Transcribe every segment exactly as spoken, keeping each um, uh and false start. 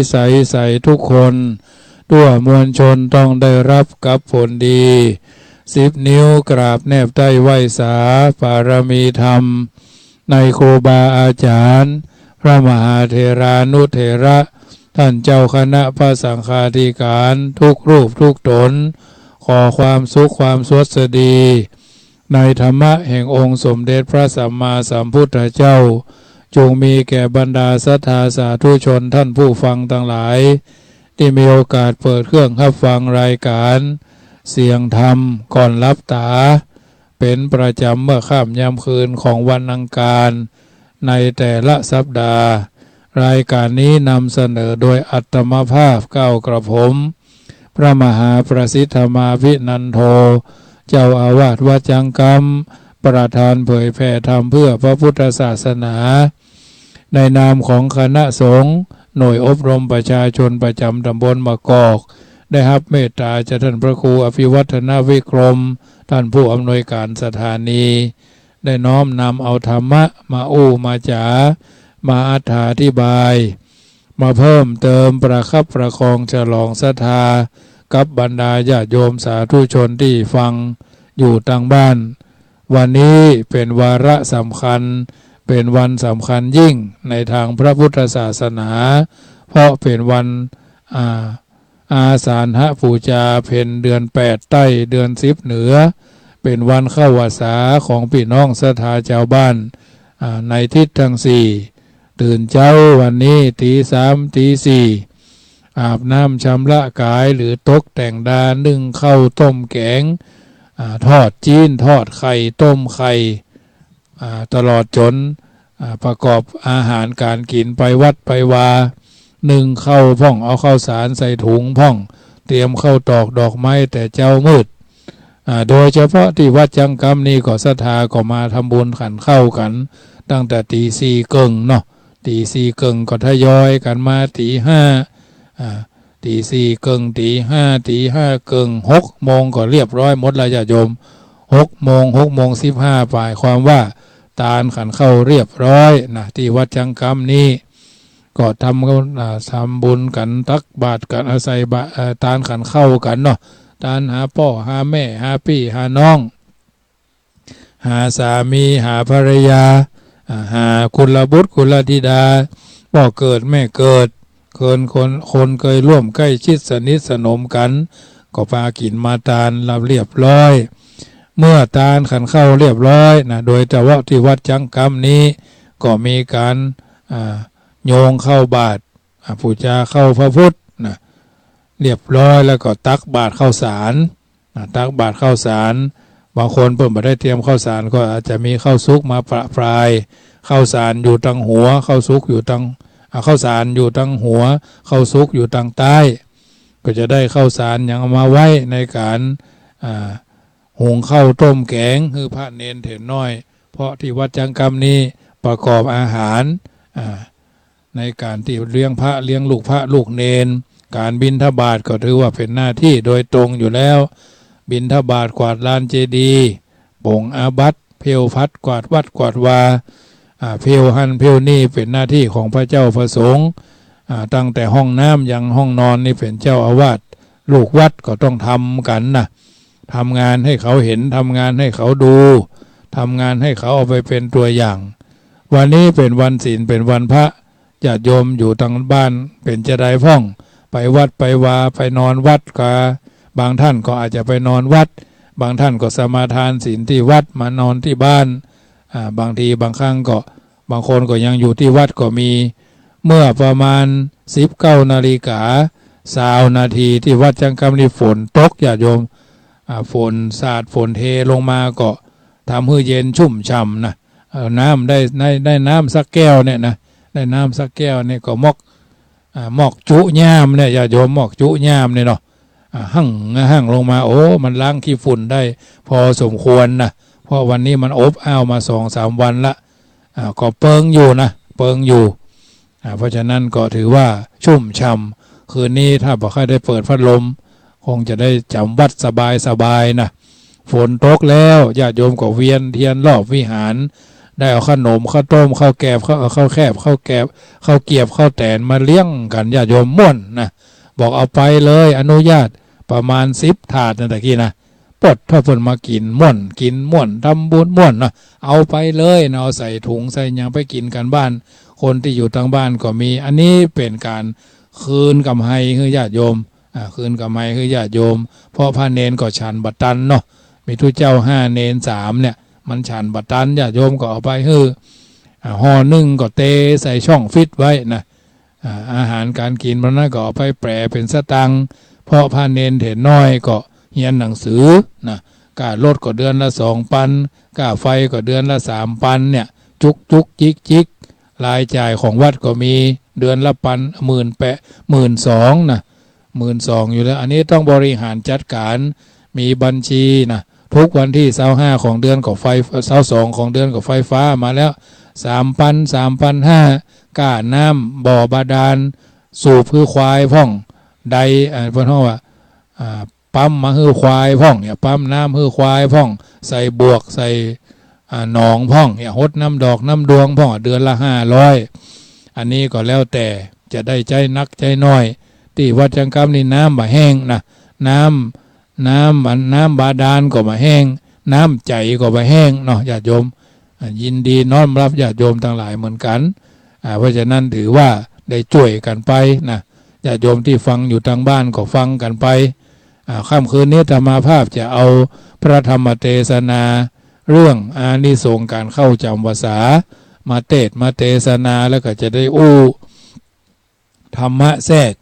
ใสๆ ทุกคน ทั่วมวลชนต้องได้รับกับผลดี สิบนิ้วกราบแนบใต้ไหว้สา ปารมีธรรม ในครูบาอาจารย์ พระมหาเถรานุเถระ ท่านเจ้าคณะพระสังฆาธิการ ทุกรูปทุกตน ขอความสุขความสวัสดี ในธรรมะแห่งองค์สมเด็จพระสัมมาสัมพุทธเจ้า จงมีแก่บรรดาศรัทธาสาธุชนท่านผู้ฟังทั้งหลาย ที่มีโอกาสเปิดเครื่องฮับฟังรายการเสียงธรรมก่อนหลับต๋า เป๋นประจ๋ำเมื่อค่ำยามคืนของวันอังคาร ในแต่ละสัปดาห์ รายการนี้นำเสนอโดยอาตมาภาพก้าวกระผม พระมหาประสิทธมาภินันโท เจ้าอาวาสวัดจังกำ ประธานเผยแผ่ธรรมเพื่อพระพุทธศาสนา ในนามของคณะสงฆ์หน่วยอบรมประชาชนประจ๋ำตำบลมะกอก ได้ฮับเมตต๋าจากท่านพระครูอภิวัฒนวิกรม ท่านผู้อำนวยการสถานี ได้น้อมนำเอาธรรมะมาอู้มาจ๋า มาอธิบาย มาเพิ่มเติมประคับประคองฉลองศรัทธา กับบรรดาญาติโยมสาธุชนตี้ฟังอยู่ตางบ้าน วันนี้เป๋นวาระสำคัญ เป๋นวันสำคัญยิ่งในตางพระพุทธศาสนา เพราะเป๋นวัน อ่า อาสาฬหปูจา เพ็ญเดือนแปดใต้ เดือนสิบเหนือ เป๋นวันเข้าพรรษาของปี้น้องศรัทธาจาวบ้าน อ่า ในทิศตังสี่ ตื่นเจ๊าวันนี้ตี๋สามตี๋สี่ อาบน้ำชำระก๋ายหรือตกแต่งดา นึ่งข้าวต้มแก๋ง อ่า ทอดจี๊นทอดไข่ต้มไข่ อ่า ตลอดจ๋น อ่า ประกอบอาหารก๋านกิ๋นไปวัดไปวา นึ่งข้าวพ่อง เอาข้าวสารใส่ถุงพ่อง เตรียมข้าวตอกดอกไม้แต่เจ๊ามืด อ่า โดยเฉพาะตี้วัดจังกำนี่ก็ศรัทธาก็มาทำบุญขันข้าวกั๋น ตั้งแต่ตี๋สี่เกิ่งเนาะ ตี๋สี่เกิ่งก็ทยอยกั๋นมาตี๋ห้า อ่า ตี๋สี่เกิ่ง ตี๋ห้า ตี๋ห้าเกิ่ง หกโมงก็เรียบร้อยหมดแล้วญาติโยม หกโมง หกโมงสิบห้า หมายความว่าตานขันข้าวเรียบร้อยนะ ตี้วัดจังกำนี้ ก็ทำ อ่า ทำบุญกั๋น ตักบาตรกั๋น อาศัยบา เอ่อ ตานขันข้าวกั๋นเนาะ ตานหาป้อหาแม่ หาปี้หาน้อง หาสามี หาภรรยา อ่า หากุลบุตรกุลธิดา ป้อเกิดแม่เกิด เกินคน คนเกยร่วมใก้ชิดสนิทสนมกั๋น ก็ปากิ๋นมาตานรับเรียบร้อย เมื่อตานขันข้าวเรียบร้อยนะ โดยเฉพาะตี้วัดจังกำนี้ ก็มีก๋าน อ่า โยงข้าวบาตร อ่า ปูจาข้าวพระพุทธนะ เรียบร้อยแล้วก็ตักบาตรข้าวสาร อ่า ตักบาตรข้าวสาร บางคนเปิ้นบ่ได้เตรียมข้าวสารก็อาจจะมีข้าวสุกมาประปราย ข้าวสารอยู่ตางหัว ข้าวสุกอยู่ตาง อ่า ข้าวสารอยู่ตางหัว ข้าวสุกอยู่ตางใต้ ก็จะได้ข้าวสารหยังเอามาไว้ในก๋าน อ่า หุงข้าวต้มแก๋งหื้อพระเณรเถรน้อย เพราะตี้วัดจังกำนี้ประกอบอาหาร อ่า ในก๋านตี้เลี้ยงพระเลี้ยงลูกพระลูกเณร ก๋านบิณฑบาตก็ถือว่าเป๋นหน้าตี้โดยตรงอยู่แล้ว บิณฑบาต กวาดลานเจดีย์ ป๋งอาบัติ เพลผัดกวาดวัดกวาดวา อ่า เพลหั้นเพลนี่เป๋นหน้าตี้ของพระเจ้าพระสงฆ์ อ่า ตั้งแต่ห้องน้ำยังห้องนอนนี่เป๋นเจ้าอาวาส ลูกวัดก็ต้องทำกั๋นนะ ทำงานหื้อเขาหัน ทำงานหื้อเขาดู ทำงานหื้อเขาเอาไปเป๋นตั๋วอย่าง วันนี้เป๋นวันศีล เป๋นวันพระ ญาติโยมอยู่ตางบ้านเป๋นจาใดพ่อง ไปวัดไปวา ไปนอนวัดกา บางท่านก็อาจจะไปนอนวัด บางท่านก็สมาทานศีลตี้วัด มานอนตี้บ้าน อ่า บางทีบางครั้งก็ บางคนก็ยังอยู่ตี้วัดก็มี เมื่อประมาณสิบเก้านาฬิกาซาวนาที ตี้วัดจังกำนี้ฝนตกญาติโยม อ่า ฝนสาดฝนเทลงมาก็ทำหื้อเย็นชุ่มฉ่ำนะ เอ่อ น้ำได้ ได้ ได้น้ำสักแก้วเนี่ยนะ ได้น้ำสักแก้วเนี่ยก็มอก อ่า มอกจุย่ามเนี่ยญาติโยม มอกจุย่ามเนี่ยเนาะ อ่า หั่ง หั่งลงมา โอ้ มันล้างขี้ฝุ่นได้พอสมควรนะ เพราะวันนี้มันอบอ้าวมาสองสามวันละ อ่า ก็เปิงอยู่นะ เปิงอยู่ อ่า เพราะฉะนั้นก็ถือว่าชุ่มฉ่ำ คืนนี้ถ้าบ่ค่อยได้เปิดพัดลม คงจะได้จ๋ำวัดสบายๆ นะ ฝนตกแล้ว ญาติโยมก็เวียนเตียนรอบวิหาร ได้เอาขนม ข้าวต้ม ข้าวแกบ ข้าว ข้าวแคบ ข้าวแกบ ข้าวเกียบ ข้าวแตนมาเลี้ยงกั๋น ญาติโยมม่วนนะ บอกเอาไปเลย อนุญาต ประมาณสิบถาดนะ ตะกี้นะ ปด ถ้าเปิ้นมากิ๋นม่วน กิ๋นม่วน ทำบุญม่วนนะ เอาไปเลยนะ เอาใส่ถุงใส่หยังไปกิ๋นกั๋นบ้าน คนตี้อยู่ตางบ้านก็มี อันนี้เป๋นก๋านคืนกำไรหื้อญาติโยม อ่า คืนกำไรหื้อญาติโยม เพราะพระเณรก็ฉันบ่ตันเนาะ มีตุ๊เจ้าห้า เณรสามเนี่ย มันฉันบ่ตัน ญาติโยมก็เอาไปหื้อ อ่า ห่อนึ่งก็เตใส่ช่องฟรีซไว้นะ อ่า อาหารก๋านกิ๋นวันนั้นก็เอาไปแป๋เป๋นสตางค์ เพราะพระเณรเถรน้อยก็เฮียนหนังสือนะ ก้ารถก็เดือนละสองปัน ก้าไฟก็เดือนละสามปันเนี่ย จุกจุกจิกจิก รายจ่ายของวัดก็มีเดือนละปัน หมื่นแปด หมื่นสองนะ หมื่นสองอยู่แล้ว อันนี้ต้องบริหารจัดก๋าน มีบัญชีนะ ทุกวันตี้ซาวห้าของเดือนก็ไฟ ซาวสองของเดือนก็ไฟฟ้ามาแล้ว สามปัน สามปันห้า ก้าน้ำบ่อบาดาล สูบหื้อควายพ่อง ได อ่า เปิ้นฮ้องว่า อ่า ปั๊มมาหื้อควายพ่องเนี่ย ปั๊มน้ำหื้อควายพ่อง ใส่บวก ใส่ อ่า หนองพ่องเนี่ย ฮดน้ำดอกน้ำดวงพ่อง เดือนละห้าร้อย อันนี้ก็แล้วแต่จะได้ใจ๊นักใจ๊น้อย ตี้วัดจังกำนี่น้ำบ่แห้งนะ น้ำ น้ำ อัน น้ำบาดาลก็บ่แห้ง น้ำใจ๋ก็บ่แห้งเนาะ ญาติโยม อ่า ยินดีน้อมรับญาติโยมตังหลายเหมือนกั๋น อ่า เพราะฉะนั้นถือว่าได้จ้วยกั๋นไปนะ ญาติโยมตี้ฟังอยู่ตางบ้านก็ฟังกั๋นไป อ่า ค่ำคืนนี้อาตมาภาพจะเอาพระธรรมเตสนา เรื่องอานิสงส์ก๋านเข้าจ๋ำพรรษา มาเตสน์มาเตสนา แล้วก็จะได้อู้ ธรรมะแทรก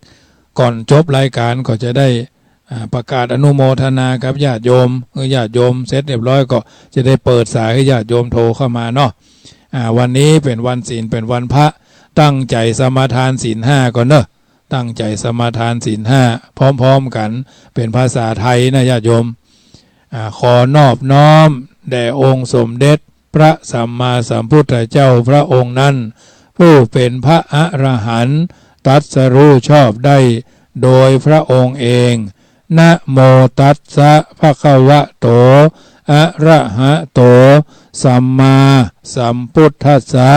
ก่อนจบรายก๋านก็จะได้ อ่า ประกาศอนุโมทนากับญาติโยม เมื่อญาติโยมเสร็จเรียบร้อยก็จะได้เปิดสายหื้อญาติโยมโทรเข้ามาเนาะ อ่า วันนี้เป๋นวันศีล เป๋นวันพระ ตั้งใจ๋สมาทานศีลห้าก่อนเนาะ ตั้งใจ๋สมาทานศีลห้า พร้อมๆ กั๋น เป๋นภาษาไทยนะญาติโยม อ่า ขอนอบน้อมแด่องค์สมเด็จพระสัมมาสัมพุทธเจ้าพระองค์นั้น ผู้เป๋นพระอรหันต์ ตรัสรู้ชอบได้โดยพระองค์เอง นะโมตัสสะ ภะคะวะโต อะระหะโต สัมมาสัมพุทธัสสะ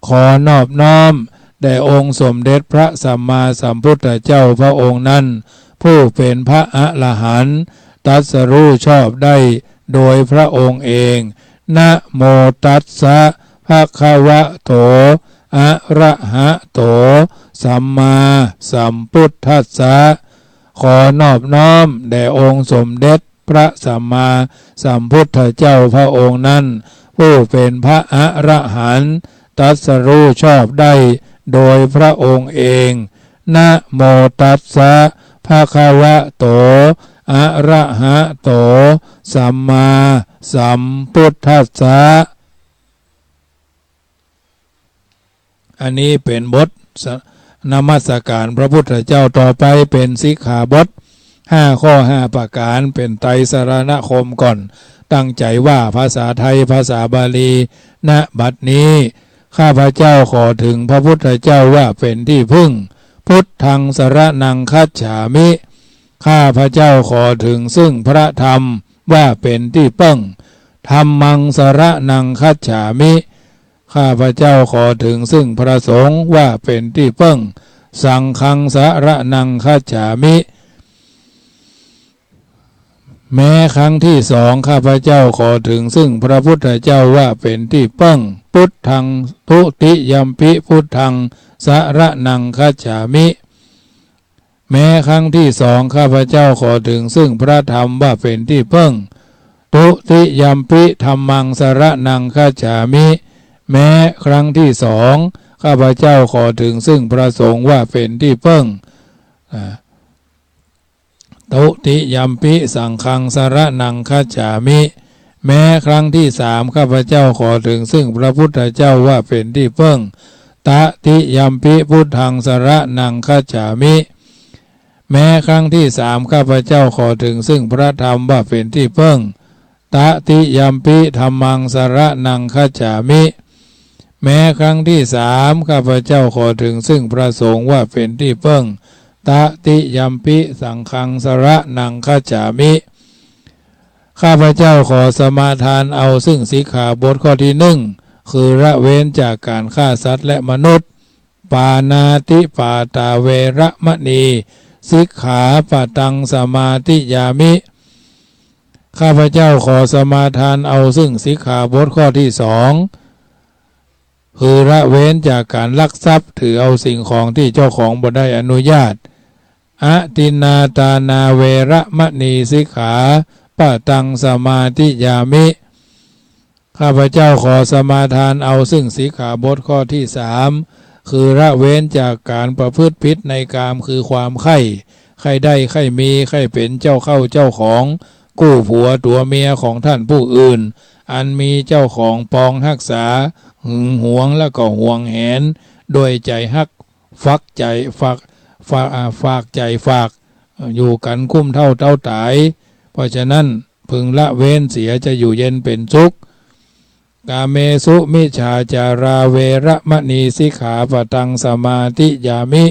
ขอนอบน้อมแด่องค์สมเด็จพระสัมมาสัมพุทธเจ้าพระองค์นั้น ผู้เป๋นพระอรหันต์ ตรัสรู้ชอบได้โดยพระองค์เอง นะโมตัสสะ ภะคะวะโต อะระหะโต สัมมาสัมพุทธัสสะ ขอนอบน้อมแด่องค์สมเด็จพระสัมมาสัมพุทธเจ้าพระองค์นั้น ผู้เป๋นพระอรหันต์ ตรัสรู้ชอบได้โดยพระองค์เอง นะโมตัสสะ ภะคะวะโต อะระหะโต สัมมาสัมพุทธัสสะ อันนี้เป๋นบทส- นมัสก๋านพระพุทธเจ้า ต่อไปเป๋นสิกขาบท ห้าข้อห้าประก๋าน เป๋นไตรสรณคมก่อน ตั้งใจ๋ว่าภาษาไทย ภาษาบาลี ณ บัดนี้ ข้าพเจ้าขอเถิงพระพุทธเจ้าว่าเป๋นตี้เปิ้ง พุทธังสรณังคัจฉามิ ข้าพเจ้าขอเถิงซึ่งพระธรรมว่าเป๋นตี้เปิ้ง ธัมมังสรณังคัจฉามิ ข้าพเจ้าขอเถิงซึ่งพระสงฆ์ว่าเป๋นตี้เปิ้ง สังฆังสรณังคัจฉามิ แม้ครั้งที่สอง ข้าพเจ้าขอเถิงซึ่งพระพุทธเจ้าว่าเป๋นตี้เปิ้ง พุทธัง ทุติยัมปิพุทธังสรณังคัจฉามิ แม้ครั้งที่สอง ข้าพเจ้าขอเถิงซึ่งพระธรรมว่าเป๋นตี้เปิ้ง ทุติยัมปิธัมมังสรณังคัจฉามิ แม้ครั้งที่สอง ข้าพเจ้าขอเถิงซึ่งพระสงฆ์ว่าเป๋นตี้เปิ้ง อ่า ทุติยัมปิสังฆังสรณังคัจฉามิ แม้ครั้งที่สาม ข้าพเจ้าขอเถิงซึ่งพระพุทธเจ้าว่าเป๋นตี้เปิ้ง ตติยัมปิพุทธังสรณังคัจฉามิ แม้ครั้งที่สาม ข้าพเจ้าขอเถิงซึ่งพระธรรมว่าเป๋นตี้เปิ้ง ตติยัมปิธัมมังสรณังคัจฉามิ แม้ครั้งที่สาม ข้าพเจ้าขอเถิงซึ่งพระสงฆ์ว่าเป๋นตี้เปิ้ง ตติยัมปิสังฆังสรณังคัจฉามิ ข้าพเจ้าขอสมาทานเอาซึ่งสิกขาบทข้อที่หนึ่ง คือละเว้นจากการฆ่าสัตว์และมนุษย์ ปาณาติปาตาเวระมะณี สิกขาปะตังสมาธิยามิ ข้าพเจ้าขอสมาทานเอาซึ่งสิกขาบทข้อที่สอง คือละเว้นจากการลักทรัพย์ ถือเอาสิ่งของที่เจ้าของบ่ได้อนุญาต อทินนาทานาเวระมะณี สิกขาปะตังสมาธิยามิ ข้าพเจ้าขอสมาทานเอาซึ่งสิกขาบทข้อที่สาม คือละเว้นจากการประพฤติผิดในกาม คือความใคร่ ใคร่ได้ ใคร่มี ใคร่เป๋นเจ้าเข้าเจ้าของ กู้ผัวตั๋วเมียของท่านผู้อื่น อันมีเจ้าของปองฮักษา หึงหวงและก็หวงแหน ด้วยใจ๋ฮัก ฝากใจ๋ ฝาก ฝาก อ่า ฝากใจ๋ฝาก อยู่กั๋นคุ้มเต้าเต้าต๋าย เพราะฉะนั้นพึงละเว้นเสียจะอยู่เย็นเป๋นสุข กาเมสุมิจฉาจาราเวระมะณี สิกขาปะตังสมาธิยามิ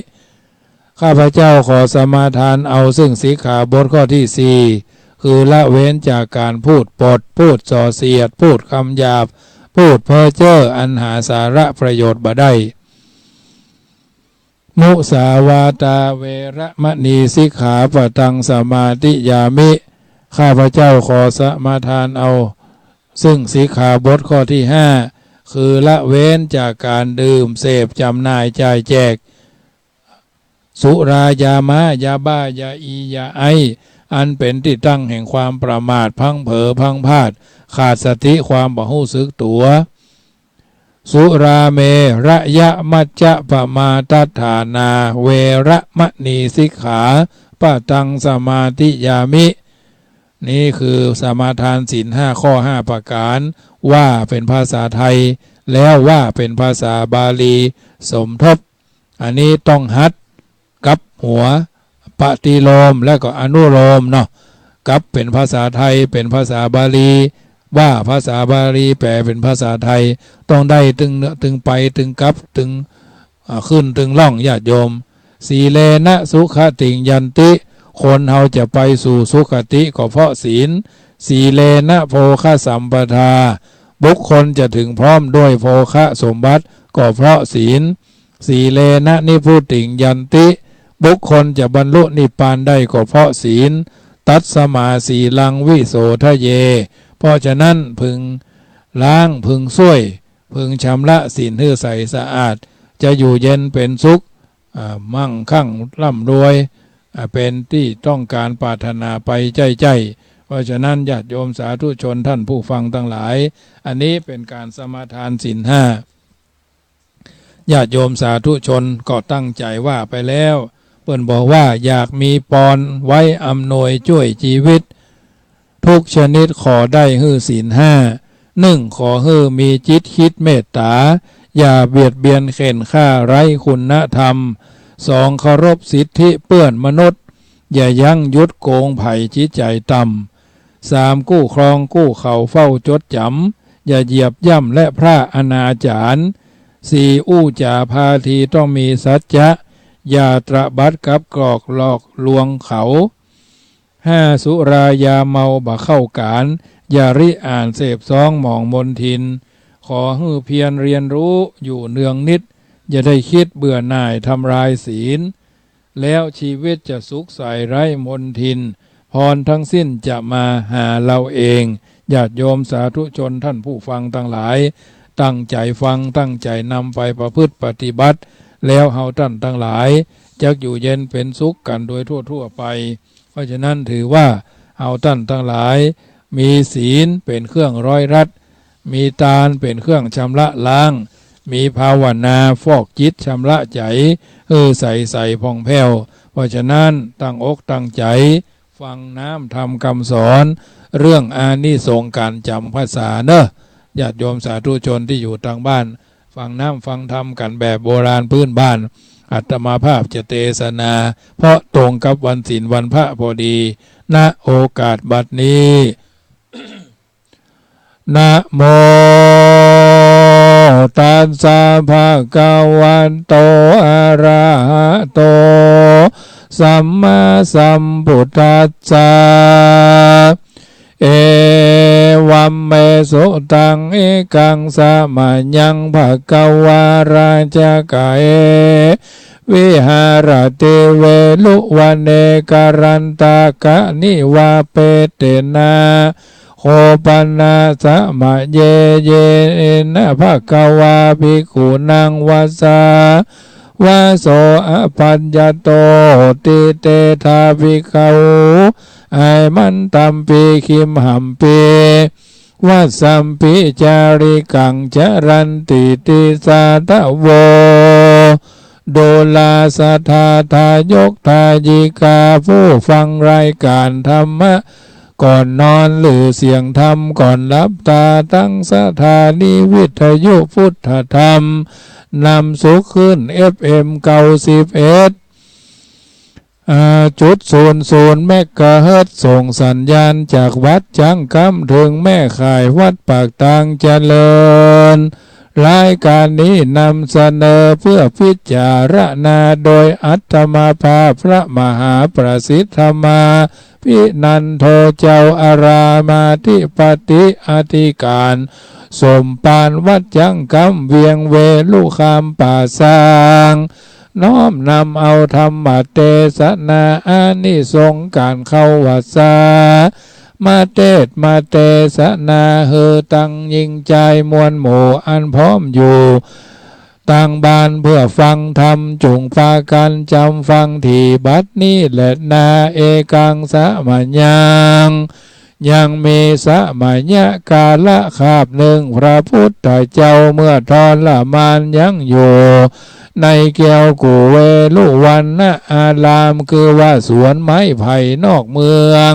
ข้าพเจ้าขอสมาทานเอาซึ่งสิกขาบทข้อที่สี่ คือละเว้นจากการพูดปด พูดส่อเสียด พูดกำหยาบ พูดเพ้อเจ้ออันหาสาระประโยชน์บ่ได้ มุสาวาทาเวระมะณี สิกขาปะตังสมาธิยามิ ข้าพเจ้าขอสมาทานเอาซึ่งสิกขาบทข้อที่ห้า คือละเว้นจากการดื่ม เสพ จ๋ำหน่าย จ่ายแจก สุรายามะ ยาบ้า ยาอี ยาไอซ์ อันเป๋นตี้ตั้งแห่งความประมาท พลั้งเผลอ พลั้งพลาด ขาดสติ ความบ่ฮู้สึกตั๋ว สุราเมระยะมัจจะปะมาทัฏฐานาเวระมะณี สิกขาปะตังสมาธิยามิ นี้คือสมาทานศีลห้าข้อห้าประก๋าน ว่าเป๋นภาษาไทย แล้วว่าเป๋นภาษาบาลีสมทบ อันนี้ต้องหัดกลับหัว ปฏิโลมและก็อนุโลมเนาะ กลับเป๋นภาษาไทย เป๋นภาษาบาลี ว่าภาษาบาลี แปลเป๋นภาษาไทย ต้องได้ตึงเนื้อ ตึงไป ตึงกลับ ตึง อ่า ขึ้นตึงล่อง ญาติโยม สีเลนะสุขติงยันติ คนเฮาจะไปสู่สุคติก็เพราะศีล สีเลนะโภคสัมปทา บุคคลจะถึงพร้อมด้วยโภคสมบัติก็เพราะศีล สีเลนะนิพพุติงยันติ บุคคลจะบรรลุนิพพานได้ก็เพราะศีล ตัสมาสีลังวิโสทะเย เพราะฉะนั้นพึงล้าง พึงส้วย พึงชำระศีลหื้อใสสะอาด จะอยู่เย็นเป๋นสุข อ่า มั่งคั่งร่ำรวย อ่า เป๋นตี้ต้องก๋านปรารถนาไปใจ้ๆ เพราะฉะนั้นญาติโยมสาธุชนท่านผู้ฟังตังหลาย อันนี้เป๋นก๋านสมาทานศีลห้า ญาติโยมสาธุชนก็ตั้งใจ๋ว่าไปแล้ว เปิ้นบอกว่าอยากมีปอนไว้อำนวยจ้วยจีวิต ทุกชนิดขอได้หื้อศีลห้า นึ่ง ขอหื้อมีจิตคิดเมตต๋า อย่าเบียดเบียนเข่นฆ่าไร้คุณธรรม สอง เคารพสิทธิเปื้อนมนุษย์ อย่ายั้งยุดโกงใผจิตใจ๋ต่ำ สาม กู้ครองกู้เขาเฝ้าจดจ๋ำ อย่าเหยียบย่ำและพร่าอนาจ๋าร สี่ อู้จ๋าพาทีต้องมีสัจจะ อย่าตระบัดกับกรอกหลอกลวงเขา ห้า สุรายาเมาบ่เข้าก๋าน อย่าริอ่านเสพซองหมองมนทิน ขอหื้อเพียรเรียนรู้อยู่เนืองนิด อย่าได้คิดเบื่อหน่ายทำลายศีล แล้วชีวิตจะสุขใสไร้มลทิน พรทั้งสิ้นจะมาหาเราเอง ญาติโยมสาธุชนท่านผู้ฟังตังหลาย ตั้งใจ๋ฟัง ตั้งใจ๋นำไปประพฤติปฏิบัติ แล้วเฮาต้านตังหลาย จักอยู่เย็นเป๋นสุขกั๋นโดยทั่วๆ ไป เพราะฉะนั้นถือว่าเฮาต้านตังหลาย มีศีลเป๋นเครื่องร้อยรัด มีตานเป๋นเครื่องชำระล้าง มีภาวนาฟอกจิตชำระใจ๋ หื้อใสใสผ่องแผ้ว เพราะฉะนั้นตั้งอกตั้งใจ๋ ฟังน้ำธรรมกำสอน เรื่องอานิสงส์ก๋านจ๋ำพรรษาเนาะ ญาติโยมสาธุชนตี้อยู่ตางบ้าน ฟังน้ำฟังธรรมกั๋นแบบโบราณพื้นบ้าน อาตมาภาพจะเตสนา เพราะตรงกับวันศีลวันพระพอดี ณ โอกาสบัดนี้ นะโมตัสสะภะคะวะโต อะระหะโต สัมมาสัมพุทธัสสะ เอวั มเมสุตัง เอกังสะมะยัง ภะคะวา ราชะกะเฮ วิหะระติ เวรุวะเน กะรันตะกะนิวา เปเตนะ โคปะนะ สะมะเย เยนะ ภะคะวา ภิกขุนัง วะสา วะโส อะภัญญะโต ติ เตถา ภิกขะหู อะมันตัมปิ คิมหัมปิ วัสสัมปิ จาริกัง จะรันติ ติสาทะโว ดูราสะทา ทายกทายิกา ผู้ฟังรายการธรรมะก่อนนอน หรือเสียงธรรมก่อนหลับตา ตังสถานีวิทยุพุทธธรรม นำสุขขึ้น เอฟเอ็ม เก้าสิบเอ็ด อ่า จุดศูนย์ศูนย์ เมกะเฮิรตซ์ ส่งสัญญาณจากวัดจ๊างกำ เถิงแม่ข่าย วัดปากตางเจริญ รายการนี้นำเสนอเพื่อพิจารณาโดยอาตมาภาพพระมหาประสิทธมาภินันโท เจ้าอารามอธิปติอธิการสมภารวัดจ๊างกำ เวียงเวลุคามป่าซาง น้อมนำเอาธรรมเตสนา อานิสงส์ก๋านเข้าวัสสา มาเตสน์มาเตสนา หื้อตังญิงจายมวลหมู่อันพร้อมอยู่ตางบ้านเพื่อฟังธรรม จุ่งปากั๋นจ๋ำฟังถี่บัดนี้แลนา เอกังสะมะยัง ยังมีสะมะยะกาละคาบนึ่ง พระพุทธเจ้าเมื่อทรมานยังอยู่ ในแคว้นกุเวลุวัณณอาราม คือว่าสวนไม้ไผ่นอกเมือง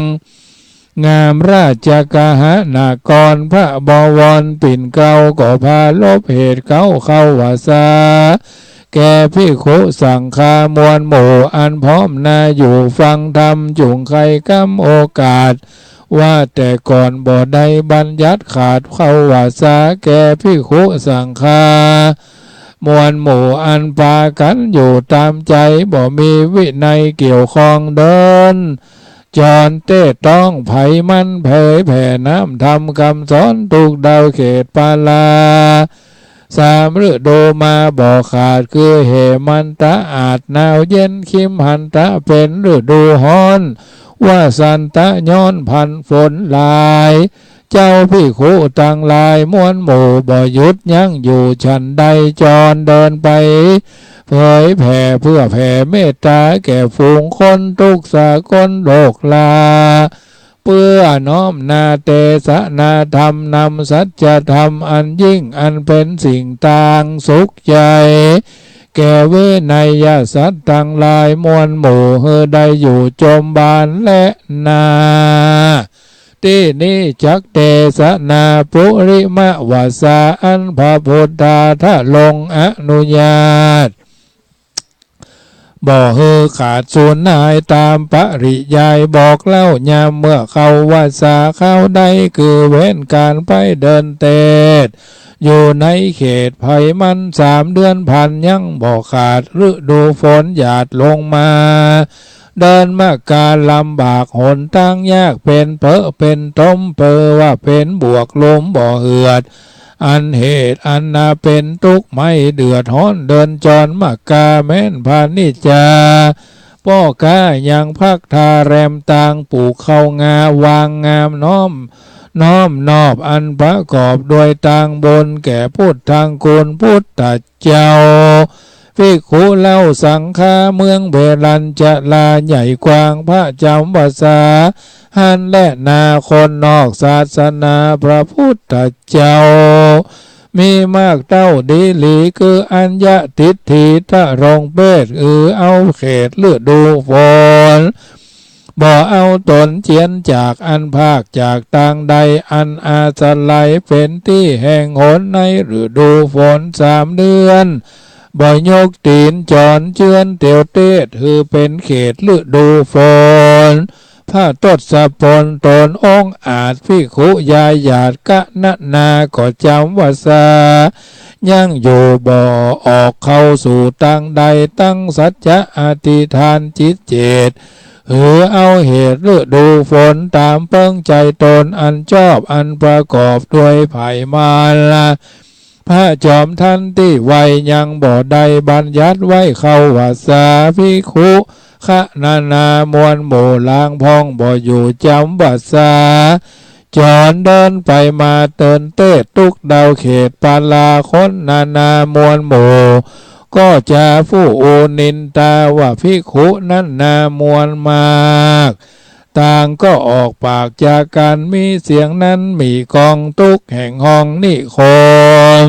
งามราชกฤหนคร พระบวรปิ่นเกล้าก็ปรารภเหตุเข้า เข้าวัสสา แก่ภิกขุสังฆามวลหมู่อันพร้อมหน้าอยู่ฟังธรรม จุ่งใค่กำโอกาส ว่าแต่ก่อนบ่ได้บัญญัติขาด เข้าวัสสาแก่ภิกขุสังฆามวลหมู่อันปากั๋นอยู่ต๋ามใจ๋ บ่มีวินัยเกี่ยวข้องเดิน จรเต๊ต้องไผมัน เผยแผ่น้ำธรรมกำสอนทุกดาวเขตปาลา สามฤดูมาบ่ขาด คือเหมันตะ อาดหนาวเย็น คิมหันตะ เป๋นฤดูฮ้อน วสันตะ ย้อนผันฝนหลาย เจ้าภิกขุตังหลายมวลหมู่บ่หยุดยั้งอยู่ฉันใด จรเดินไปเผยแผ่เพื่อแผ่เมตต๋าแก่ฝูงคนทุกสากลโลกลา เปื้อน้อมนาเตสนาธรรม นำสัจธรรมอันยิ่งอันเป๋นสิ่งตางสุขใจ๋ แก่วินัยสัตว์ตังหลายมวลหมู่ หื้อได้อยู่จมบานแลนา ตี้นี้จักเตสนาปุริมวัสสา อันพระพุทธาทรงอนุญาต บ่หื้อขาดสูญหาย ต๋ามปริยายบอกเล่ายามเมื่อเข้าวัสสาคราวใด คือเว้นก๋านไปเดินเตสน์อยู่ในเขตไผมัน สามเดือนผ่านยังบ่ขาด ฤดูฝนหยาดลงมา เดินมากาลำบาก หนตางยากเป๋นเปอะเป๋นตม เป๋นว่าเป๋นบวกลุ่มบ่เอือด อันเหตุอันนาเป๋นตุ๊กข์ไม่เดือดฮ้อน เดินจรมากาแม้นพาณิชย์จา ป้อก๊ายังพักทาแรมตาง ปลูกข้าวงาวางงาม น้อม น้อมนอบอันประกอบด้วยตางบุญ แก่พุทธังคุณพุทธเจ้า ภิกขุเล่าสังฆา เมืองเวรัญจลา ใหญ่กว้างประจ๋ำวัสสา หั้นแลนา คนนอกศาสนาพระพุทธเจ้า มีมากเต้าดีหลี คืออัญญะติฏฐิ ทรงเภท อือเอาเขตฤดูฝน บ่เอาต๋นเจียนจาก อันพรากจากตางใด อันอาศัยเป๋นตี้แห่งหนในฤดูฝน สามเดือน บ่ยกตี๋นจรเจือนเตียวเตสน์ หื้อเป๋นเขตฤดูฝน พระทศพลต๋นองอาจ ภิกขุญาติญาติกะนะนา ก็จ๋ำวัสสา ยั้งอยู่บ่ออกเข้าสู่ตางใด ตั้งสัจจะอธิษฐานจิตเจต หือเอาเหตุฤดูฝนต๋ามเปิงใจ๋ต๋นอันจอบอันประกอบด้วยไผมันละ พระจอมทัณฑ์ตี้ไวยังบ่ได้บัญญัติไว้ เขาว่าสา ภิกขุ ขะนานามวลหมู่ลางพ่องบ่อยู่จ๋ำว่าสา จ๋อนเดินไปมาเตินเตศน์ตุ๊กดาวเขต ปาลาคนนานามวลหมู่ ก็จาผู้อูนินตาว่าภิกขุนั้นนามวลมาก ต่างก็ออกปากจากั๋น มีเสียงนั้นมีก้องตุ๊กแห่งห้องนิคม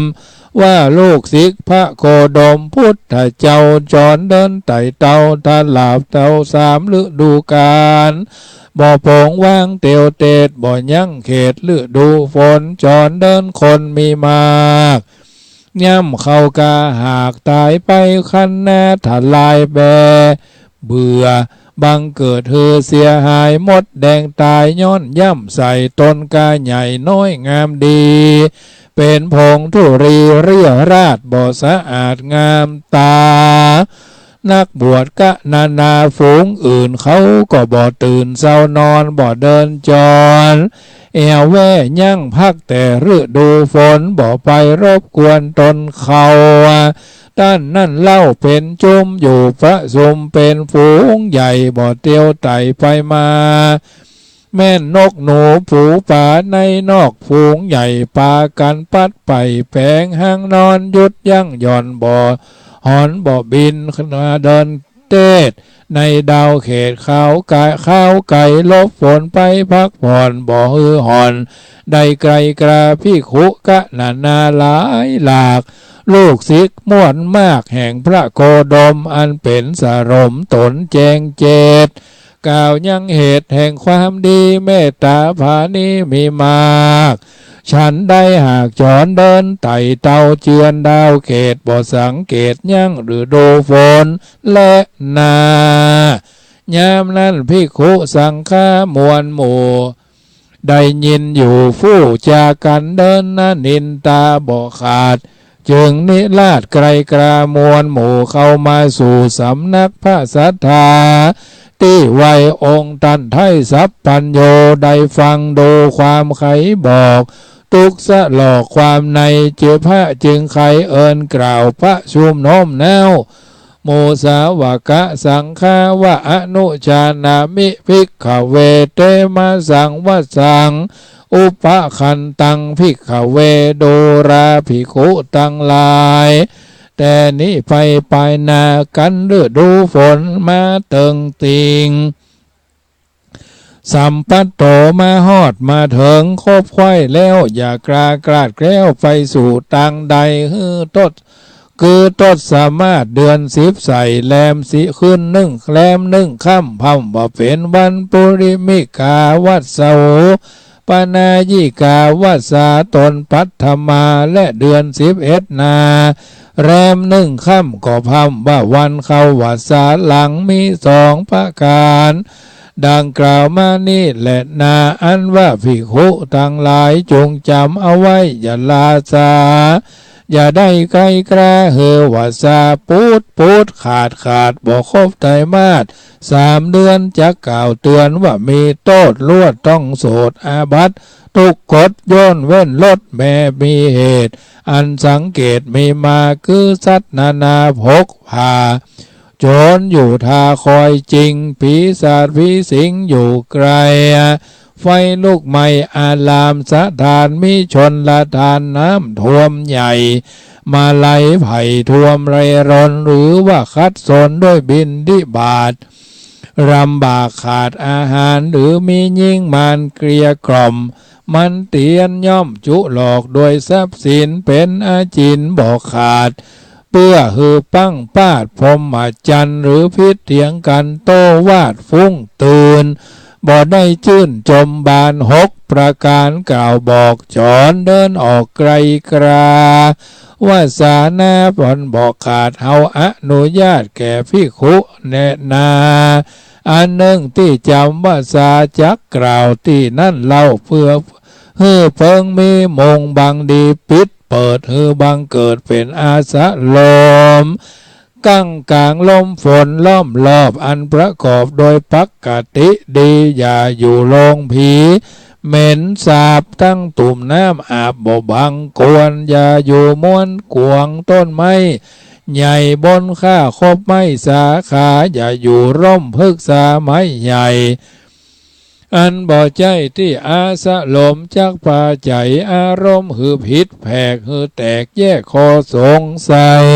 ว่าลูกศิษย์พระโคดมพุทธเจ้าจ๋อนเดินไต่เต้าตลาดเต้าสามฤดูกาล บ่ปงวางเตียวเตศน์ บ่ยั้งเขตฤดูฝน จ๋อนเดินคนมีมาก ย่ำเข้ากาหากต๋ายไป คันนาทลายแบเบื่อ บังเกิดหือเสียหาย มดแดงต๋ายย้อนย่ำใส่ ตนกาใหญ่น้อยงามดี เป๋นผงธุลีเรี่ยราษฎร์ บ่สะอาดงามต๋า นักบวชกะนานาฝูงอื่น เขาก็บ่ตื่นเซานอน บ่เดินจ๋อน แอ่วแว่ยั้งพักแต่ฤดูฝน บ่ไปรบกวนตนเขา ต้านนั้นเล่าเป๋นจุมอยู่ประชุมเป๋นฝูงใหญ่ บ่เตียวไต่ไปมา แม่นนกหนูปูป๋าในนอกฝูงใหญ่ ปากั๋นปัดไปแป๋งหางนอน หยุดยั้งหย่อนบ่หอนบ่บิน ขณะเดินเตศน์ในดาวเขต ขาวไกล ขาวไกลหลบฝนไปพักผ่อน บ่หื้อห่อนได้ไกลกรา ภิกขุกะนานาหลายหลาก ลูกศิษย์ม่วนมากแห่งพระโคดม อันเป๋นสรมต๋นแจ้งเจต กล่าวยังเหตุแห่งความดี เมตต๋าผานี้มีมาก ฉันใดหากจ๋อนเดินไต่เต้าเจือนดาวเขต บ่สังเกตยั้งฤดูฝนแลนา ยามนั้นภิกขุสังฆามวลหมู่ ได้ยินอยู่ฟู่จากั๋นเดินนะนินตาบ่ขาด จึงนิราศไกลกรามวลหมู่เข้ามาสู่สำนักพระสัตถา ตี้ไวองค์ตันไท้สัพพัญญู ได้ฟังดูความไขบอก ตุ๊กสะหลอกความใน เจพระจึงไขเอิญกล่าวประชุมโน้มน้าว หมู่สาวกะสังฆาว่า อนุชานามิ ภิกขเว เตมะสัง วัสสัง อุปคันตัง ภิกขเว ดูราภิกขุตังหลาย แต่นี้ไปปายหน้ากั๋นฤดูฝนมาเติงติง สัมปัตโต มาฮอดมาเถิงครบไคว้แล้ว อย่ากล้าคลาดแคล้วไปสู่ตางใด หื้อตด คือตดสมาสเดือนสิบใส่แรมสิ คืนนึ่งแรมนึ่งค่ำ พร่ำว่าเป๋นวันปุริมิกา วัสโส ปนายิกา วัสสา ตนปัทมา และเดือนสิบเอ็ดนา แรมนึ่งค่ำ ก็พร่ำว่าวันเข้าวัสสา หลังมีสองประก๋าน ดังกล่าวมานี้แลนา อันว่าภิกขุตังหลายจงจ๋ำเอาไว้ อย่าลาสา อย่าได้ไกลกรา หื้อวัสสาปูดปูดขาดขาด บ่ครบไตรมาสสามเดือน จักกล่าวเตือนว่ามีโต้ษ ลวดต้องโสษอาบัติ ทุกกฎ ย่นเว้นลดแม้มีเหตุ อันสังเกตมีมา คือสัตว์นานาพกพา โจรอยู่ท่าคอยจริง ปีศาจผีสิงอยู่ไกล ไฟลุกไหม้อารามสถาน มีชลทานน้ำท่วมใหญ่ มาลัยไผ่ท่วมเร่ร่อน หรือว่าขัดสนด้วยบิณฑบาต ลำบากขาดอาหาร หรือมีญิงมารเกลี้ยกล่อม มันเตียนย่อมจุหลอกด้วยทรัพย์สิน เป๋นอาจิณบ่ขาด เปื้อหื้อปังปาดพรหมจรรย์ หรือผิดเถียงกั๋นโต้วาทฟุ้งตื่น บ่ได้จื้นจมบาน หกประก๋านกล่าวบอกจ๋อน เดินออกไกลกรา วัสสานา บ่อนบ่ขาด เฮาอนุญาตแก่ภิกขุแลนา อันนึ่งตี้จ๋ำวัสสา จักกล่าวตี้นั้นเล่า เปื้อหื้อเปิงมีมุงบังดี ปิดเปิดหื้อบังเกิดเป๋นอาสรม กั้งก๋างลมฝนล้อมรอบ อันประกอบโดยปกติดี อย่าอยู่โฮงผีเหม็นสาบ ตั้งตุ่มน้ำอาบบ่บังควร อย่าอยู่ม้วนขวงต้นไม้ใหญ่ บนข้าคบไม้สาขา อย่าอยู่ร่มพฤกษาไม้ใหญ่ อันบ่ใจ้ตี้อาสรม จักปาใจ๋อารมณ์หื้อผิดแผก หื้อแตกแยกข้อสงสัย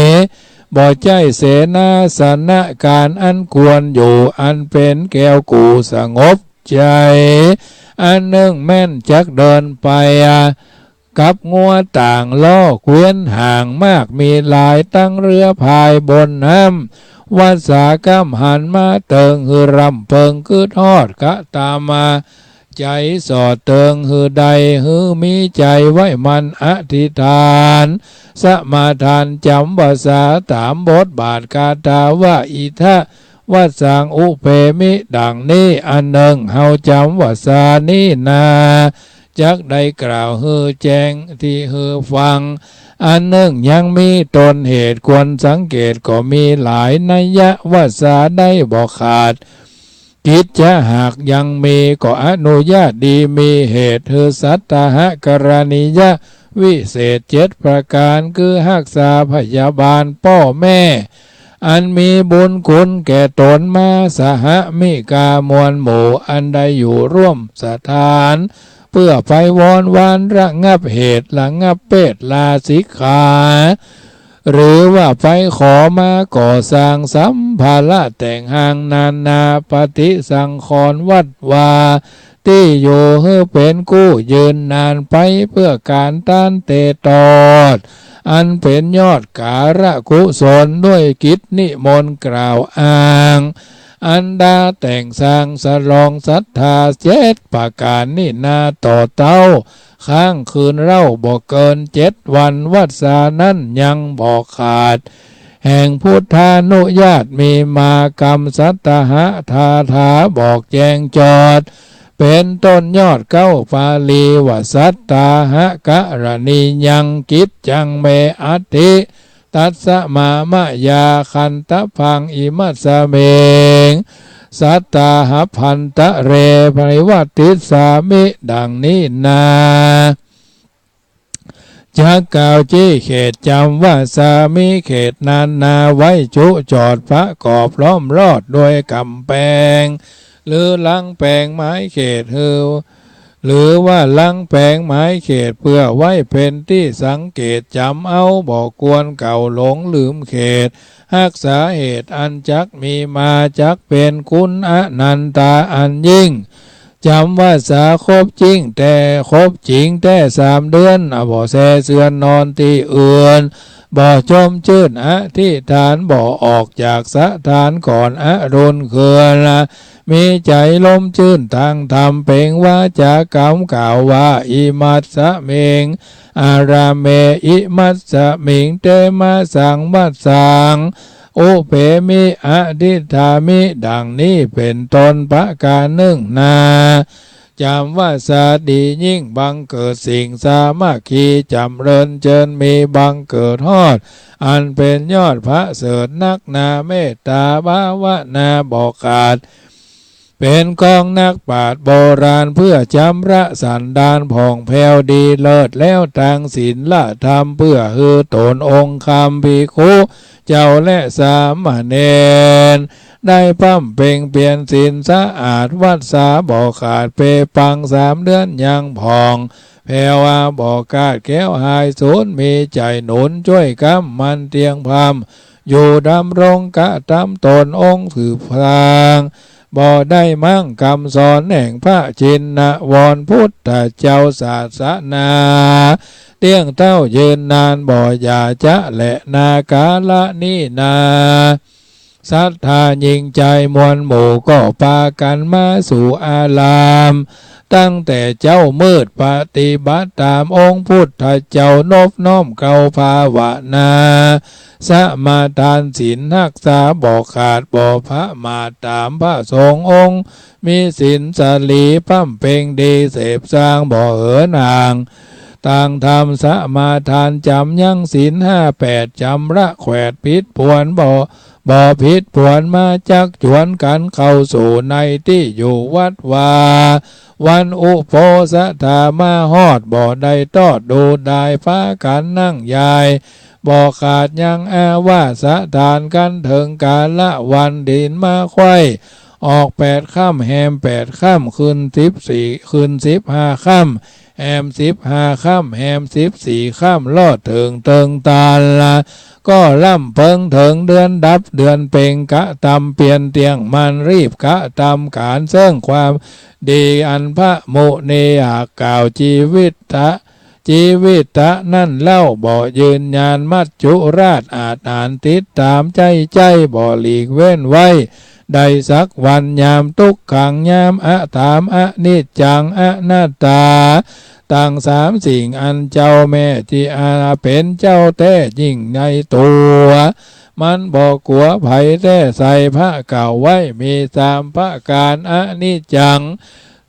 บ่ใจ้เสนาสนะก๋านอันควรอยู่ อันเป๋นแก้วกู่สงบใจ๋ อันนึ่งแม้นจักเดินไป กับงัวต่างล้อเกวียนห่างมากมีหลาย ตั้งเฮือพายบนน้ำ วัสสาก้ำหันมาเติง หื้อร่ำเปิงกึ๊ดฮอดกระตำมา ใจ๋ส่อเติงหื้อได้ หื้อมีใจ๋ไว้มั่นอธิษฐาน สมาทานจ๋ำวัสสา ต๋ามบทบาทคาถาว่า อิทะวัสสังอุปเปมิ ดังนี้ อันนึ่ง เฮาจ๋ำวัสสานี้นา จักได้กล่าวหื้อแจ้งตี้หื้อฟัง อันนึ่ง ยังมีต้นเหตุควรสังเกตก็มีหลาย นัยยะวัสสาได้บ่ขาด กิจจะหากยังมี ก็อนุญาตดีมีเหตุ หื้อสัตตหกรณียวิเศษเจ็ดประก๋าน คือฮักษาพยาบาลป้อแม่ อันมีบุญคุณแก่ต๋นมา สหมิกามวลหมู่ อันได้อยู่ร่วมสถาน เปื้อไปวอนวานระงับเหตุ ระงับเพศ ลาสิกขา หรือว่าไปขอมาก่อสร้างสัมภาระแต่งห้างนานา ปฏิสังขรณ์วัดวา ตี้อยู่หื้อเป๋นกู้ยืนนานไป เปื้อก๋านต้านเตตอด อันเป๋นยอดก๋าละกุศล ด้วยกิจนิมนต์กล่าวอ้าง อันดาแต่งสร้างสลองศรัทธาเจ็ดประก๋านนี้นา ต่อเต๊า ค้างคืนเล่าบ่เกินเจ็ดวัน วัสสานั้นยังบ่ขาด แห่งพุทธานุญาตมีมา กำสัตตหคาถาบอกแจ้งจอด เป๋นต้นยอดเก๊าปาลีว่า สัตตหกรณียังกิจจัง เม อัตถิ ตัสสะ มามะยาคันตะพัง อิมัสสะมิง สัตตาหะพันตะเร ปริวัตติสสามิ ดังนี้นา จักกล่าวจี้เขตจ๋ำวัสสา มีเขตนานาไว้จุจอดประกอบล้อมรอบด้วยก๋ำแปง หรือลังแปงหมายเขต หื้อ หรือว่าลังแปงหมายเขต เปื้อไว้เป๋นตี้สังเกตจ๋ำเอา บ่ควรเก่าหลงลืมเขต ฮักษาเหตุอันจักมีมา จักเป๋นคุณอนันตาอันยิ่ง จ๋ำวัสสาครบจิ่งแต๊ ครบจิ่งแต๊สามเดือน บ่แซ่เซือนนอนตี้อื่น บ่จมจื้นอธิษฐาน บ่ออกจากสถานก่อนอรุณคืน มีใจ๋ลมจื้นตางธรรม เปล่งวาจากำกล่าวว่า อิมัสสะมิง อารามเม อิมัสสะมิง เตมะสัง วัสสัง อุปเปมิ อธิษฐามิ ดังนี้เป๋นต้นประก๋านนึ่งนา จ๋ำวัสสาดียิ่ง บังเกิดสิ่งสามัคคีจ๋ำเริญเจิญมี บังเกิดฮอด อันเป๋นยอดประเสริฐนักนา เมตตาภาวนาบ่ขาด เป๋นกองนักปราชญ์โบราณ เปื้อจ๋ำระสันดานผ่องแผ้วดีเลิศแล้วตางศีลธรรม เปื้อหื้อต๋นองค์คำภิกขุเจ้าและสามเณร ได้บำเพ็งเปียรศีลสะอาด วัสสาบ่ขาด เปปังสามเดือนยังผ่องแผ้ว บ่ขาดแคล้วหายสูญ มีใจ๋หนุนจ้วยกำมั่นเตี้ยงพร้ำ อยู่ดำรงกระตำต๋นองค์สืบสร้าง บ่ได้มั่งกำสอนแห่งพระชินวรพุทธเจ้า ศาสนาเตี้ยงเต๊ายืนนาน บ่อย่าจะแลนากาละนี้นา ศรัทธายิ่งใจ๋มวลหมู่ ก็ปากั๋นมาสู่อาราม ตั้งแต่เจ๊ามืด ปฏิบัติต๋ามองค์พุทธเจ้า นบน้อมเกล้าภาวนา สมาทานศีลฮักษาบ่ขาด บ่ประมาทต๋ามพระสงฆ์องค์ มีศีลสลีบำเพ็งดี เสพสร้างบ่เหินห่าง ตั้งธรรมสมาทาน จ๋ำยั้งศีลห้าแปด จ๋ำละแขวดผิดผวน บ่ บ่ผิดผวน มาจักจวนกั๋นเข้าสู่ ในตี้อยู่วัดวา วันอุโปสถามาฮอด บ่ได้ทอดดูดาย พากั๋นนั่งยาย บ่ขาดยังอาวาส ทานกั๋นเถิงกาละวัน ดินมาไขว้ ออกแปดค่ำ แฮมแปดค่ำ ขึ้นสิบสี่ ขึ้นสิบห้าค่ำ แฮมสิบห้าค่ำ แฮมสิบสี่ค่ำ ลอดเถิงเติงตาล ก็ร่ำเปิงเถิงเดือนดับ เดือนเพ็งกระตำเปียรเตี้ยงมัน รีบกระตำก๋านเซิ่งความดี อันพระมุนีหากกล่าว จีวิตะ จีวิตะนั้นเล่า บ่ยืนยาน มัจจุราชอาจหาญ ติดต๋ามใจ๊ใจ๊ บ่หลีกเว้นไว้ ได้สักวัน ยามทุกขัง ยามอถาม อนิจจัง อนัตตา ตังสามสิ่ง อันเจ้าแม่ที่อาเป๋นเจ้าแต๊ยิ่งในตั๋ว มันบ่กั๋วใผแต๊ไส้ พระกล่าวไว้มีสามประก๋าน อนิจจัง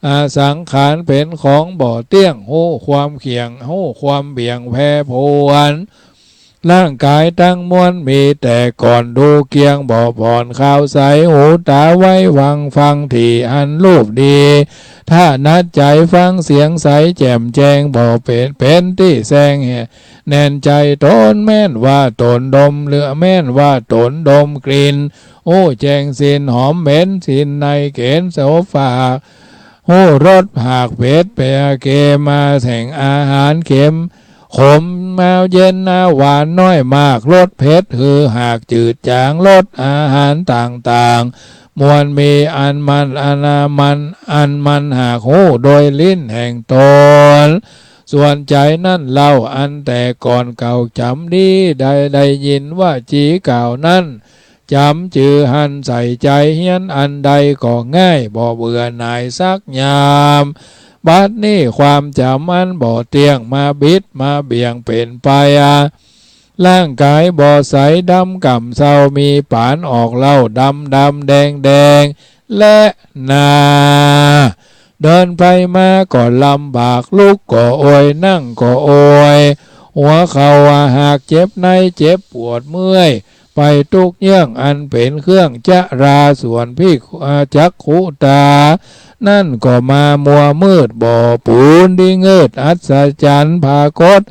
อา สังขารเป๋นของบ่เตี้ยง ฮู้ความเขี่ยง ฮู้ความเบี่ยงแผ่ผวน ร่างก๋ายตังมวลมีแต่ก่อน ดูเกียงบ่ผ่อนคาวใส หูต๋าไว้วางฟัง ตี้อันรูปดี ถนัดใจ๋ฟังเสียงใสแจ่มแจ้ง บ่เป๋น เป๋นตี้แซงแห่ แน่นใจ๋ต๋น แม่นว่าต๋นดม เหลือแม่นว่าต๋นดมกลิ่น ฮู้แจ้งสิ้นหอมเหม็น สิ้นในเก๋ณฑ์โสภา ฮู้รสหากเผ็ด เปรียเกมาแห่งอาหารเข็ม ขม มาว เย็น หนาว หวาน น้อย มาก รสเผ็ด หือ หาก จืด จ๋าง รสอาหารต่างๆ มวลมี อันมัน อันนามัน อันมันหากฮู้โดยลิ้นแห่งต๋น ส่วนใจ๋นั้นเล่า อันแต่ก่อนเก่าจ๋ำดี ได้ ได้ยินว่าจี๋กล่าวนั้น จ๋ำจือหั้นใส่ใจ๋เฮียน อันใดก็ง่าย บ่เบื่อหน่ายสักยาม บัดนี้ความจ๋ำอันบ่เตี้ยง มาบิดมาเบี่ยงเป๋นไปอา ร่างก๋ายบ่ใสดำก่ำเซา มีปานออกเล่า ดำดำแดงแดง และนา เดินไปมาก็ลำบาก ลุกก็โอย นั่งก็โอย หัวเข่าหาก เจ็บใน เจ็บปวดเมื่อย ไปทุกเยื่อง อันเป๋นเครื่องชรา ส่วนภิกขุ อา จักขุตา นั้นก็มามัวมืด บ่ปูนดีเงิด อัศจรรย์ผากฏ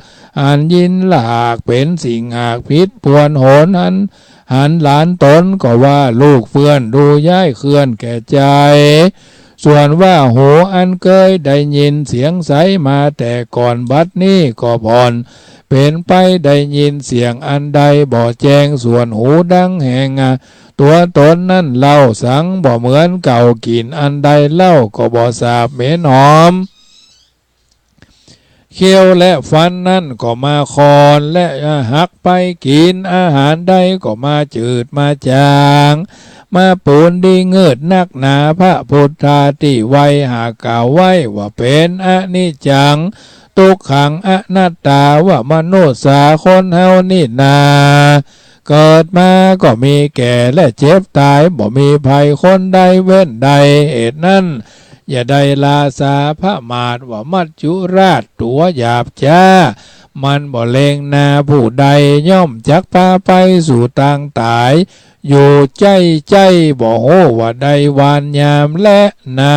อันยินหลาก เป๋นสิ่งหากผิดผวน หนหัน หันหลานต๋นก็ว่าลูกเปื้อน ดูย้ายเคลื่อนแก่ใจ๋ ส่วนว่าหูอันเกยได้ยินเสียงใสมาแต่ก่อน บัดนี้ก็ผ่อนเป๋นไปได้ยินเสียงอันใดบ่แจ้ง ส่วนหูดังแห่ง อ่า ตั๋วต๋นนั้นเล่า สังบ่เหมือนเก่า กลิ่นอันใดเล่าก็บ่สาบเหม็นหอม เขี้ยวและฟันนั้นก็มาคอน และหักไป กลิ่นอาหารใดก็มาจืดมาจาง มาปูนดีเงิดนักหนา พระพุทธาตี้ไวหากกล่าวไว้ว่าเป๋นอนิจจัง ตุ๊กขัง อนัตตา ว่ามนุษย์สาคนเฮานี่นา เกิดมาก็มีแก่และเจ็บต๋าย บ่มีใผคนใดเว้นได้ เหตุนั้น อย่าได้หล้าสาประมาท ว่ามัจจุราชตั๋วหยาบจ๊า มันบ่เล็งหน้าผู้ใด ย่อมจักปาไปสู่ตางต๋าย อยู่ใจ๊ใจ๊ บ่ฮู้ว่าได้วานยามและนา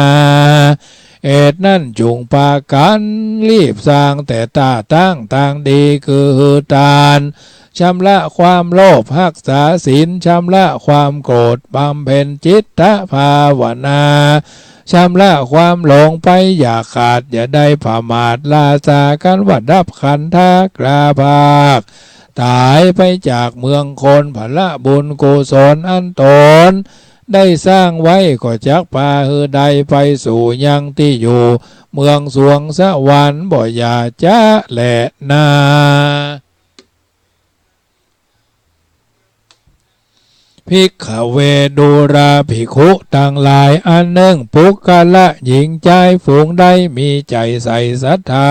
เหตุนั้นจุ่งปากั๋นรีบสร้าง แต่ต้าตางตางดี คือหื้อตาน ชำระความโลภ ฮักษาศีล ชำระความโกรธ บำเพ็ญจิตตภาวนา ชำระความหลงไปอย่าขาด อย่าได้ประมาท หล้าสากั๋นว่าดับขันธกราภาค ต๋ายไปจากเมืองคน ผละบุญกุศลอันต๋นได้สร้างไว้ ก็จักปาหื้อได้ไปสู่ยังตี้อยู่ เมืองสวงสวรรค์ บ่อย่าจ๊าแลนา ภิกขเว ดูราภิกขุตังหลาย อันนึ่งปุคคละหญิงจายฝูงใดมีใจ๋ใส่ศรัทธา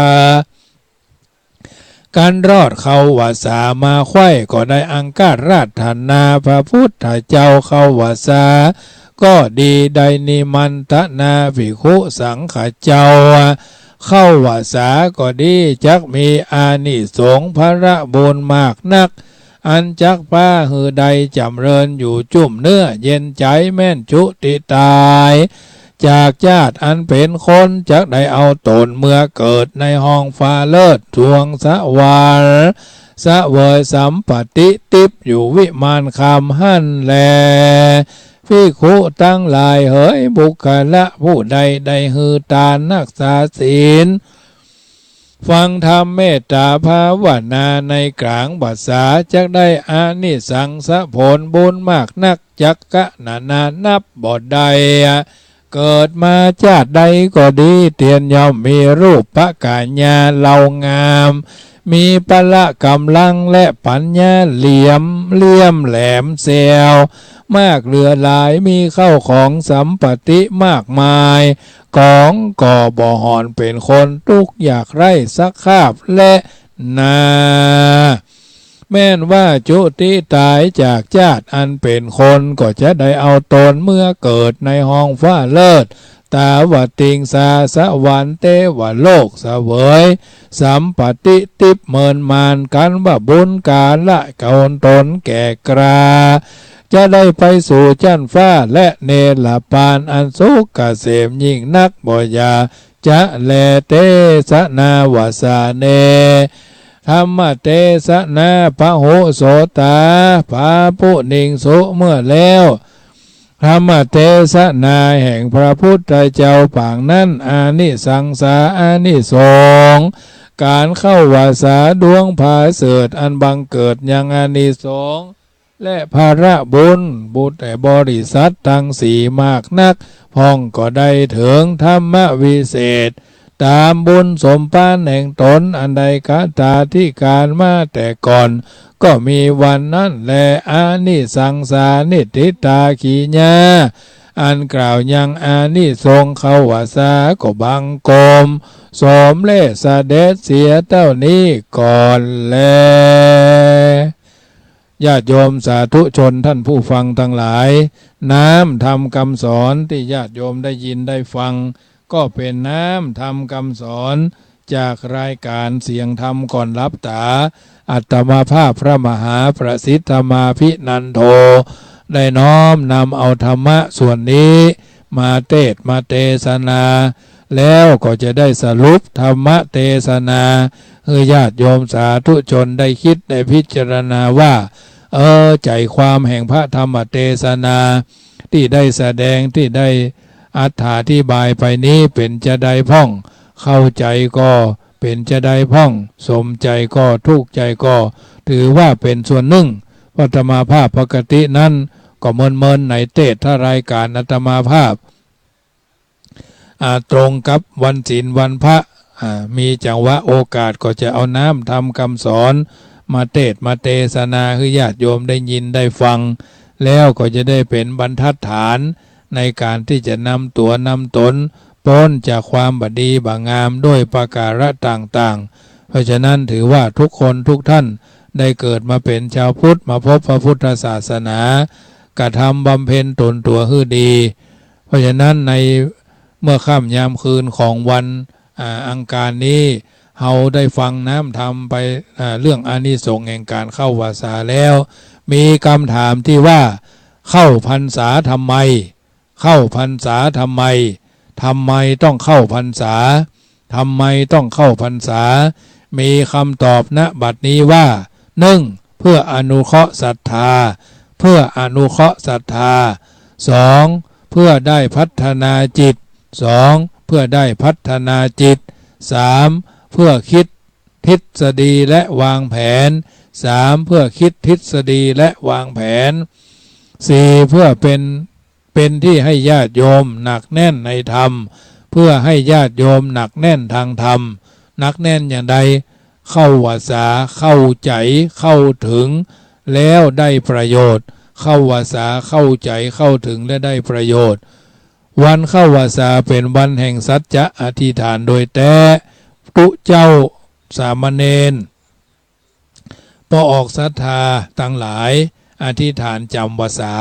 กั๋นรอดเข้าวัสสามาไขว้ ก็ได้อังคาราธนาพระพุทธเจ้าเข้าวัสสา ก็ดี ได้นิมันตนาภิกขุสังฆเจ้า เข้าพรรษาก็ดี จักมีอานิสงส์ผละบุญมากนัก อันจักปาหื้อได้จ๋ำเริญอยู่จุ่มเนื้อเย็นใจ๋แม่นจุติต๋าย จากจาติอันเป๋นคน จักได้เอาต๋นเมือเกิดในห้องฟ้าเลิศสวงสวรรค์ เสวยสัมปัตติติ๊บอยู่วิมานคำหั้นแล ภิกขุตังหลายเหย บุคคละผู้ใดได้หื้อตานฮักษาศีล ฟังธรรมเมตต๋าภาวนาในก๋างพรรษา จักได้อานิสังสผลบุญมากนัก จักกะนานานับบ่ได้ เกิดมาจาติใดก็ดี เตียนย่อมมีรูปพกายาเหล่างาม มีพละก๋ำลังและปั๋ญญาเหลี่ยม เลี่ยมแหลมแซว มากเหลือหลาย มีเข้าของสัมปัตติมากมาย ก๋องก็บ่ห่อนเป๋นคน ตุ๊กข์ยากไร้สักคาบแลนา แม่นว่าจุติต๋ายจากจาติอันเป๋นคน ก็จะได้เอาต๋นเมือเกิดในห้องฟ้าเลิศ ตาวติงสาสวรรค์เตวโลก เสวยสัมปัตติติ๊บเมินมาน กั๋นว่าบุญก๋าละก๋อนต๋นแก่กล้า จะได้ไปสู่จั๊นฟ้าและเนรปานอันสุขเกษมยิ่งนัก บ่อย่าจะแล เตสนาวาสาเน ธรรมเตสนา พหุโสตา พาผู้นิ่งสุเมื่อแล้ว ธรรมเตสนาแห่งพระพุทธเจ้าปางนั้น อานิสังสาอานิสงส์ ก๋านเข้าพรรษาดวงผาเสริฐอันบังเกิดยังอานิสงส์ และผละบุญ บุญแต่บริษัทตังสี่มากนัก พ่องก็ได้เถิงธรรมวิเศษ ต๋ามบุญสมภารแห่งต๋น อันได้คตาธิการมาแต่ก่อน ก็มีวันนั้นแล อานิสังสานิฏฐิตาขีญา อันกล่าวยังอานิสงส์เข้าพรรษา ก็บังคมสมเร็จเสด็จเสียเต้านี้ก่อนแล ญาติโยมสาธุชนท่านผู้ฟังตังหลาย น้ำธรรมกำสอนตี้ญาติโยมได้ยินได้ฟัง ก็เป๋นน้ำธรรมกำสอน จากรายก๋านเสียงธรรมก่อนหลับต๋า อาตมาภาพพระมหาประสิทธมาภินันโท ได้น้อมนำเอาธรรมะส่วนนี้มาเตสน์มาเตสนา แล้วก็จะได้สรุปธรรมเตสนา หื้อญาติโยมสาธุชนได้กึ๊ดได้พิจารณาว่า เออ ใจ๋ความแห่งพระธรรมเตสนา ตี้ได้แสดง ตี้ได้อธิบายไปนี้ เป๋นจาใดพ่อง เข้าใจ๋ก็เป๋นจาใดพ่อง สมใจ๋ก็ถูกใจ๋ก็ ถือว่าเป๋นส่วนนึ่ง อาตมาภาพปกตินั้น ก็เมินๆ ในเตสน์รายก๋านอาตมาภาพ อ่า ตรงกับวันศีลวันพระ อ่า มีจังหวะโอกาสก็จะเอาน้ำธรรมกำสอนมาเตสน์มาเตสนา หื้อญาติโยมได้ยินได้ฟัง แล้วก็จะได้เป๋นบรรทัดฐานในก๋านตี้จะนำตั๋วนำต๋นป๊นจากความบ่ดีบ่างามด้วยประก๋าระต่างๆ เพราะฉะนั้นถือว่าทุกคนทุกท่านได้เกิดมาเป๋นจาวพุทธ มาพบพระพุทธศาสนา กระทำบำเพ็ญต๋นตั๋วหื้อดี เพราะฉะนั้นในเมื่อค่ำยามคืนของวัน อ่า อังคารนี้ เฮาได้ฟังน้ำธรรมไป อ่า เรื่องอานิสงส์แห่งก๋านเข้าพรรษาแล้ว มีกำถามตี้ว่า เข้าพรรษาทำไม เข้าพรรษาทำไม ทำไมต้องเข้าพรรษา ทำไมต้องเข้าพรรษา มีกำตอบ ณ บัดนี้ว่า นึ่ง เพื่ออนุเคราะห์ศรัทธา เพื่ออนุเคราะห์ศรัทธา สอง เพื่อได้พัฒนาจิต สอง เพื่อได้พัฒนาจิต สาม เพื่อคิดทฤษฎีและวางแผน สาม เพื่อคิดทฤษฎีและวางแผน สี่ เพื่อเป็น เป็นตี้หื้อญาติโยมหนักแน่นในธรรม เพื่อหื้อญาติโยมหนักแน่นตางธรรม หนักแน่นอย่างใด เข้าพรรษา เข้าใจ๋ เข้าเถิง แล้วได้ประโยชน์ เข้าพรรษา เข้าใจ๋ เข้าเถิง และได้ประโยชน์ วันเข้าพรรษาเป๋นวันแห่งสัจจะอธิษฐานโดยแต๊ ตุ๊เจ้าสามเณร ปอออกศรัทธาตังหลาย อธิษฐานจ๋ำพรรษา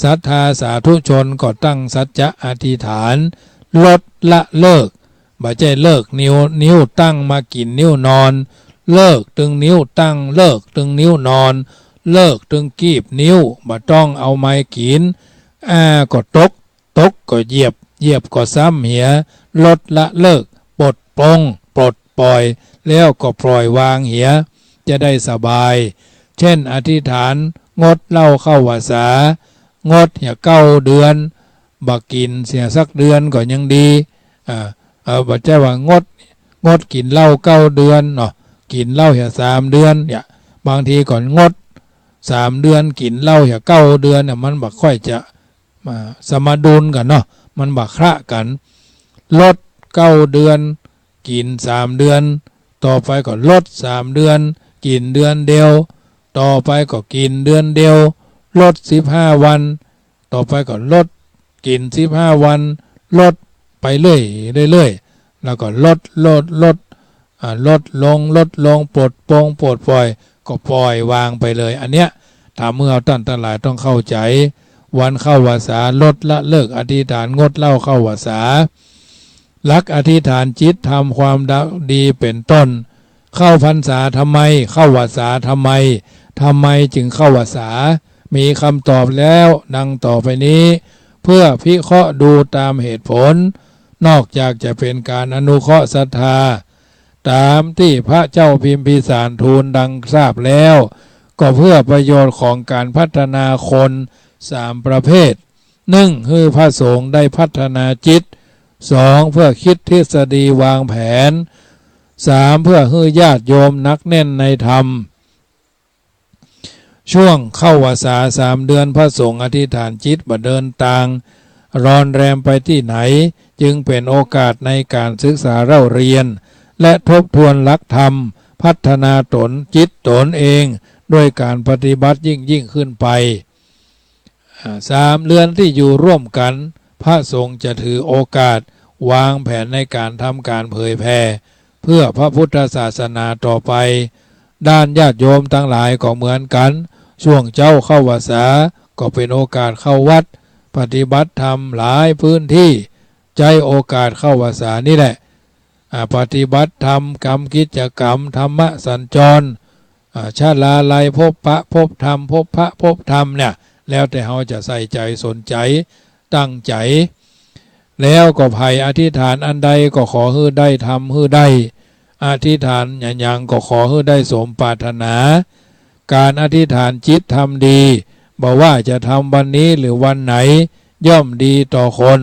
ศรัทธาสาธุชนก็ตั้งสัจจะอธิษฐาน ลดละเลิก บ่ใจ้เลิกนิ้ว นิ้วตั้งมากิ๋นนิ้วนอน เลิกตึงนิ้วตั้ง เลิกตึงนิ้วนอน เลิกตึงกีบนิ้ว บ่ต้องเอาไม้กิ๋น อ่า ก็ตก ตกก็เหยียบ เหยียบก็ซ้ำเหีย ลดละเลิก ปลดปลง ปลดปล่อย แล้วก็ปล่อยวางเหีย จะได้สบาย เช่น อธิษฐานงดเหล้าเข้าพรรษา งดเหียเก้าเดือน บ่กิ๋นเหียสักเดือนก็ยังดี อ่า เออ บ่ใจ้ว่างด งดกิ๋นเหล้าเก้าเดือนเนาะ กิ๋นเหล้าเหียสามเดือนเนี่ย บางทีก็งดสามเดือน กิ๋นเหล้าเหียเก้าเดือนเนี่ย มันบ่ค่อยจะ อ่า สมดุลกั๋นเนาะ มันบ่คละกั๋น ลดเก้าเดือน กิ๋นสามเดือน ต่อไปก็ลดสามเดือน กิ๋นเดือนเดียว ต่อไปก็กิ๋นเดือนเดียว ลดสิบห้าวัน ต่อไปก็ลด กิ๋นสิบห้าวัน ลดไปเรื่อย เรื่อยๆ แล้วก็ลด ลด ลด อ่า ลดลง ลดลง ปลดปลง ปลดปล่อย ก็ปล่อยวางไปเลย อันเนี้ย ถ้าเมื่อต้านตังหลายต้องเข้าใจ๋ วันเข้าพรรษา ลดละเลิก อธิษฐานงดเหล้าเข้าพรรษา หลักอธิษฐานจิตทำความดีเป๋นต้น เข้าพรรษาทำไม เข้าพรรษาทำไม ทำไมจึงเข้าพรรษา มีคำตอบแล้วดังต่อไปนี้ เพื่อพิเคราะห์ดูตามเหตุผล นอกจากจะเป๋นก๋านอนุเคราะห์ศรัทธา ต๋ามตี้พระเจ้าพิมพิสารทูลดังทราบแล้ว ก็เพื่อประโยชน์ของก๋านพัฒนาคนสามประเภท นึ่ง หื้อพระสงฆ์ได้พัฒนาจิต สอง เพื่อคิดทฤษฎีวางแผน สาม เพื่อหื้อญาติโยมหนักแน่นในธรรม ช่วงเข้าพรรษาสามเดือน พระสงฆ์อธิษฐานจิตบ่เดินตาง รอนแรมไปตี้ไหน จึงเป๋นโอกาสในก๋านศึกษาเล่าเรียน และทบทวนหลักธรรม พัฒนาต๋นจิตต๋นเอง ด้วยก๋านปฏิบัติยิ่งๆ ขึ้นไป อ่า สามเดือนตี้อยู่ร่วมกั๋น พระสงฆ์จะถือโอกาสวางแผนในก๋านทำก๋านเผยแผ่ เพื่อพระพุทธศาสนาต่อไป ด้านญาติโยมตังหลายก็เหมือนกั๋น ช่วงเจ๊าเข้าพรรษาก็เป๋นโอกาสเข้าวัด ปฏิบัติธรรมหลายพื้นตี้ ใจ๊โอกาสเข้าพรรษานี่แหละ อ่า ปฏิบัติธรรม ทำกิจกรรม ธรรมสัญจร อ่า ชลาลัย พบปะพบธรรม พบพระพบธรรมเนี่ย แล้วแต่เฮาจะใส่ใจ๋สนใจ๋ ตั้งใจ๋ แล้วก็ใผอธิษฐานอันใดก็ขอหื้อได้ ทำหื้อได้ อธิษฐานหยังๆ ก็ขอหื้อได้สมปรารถนา ก๋านอธิษฐานจิตทำดี บ่ว่าจะทำวันนี้หรือวันไหน ย่อมดีต่อคน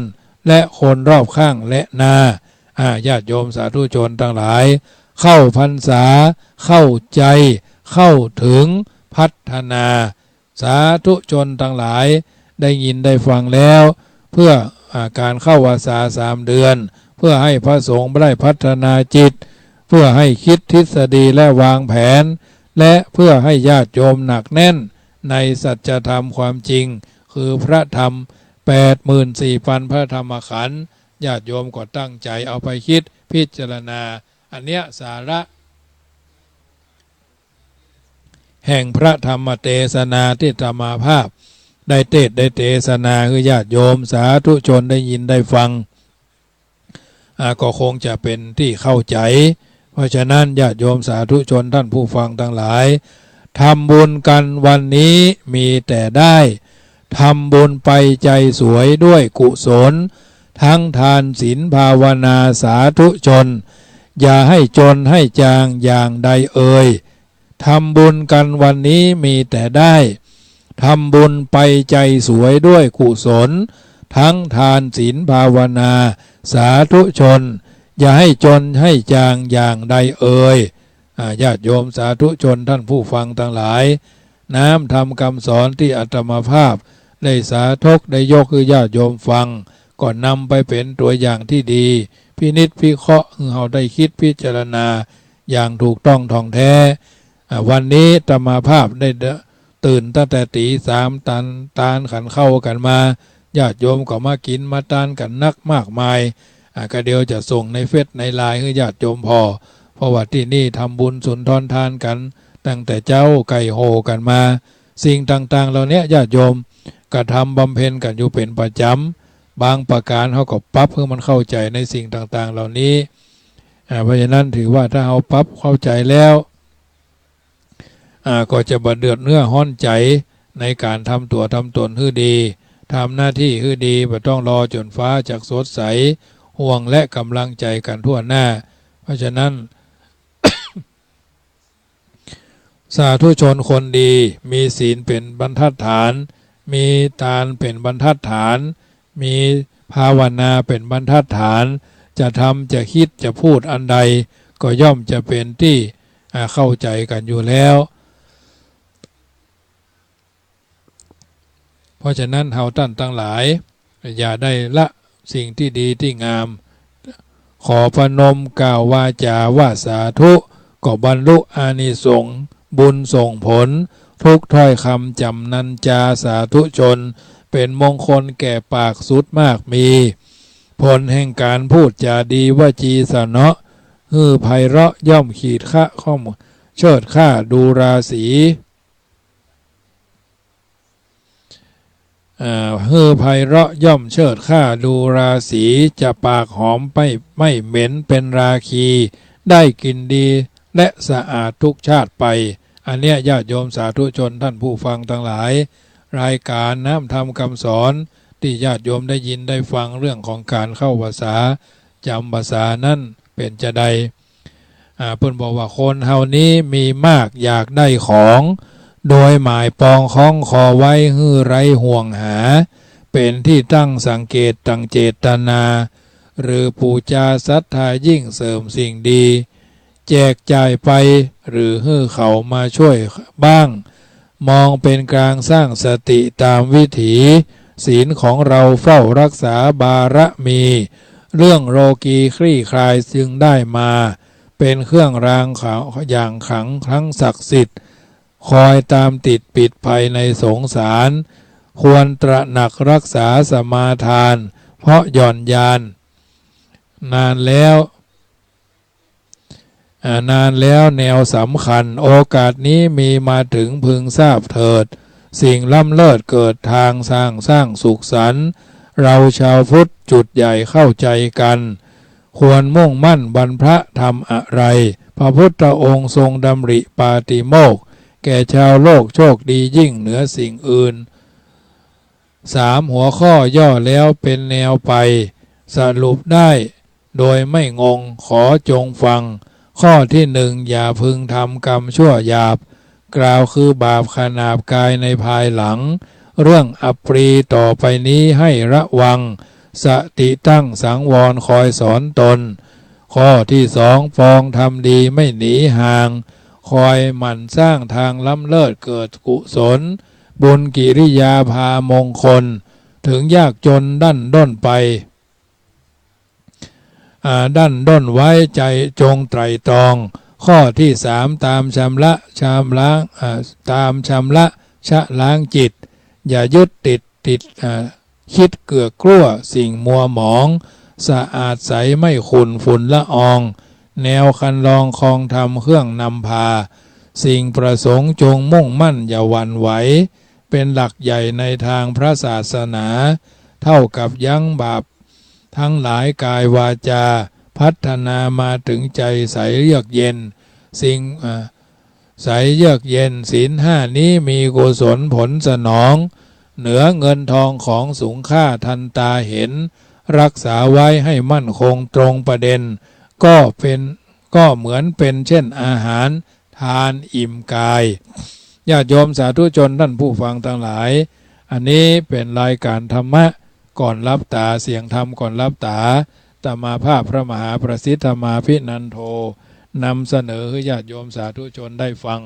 และคนรอบข้างและนา อ่า ญาติโยมสาธุชนตังหลาย เข้าพรรษา เข้าใจ๋ เข้าถึง พัฒนา สาธุชนตังหลาย ได้ยินได้ฟังแล้ว เพื่อ อ่า ก๋านเข้าพรรษาสามเดือน เพื่อหื้อพระสงฆ์ได้พัฒนาจิต เพื่อหื้อคิดทฤษฎีและวางแผน และเพื่อหื้อญาติโยมหนักแน่นในสัจธรรมความจริง คือพระธรรมแปดหมื่นสี่ปันพระธรรมขันธ์ ญาติโยมก็ตั้งใจ๋เอาไปคิดพิจารณา อันเนี้ยสาระ แห่งพระธรรมเตสนาตี้อาตมาภาพได้เตสน์ได้เตสนาหื้อญาติโยมสาธุชนได้ยินได้ฟัง อ่า ก็คงจะเป๋นตี้เข้าใจ๋ เพราะฉะนั้นญาติโยมสาธุชนท่านผู้ฟังตังหลาย ทำบุญกั๋นวันนี้มีแต่ได้ ทำบุญไปใจ๋สวยด้วยกุศล ทั้งทานศีลภาวนาสาธุชน อย่าหื้อจนหื้อจางอย่างใดเอ่ย ทำบุญกั๋นวันนี้มีแต่ได้ ทำบุญไปใจ๋สวยด้วยกุศล ทั้งทานศีลภาวนาสาธุชน อย่าหื้อจนหื้อจางอย่างใดเอ่ย อ่า ญาติโยมสาธุชนท่านผู้ฟังตังหลาย น้ำธรรมกำสอนตี้อาตมาภาพได้สาธกได้ยกหื้อญาติโยมฟัง ก็นำไปเป๋นตั๋วอย่างตี้ดี พินิจพิเคราะห์หื้อเฮาได้คิดพิจารณาอย่างถูกต้องถ่องแท้ อ่า วันนี้อาตมาภาพได้ตื่นตั้งแต่ตี๋สาม ตาน ตานขันข้าวกั๋นมา ญาติโยมก็มากิ๋นมาตานกั๋นนักมากมาย อ่า ก็เดี๋ยวจะส่งในเฟซในไลน์หื้อญาติโยมผ่อ เพราะว่าตี้นี่ทำบุญสุนทรทานกั๋น ตั้งแต่เจ๊าไก่โห่กั๋นมา สิ่งต่างๆ เหล่าเนี้ยญาติโยมกระทำบำเพ็ญกั๋นอยู่เป๋นประจ๋ บางประก๋านเฮาก็ปรับหื้อมันเข้าใจ๋ในสิ่งต่างๆ เหล่านี้ อ่า เพราะฉะนั้นถือว่าถ้าเฮาปรับเข้าใจ๋แล้ว อ่า ก็จะบ่เดือดเนื้อฮ้อนใจ๋ในก๋านทำตั๋วทำต๋นหื้อดี ทำหน้าตี้หื้อดี บ่ต้องรอจ๋นฟ้าจักสดใส ห่วงและก๋ำลังใจ๋กั๋นทั่วหน้า เพราะฉะนั้น สาธุชนคนดี มีศีลเป๋นบรรทัดฐาน มีตานเป๋นบรรทัดฐาน มีภาวนาเป๋นบรรทัดฐาน จะทำ จะกึ๊ด จะพูดอันใด ก็ย่อมจะเป๋นตี้ อ่า เข้าใจ๋กั๋นอยู่แล้ว เพราะฉะนั้นเฮาต้านตังหลาย อย่าได้ละสิ่งตี้ดีตี้งาม ขอประนมกล่าววาจ๋าว่าสาธุ ก็บรรลุอานิสงส์บุญส่งผล ทุกถ้อยคำจ๋ำนันจาสาธุชน เป๋นมงคลแก่ปากสุดมากมี ผลแห่งก๋านพูดจ๋าดีวจีสนอ หื้อไพเราะย่อมขีดคะข้อมเชิดข้าดูราศี อ่า หื้อไพเราะย่อมเชิดข้าดูราศี จะปากหอมไม่ ไม่เหม็นเป๋นราคี ได้กิ๋นดีและสะอาดทุกชาติไป อันเนี้ยญาติโยมสาธุชนต้านผู้ฟังตังหลาย รายก๋านน้ำธรรมกำสอนตี้ญาติโยมได้ยินได้ฟังเรื่องของก๋านเข้าพรรษา จ๋ำพรรษานั้นเป๋นจาใด อ่า เปิ้นบอกว่าคนเฮานี้มีมากอยากได้ของ โดยหมายปองคล้องคอไว้หื้อไร้ห่วงหา เป๋นตี้ตั้งสังเกตตังเจตนา หรือปู๋จาศรัทธายิ่งเสริมสิ่งดี แจกจ่ายไปหรือหื้อเขามาช่วยบ้าง มองเป๋นกลางสร้างสติต๋ามวิถี ศีลของเราเฝ้ารักษาบารมี เรื่องโลกีคลี่คลายจึงได้มา เป๋นเครื่องรางขลังอย่างขลังทั้งศักดิ์สิทธิ์ คอยตามติดปิดภัยในสงสาร ควรตระหนักรักษาสมาทาน เพราะหย่อนยาน นานแล้ว อ่า นานแล้วแนวสำคัญ โอกาสนี้มีมาถึงพึงทราบเถิด สิ่งล้ำเลิศเกิดทางสร้าง สร้างสุขสันต์ เราชาวพุทธจุดใหญ่เข้าใจ๋กั๋น ควรมุ่งมั่นบรรพะทำอะไร พระพุทธองค์ทรงดำริปาติโมกข์ แก่ชาวโลกโชคดียิ่งเหนือสิ่งอื่น สามหัวข้อย่อแล้วเป๋นแนวไป สรุปได้โดยไม่งง ขอจงฟัง ข้อที่หนึ่ง อย่าพึงทำกรรมชั่วหยาบ กล่าวคือบาปขนาบกายในภายหลัง เรื่องอัปรีต่อไปนี้ให้ระวัง สติตั้งสังวรคอยสอนตน ข้อที่สอง ปองทำดีไม่หนีห่าง คอยหมั่นสร้างทางล้ำเลิศเกิดกุศล บุญกิริยาพามงคล ถึงยากจนดั้นด้นไป อ่า ดั้นด้นไว้ใจ๋จงไตร่ตรอง ข้อที่สาม ตามชำระชำระ อ่า ตามชำระชะล้างจิต อย่ายึดติด ติด อ่า คิดเกื้อกลั้วสิ่งมัวหมอง สะอาดใสไม่ขุ่นฝุ่นละออง แนวคันลองคองธรรมเครื่องนำพา สิ่งประสงค์จงมุ่งมั่นอย่าหวั่นไหว เป๋นหลักใหญ่ในทางพระศาสนา เท่ากับยั้งบาปทั้งหลายวาจา พัฒนามาถึงใจ๋ใสเยือกเย็น สิ่ง อ่า ใสเยือกเย็น ศีลห้านี้มีกุศลผลสนอง เหนือเงินทองของสูงค่าทันตาเห็น รักษาไว้ให้มั่นคงตรงประเด็น ก็เป๋น ก็เหมือนเป๋นเช่นอาหารทานอิ่มกาย ญาติโยมสาธุชนต้านผู้ฟังตังหลาย อันนี้เป๋นรายก๋านธรรมะก่อนหลับต๋า เสียงธรรมก่อนหลับต๋า อาตมาภาพพระมหาประสิทธิ์ธรรมาภินันโท นำเสนอหื้อญาติโยมสาธุชนได้ฟัง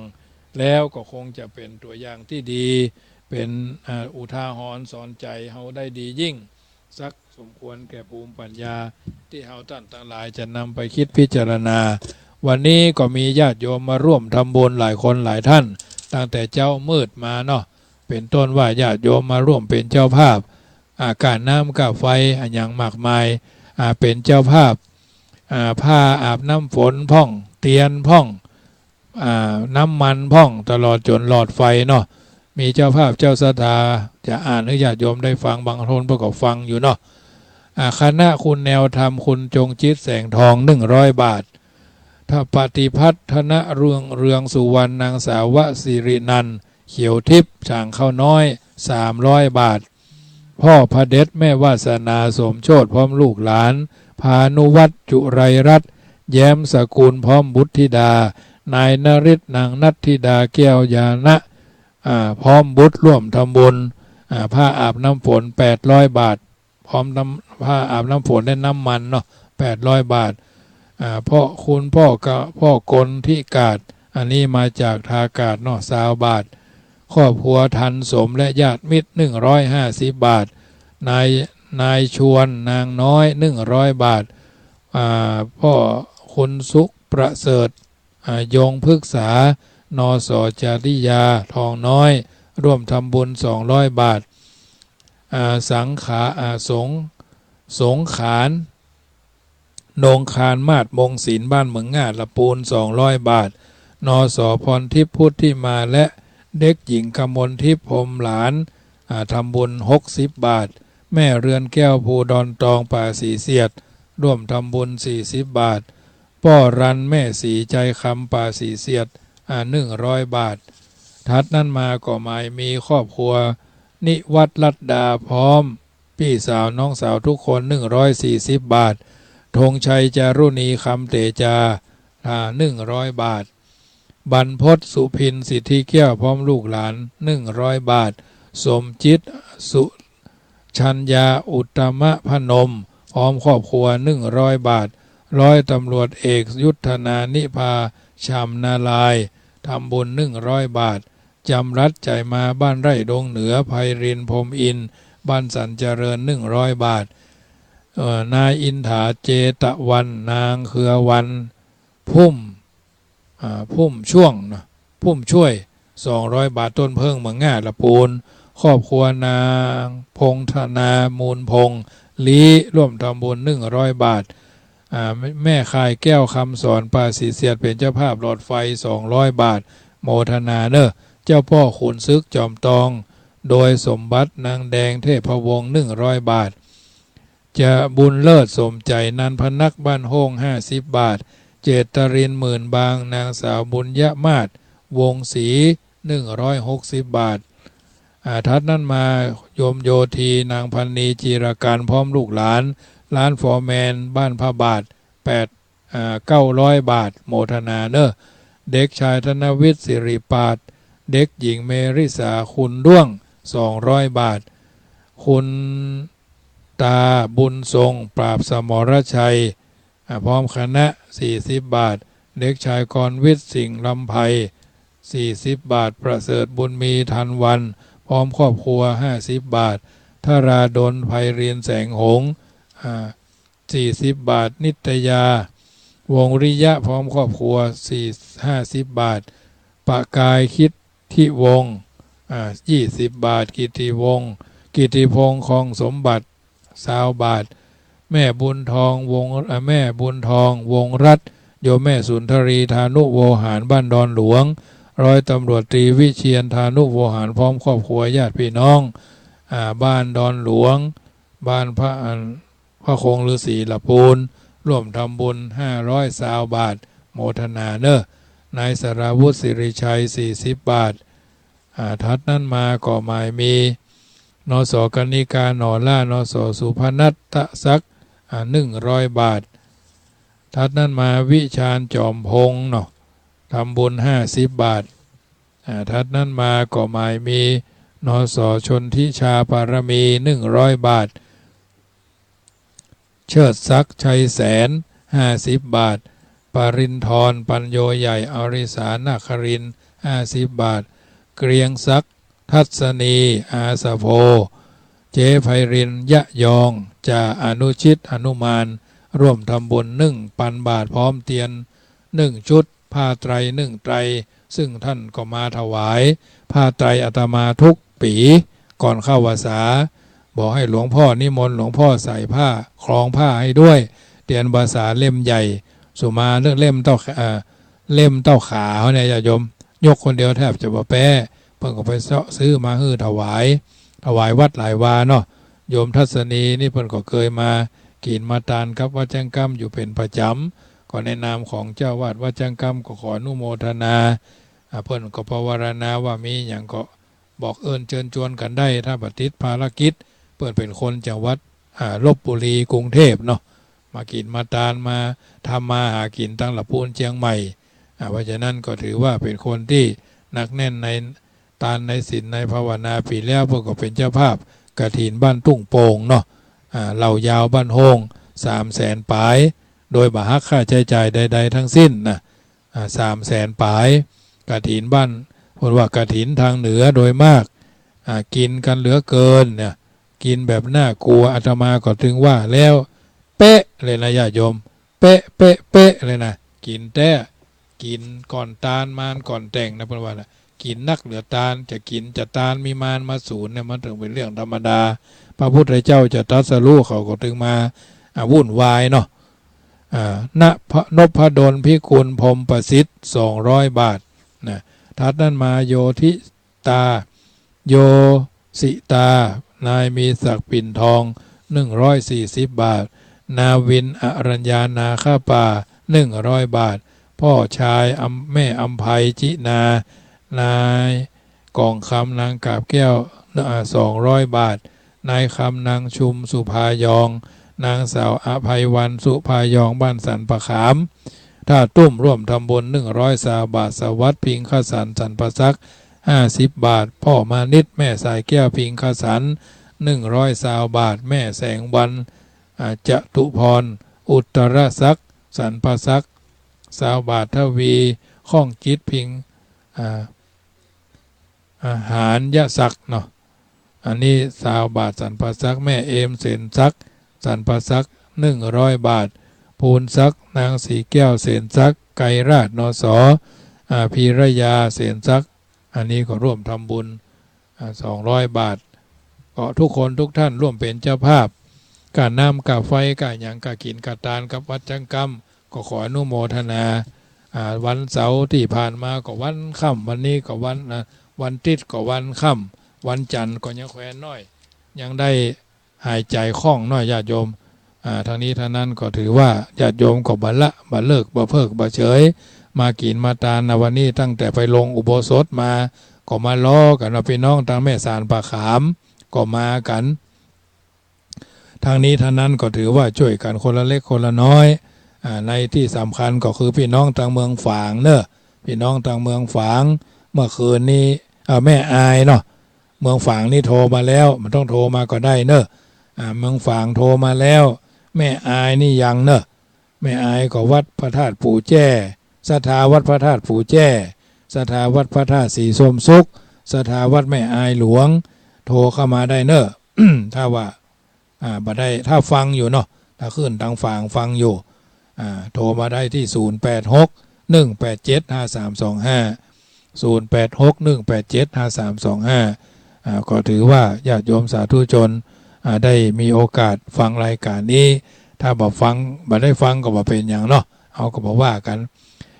แล้วก็คงจะเป๋นตั๋วอย่างตี้ดี เป๋น อ่า อุทาหรณ์สอนใจ๋เฮาได้ดียิ่ง สักสมควรแก่ภูมิปัญญา ตี้เฮาต้านตังหลายจะนำไปกึ๊ดพิจารณา วันนี้ก็มีญาติโยมมาร่วมทำบุญหลายคนหลายต้าน ตั้งแต่เจ๊ามืดมาเนาะ เป๋นต้นว่าญาติโยมมาร่วมเป๋นเจ้าภาพ อ่า ก้าน้ำก้าไฟ อะหยังมากมาย อ่า เป๋นเจ้าภาพ อ่า ผ้าอาบน้ำฝนพ่อง เตียนพ่อง อ่า น้ำมันพ่อง ตลอดจ๋นหลอดไฟเนาะ มีเจ้าภาพเจ้าศรัทธา จะอ่านหื้อญาติโยมได้ฟัง บางคนเปิ้นก็ฟังอยู่เนาะ อ่า คณะคุณแนวธรรม คุณจงจิต แสงทอง หนึ่งร้อยบาท ท ปฏิภัทร ธนเรือง เรืองสุวรรณ นางสาว วสิรินันท์ เขียวทิพย์ ฉางข้าวน้อย สามร้อยบาท พ่อพระเด็จ แม่วาสนา สมโชติ พร้อมลูกหลาน พานุวัฒน์ จุไรรัตน์ แย้มสกุล พร้อมบุตรธิดา นายนฤทธิ์ นางนัทธิดา แก้วญาณะ อ่า พร้อมบุตร ร่วมทำบุญ อ่า ผ้าอาบน้ำฝน แปดร้อยบาท พร้อมน้ำ ผ้าอาบน้ำฝนและน้ำมันเนาะ แปดร้อยบาท อ่า พ่อคุณพ่อกะ พ่อกลทิกาด อันนี้มาจากท่ากาดเนาะ ซาวบาท ครอบครัวทันสมและญาติมิตร หนึ่งร้อยห้าสิบบาท นาย นายชวน นางน้อย หนึ่งร้อยบาท อ่า พ่อคุณสุขประเสริฐ อ่า ยงพฤกษา นส จริยา ทองน้อย ร่วมทำบุญ สองร้อยบาท อ่า สังขา อ่า สง สงขาน นงคานมาศ มงศิลป์ บ้านเหมืองง่า ละปูน สองร้อยบาท นส พรทิพย์ พุทธิมา และเด็กหญิงกมลทิพย์ พรหมหลาน อ่า ทำบุญ หกสิบบาท แม่เรือนแก้ว ภูดอนตอง ป่าสีเสียด ร่วมทำบุญ สี่สิบบาท ป้อรัน แม่สี ใจคำ ป่าสีเสียด อ่า หนึ่งร้อยบาท ถัดนั้นมาก็หมายมีครอบครัว นิวัฒน์ รัตดา พร้อม ปี้สาวน้องสาวทุกคน หนึ่งร้อยสี่สิบบาท ธงชัย จารุณี คำเตจา อ่า หนึ่งร้อยบาท บรรพต สุพิน สิทธิแก้ว พร้อมลูกหลาน หนึ่งร้อยบาท สมจิต สุชัญญา อุตตมพนม พร้อมครอบครัว หนึ่งร้อยบาท ร้อยตำรวจเอก ยุทธนา นิพา ชำนาลาย ทำบุญ หนึ่งร้อยบาท จำรัด ใจมา บ้านไร่ดงเหนือ ไพรินทร์ พรหมอินทร์ บ้านสันเจริญ หนึ่งร้อยบาท เอ่อ นายอินถา เจตวัน นางเครือวัน พุ่ม อ่า พุ่มช่วงนะ พุ่มช่วย สองร้อยบาท ต้นเพิ่ง เหมืองง่า ละปูน ครอบครัวนางพงธนา มูลพงษ์ ลี้ ร่วมทำบุญ หนึ่งร้อยบาท อ่า แม่ แม่คายแก้ว คำสอน ป่าสีเสียด เป๋นเจ้าภาพหลอดไฟ สองร้อยบาท โมทนาเนอะ เจ้าป้อขุนศึก จอมตอง โดยสมบัติ นางแดง เทพวงศ์ หนึ่งร้อยบาท จะบุญเลิศ สมใจ นันพนัก บ้านโฮ่ง ห้าสิบบาท เจตริน หมื่นบาง นางสาว บุญยมาศ วงศ์ศรี หนึ่งร้อยหกสิบบาท อ่า ถัดนั้นมา โยมโยธี นางพันนี จีรการ พร้อมลูกหลาน ร้านฟอร์แมน บ้านพระบาท แปด อ่า เก้าร้อยบาท โมทนาเนอะ เด็กชายธนวิทย์ สิริปาด เด็กหญิงเมริสา คุณด้วง สองร้อยบาท คุณตาบุญทรง ปราบสมรชัย อ่า พร้อมคณะ สี่สิบบาท เด็กชายกรวิทย์ สิงห์ลำไพ สี่สิบบาท ประเสริฐบุญมี ทันวัน พร้อมครอบครัว ห้าสิบบาท ธราดล ไพรินทร์ แสงหงส์ อ่า สี่สิบบาท นิตยา วงศ์ริยะ พร้อมครอบครัว สี่ ห้าสิบบาท ประกาย คิด ทิวงศ์ อ่า ยี่สิบบาท กิติวงศ์ กิติพงศ์ คองสมบัติ ซาวบาท แม่บุญทอง วงศ์ อ่า แม่บุญทอง วงศ์รัตน์ โยมแม่สุนทรี ธานุโวหาร บ้านดอนหลวง ร้อยตำรวจตรีวิเชียร ธานุโวหาร พร้อมครอบครัวญาติพี่น้อง อ่า บ้านดอนหลวง บ้านพระ อัน พระคงฤาษีละปูน ร่วมทำบุญ ห้าร้อยซาวบาท โมทนาเนอะ นายสราวุธ สิริชัย สี่สิบบาท อ่า ถัดนั้นมาก็หมายมี นส กนิกา หน่อล่า นส สุพนัทศักดิ์ อ่า หนึ่งร้อยบาท ถัดนั้นมา วิชาญ จอมพงษ์เนาะ ทำบุญ ห้าสิบบาท อ่า ถัดนั้นมาก็หมายมี นส ชนทิชา ปารมี หนึ่งร้อยบาท เชิดศักดิ์ ชัยแสน ห้าสิบบาท ปริณฑร ปัญโยใหญ่ อริสา นาครินทร์ ห้าสิบบาท เกรียงศักดิ์ ทัศนี อาสะโพ เจ๊ไพรินทร์ ยะยอง จ่าอนุชิต อนุมาน ร่วมทำบุญ หนึ่งพันบาท พร้อมเตียน หนึ่งชุด ผ้าไตร หนึ่งไตร ซึ่งท่านก็มาถวายผ้าไตรอาตมาทุกปี๋ ก่อนเข้าพรรษา บอกให้หลวงพ่อนิมนต์หลวงพ่อใส่ผ้า คล้องผ้าให้ด้วย เตียนพรรษาเล่มใหญ่ สุมาเรื่องเล่มเต้า เอ่อ เล่มเต้าขาเขาเนี่ย ญาติโยม ยกคนเดียวแทบจะบ่แป๊ เปิ้นก็ไปเซาะซื้อมาหื้อถวาย ถวายวัดหลายวาเนาะ โยมทัศนีนี่เปิ้นก็เกยมากิ๋นมาตานกับวัดจั๊งกำอยู่เป๋นประจ๋ำ ก็ในนามของเจ้าอาวาสวัดจั๊งกำก็ขออนุโมทนา อ่า เปิ้นก็ปวารณาว่ามีหยังก็บอกเอิ้นเจิญจวนกั๋นได้ ถ้าบ่ติดภารกิจ เปิ้นเป๋นคนจังหวัด อ่า ลพบุรี กรุงเทพฯ เนาะ มากิ๋นมาตาน มาทำมาหากิ๋นตังละปูนเจียงใหม่ อ่า เพราะฉะนั้นก็ถือว่าเป๋นคนตี้หนักแน่นในตานในศีลในภาวนา ปี๋แล้วเปิ้นก็เป๋นเจ้าภาพกฐินบ้านทุ่งโป่งเนาะ อ่า เหล่ายาวบ้านโฮ่ง สามแสนปาย โดยบ่หักค่าใจ๊จ่ายใดๆ ทั้งสิ้นนะ อ่า สามแสนปาย กฐินบ้าน เปิ้นว่ากฐินตางเหนือโดยมาก อ่า กิ๋นกั๋นเหลือเกินเนี่ย กิ๋นแบบน่ากลัว อาตมาก็ตึงว่าแล้ว เป๊ะเลยนะญาติโยม เป๊ะ เป๊ะ เป๊ะเลยนะ กิ๋นแต๊ กิ๋นก่อนตานมานก่อนแต่งนะ เปิ้นว่านะ กิ๋นนักเหลือตาน จะกิ๋นจะตานมีมานมาสูนเนี่ย มันเถิงเป๋นเรื่องธรรมดา พระพุทธเจ้าจะตรัสรู้เขาก็ตึงมา อ่า วุ่นวายเนาะ อ่า นพ นพดลพิกุลพรหมประสิทธิ์ สองร้อยบาทนะ ถัดนั้นมาโยธิตา โยสิตา นายมีศักดิ์ปิ่นทอง หนึ่งร้อยสี่สิบบาท นาวินอรัญญานาคป่า หนึ่งร้อยบาท พ่อชายอำ แม่อำไพจินา นายกองคำนางกาบแก้ว อ่า สองร้อยบาท นายคำนางชุมสุภายอง นางสาวอภัยวันสุภายอง บ้านสันป่าขาม ท่าตุ้ม ร่วมทำบุญ หนึ่งร้อยซาวบาท สวัสดิ์ พิงคสัน สันป่าสัก ห้าสิบบาท พ่อมานิต แม่สายแก้ว พิงคสัน หนึ่งร้อยซาวบาท แม่แสงวัน อ่า จตุพร อุตตรสัก สันป่าสัก ซาวบาท ทวี ข้องจิต พิง อ่า อาหารยศักดิ์เนาะ อันนี้ซาวบาท สันป่าสัก แม่เอม เสนศักดิ์ สันป่าสัก หนึ่งร้อยบาท ภูลศักดิ์ นางสีแก้ว เสนศักดิ์ ไกรราช นส อ่า พีรยา เสนศักดิ์ อันนี้ก็ร่วมทำบุญ อ่า สองร้อยบาท ก็ทุกคนทุกท่านร่วมเป๋นเจ้าภาพ ก้าน้ำก้าไฟ ก้าหยัง ก้ากิ๋นก้าตานกับวัดจั๊งกำ ก็ขออนุโมทนา อ่า วันเสาร์ตี้ผ่านมาก็วันค่ำ วันนี้ก็วัน อ่า วันติ๊ดก็วันค่ำ วันจันทร์ก็ยังแควนน้อย ยังได้หายใจ๋คล่องน้อยญาติโยม อ่า ทั้งนี้ทั้งนั้นก็ถือว่าญาติโยมก็บ่ละบ่เลิกบ่เพิกบ่เฉย มากิ๋นมาตานนะ วันนี้ตั้งแต่ไปลงอุโบสถมา ก็มารอกั๋นเนาะ ปี้น้องตางแม่สานป่าขามก็มากั๋น ทั้งนี้ทั้งนั้นก็ถือว่าจ้วยกั๋นคนละเล็กคนละน้อย อ่า ในตี้สำคัญก็คือปี้น้องตางเมืองฝางเนาะ ปี้น้องตางเมืองฝาง เมื่อคืนนี้ อ่า แม่อายเนาะ เมืองฝางนี่โทรมาแล้ว บ่ต้องโทรมาก็ได้เนาะ อ่า เมืองฝางโทรมาแล้ว แม่อายนี่ยังเนาะ แม่อายก็วัดพระธาตุปู่แจ้ ศรัทธาวัดพระธาตุปู่แจ้ ศรัทธาวัดพระธาตุสีส้มสุข ศรัทธาวัดแม่อายหลวง โทรเข้ามาได้เนาะ ถ้าว่า อ่า บ่ได้ ถ้าฟังอยู่เนาะ ถ้าขึ้นตางฝางฟังอยู่ อ่า โทรมาได้ตี้ ศูนย์แปดหก หนึ่งแปดเจ็ด ห้าสามสองห้า ศูนย์แปดหก หนึ่งแปดเจ็ด ห้าสามสองห้า อ่า ก็ถือว่าญาติโยมสาธุชน อ่า ได้มีโอกาสฟังรายการนี้ ถ้าบ่ฟัง บ่ได้ฟังก็บ่เป๋นหยังเนาะ เฮาก็บ่ว่ากั๋น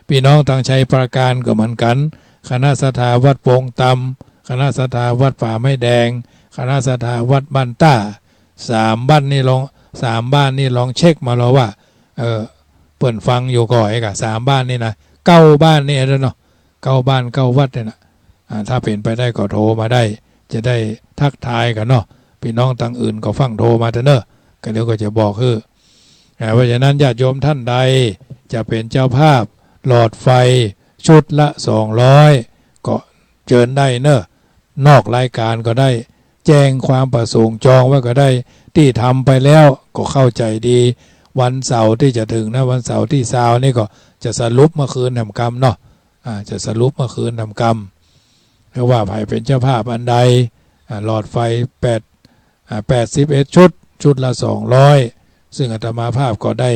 ปี้น้องตางชัยปราการก็เหมือนกั๋น คณะศรัทธาวัดโป่งต่ำ คณะศรัทธาวัดป่าไม้แดง คณะศรัทธาวัดบ้านต้า สามบ้านนี่ลอง สามบ้านนี่ลองเช็คมาลอว่า เออ เปิ้นฟังอยู่ก่อไอ้กะ สามบ้านนี่นะ เก้าบ้านนี่เนาะ เก้าบ้านเก้าวัดเนี่ยนะ อ่า ถ้าเป๋นไปได้ก็โทรมาได้ จะได้ทักทายกั๋นเนาะ ปี้น้องตางอื่นก็ฟั่งโทรมาเถอะเนาะ ก็เดี๋ยวก็จะบอกหื้อ อ่า เพราะฉะนั้นญาติโยมท่านใดจะเป๋นเจ้าภาพหลอดไฟชุดละสองร้อย ก็เจิญได้เนาะ นอกรายการก็ได้ แจ้งความประสงค์จองไว้ก็ได้ ตี้ทำไปแล้วก็เข้าใจ๋ดี วันเสาร์ตี้จะเถิงนะ วันเสาร์ตี้ซาวนี่ก็จะสรุปเมื่อคืนแหมกำเนาะ อ่า จะสรุปเมื่อคืนแหมกำ หรือว่าใผเป๋นเจ้าภาพอันใด อ่า หลอดไฟแปด อ่า แปดสิบเอ็ดชุด ชุดละสองร้อย ซึ่งอาตมาภาพก็ได้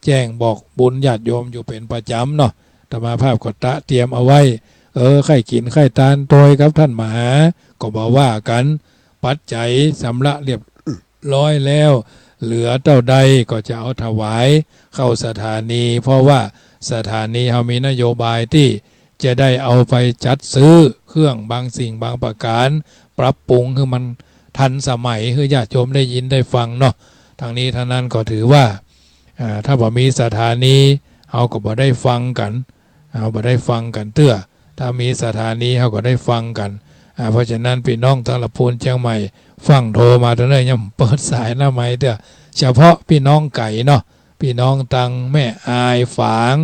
แจ้งบอกบุญญาติโยมอยู่เป๋นประจ๋ำเนาะ อาตมาภาพก็ตระเตรียมเอาไว้ เออ ใค่กิ๋นใค่ตานตวยกับต้านมหา ก็บ่ว่ากั๋น ปัจจัยสำระเรียบร้อยแล้ว เหลือเต้าใดก็จะเอาถวายเข้าสถานี เพราะว่าสถานีเฮามีนโยบายตี้จะได้เอาไปจัดซื้อเครื่องบางสิ่งบางประก๋าน ปรับปรุงหื้อมัน ทันสมัยหื้อญาติโยมได้ยินได้ฟังเนาะ ตังนี้ตังนั้นก็ถือว่า อ่า ถ้าบ่มีสถานี เฮาก็บ่ได้ฟังกั๋น เฮาบ่ได้ฟังกั๋นเตื้อ ถ้ามีสถานี เฮาก็ได้ฟังกั๋น อ่า เพราะฉะนั้นปี้น้องตังละปูนเจียงใหม่ ฟั่งโทรมาเตื้อเน่อ ยังเปิดสายหน้าไมค์เตื้อ เฉพาะปี้น้องไก๋เนาะ ปี้น้องตังแม่อาย ฝาง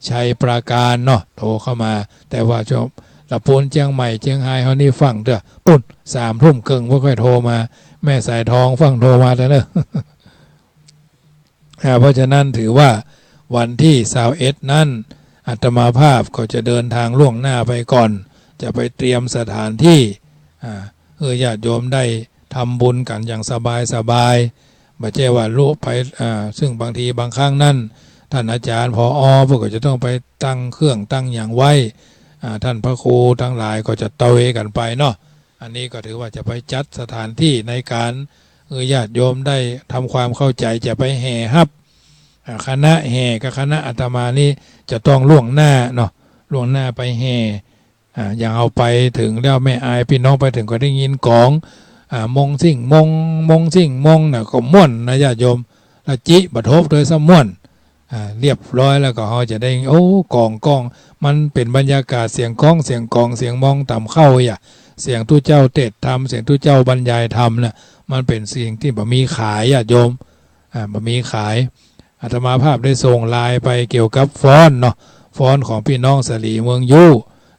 ชัยปราการเนาะ โทรเข้ามา แต่ว่าช่วงละปูนเจียงใหม่ เจียงฮายเฮานี่ฟั่งเตื้อ ปู๊น สามทุ่มเกิ่งบ่ค่อยโทรมา แม่สายทองฟั่งโทรมาเตื้อเน่อ อ่า เพราะฉะนั้นถือว่าวันตี้ซาวเอ็ดนั้น อาตมาภาพก็จะเดินทางล่วงหน้าไปก่อน จะไปเตรียมสถานตี้ อ่า หื้อญาติโยมได้ทำบุญกั๋นอย่างสบายๆ บ่ใจ้ว่าลุไป อ่า ซึ่งบางทีบางครั้งนั้น ต้านอาจ๋ารย์ ผอ เปิ้นก็จะต้องไปตั้งเครื่องตั้งหยังไว้ อ่า ต้านพระครูตังหลายก็จะเตยกั๋นไปเนาะ อันนี้ก็ถือว่าจะไปจัดสถานตี้ในก๋าน เออ ญาติโยมได้ทำความเข้าใจ๋ จะไปแห่ฮับ อ่า คณะแห่กับคณะอาตมานี่จะต้องล่วงหน้าเนาะ ล่วงหน้าไปแห่ อ่า อย่างเฮาไปเถิงแล้ว แม่อายปี้น้องไปเถิงก็ได้ยินก๋อง อ่า มงซิ่งมง มงซิ่งมงน่ะ ก็ม่วนนะญาติโยม ละจิบ่ทบโดยซ้ำม่วน อ่า เรียบร้อยแล้วก็เฮาจะได้ โอ้ ก๋อง ก๋อง มันเป๋นบรรยากาศเสียงก๊อง เสียงก๋อง เสียงมงต๋ำเข้าอะ เสียงตุ๊เจ้าเตสน์ธรรม เสียงตุ๊เจ้าบรรยายธรรมน่ะ มันเป๋นสิ่งตี้บ่มีขายญาติโยม อ่า บ่มีขาย อาตมาภาพได้ส่งไลน์ไปเกี่ยวกับฟ้อนเนาะ ฟ้อนของปี้น้องสะหลีเมืองยู่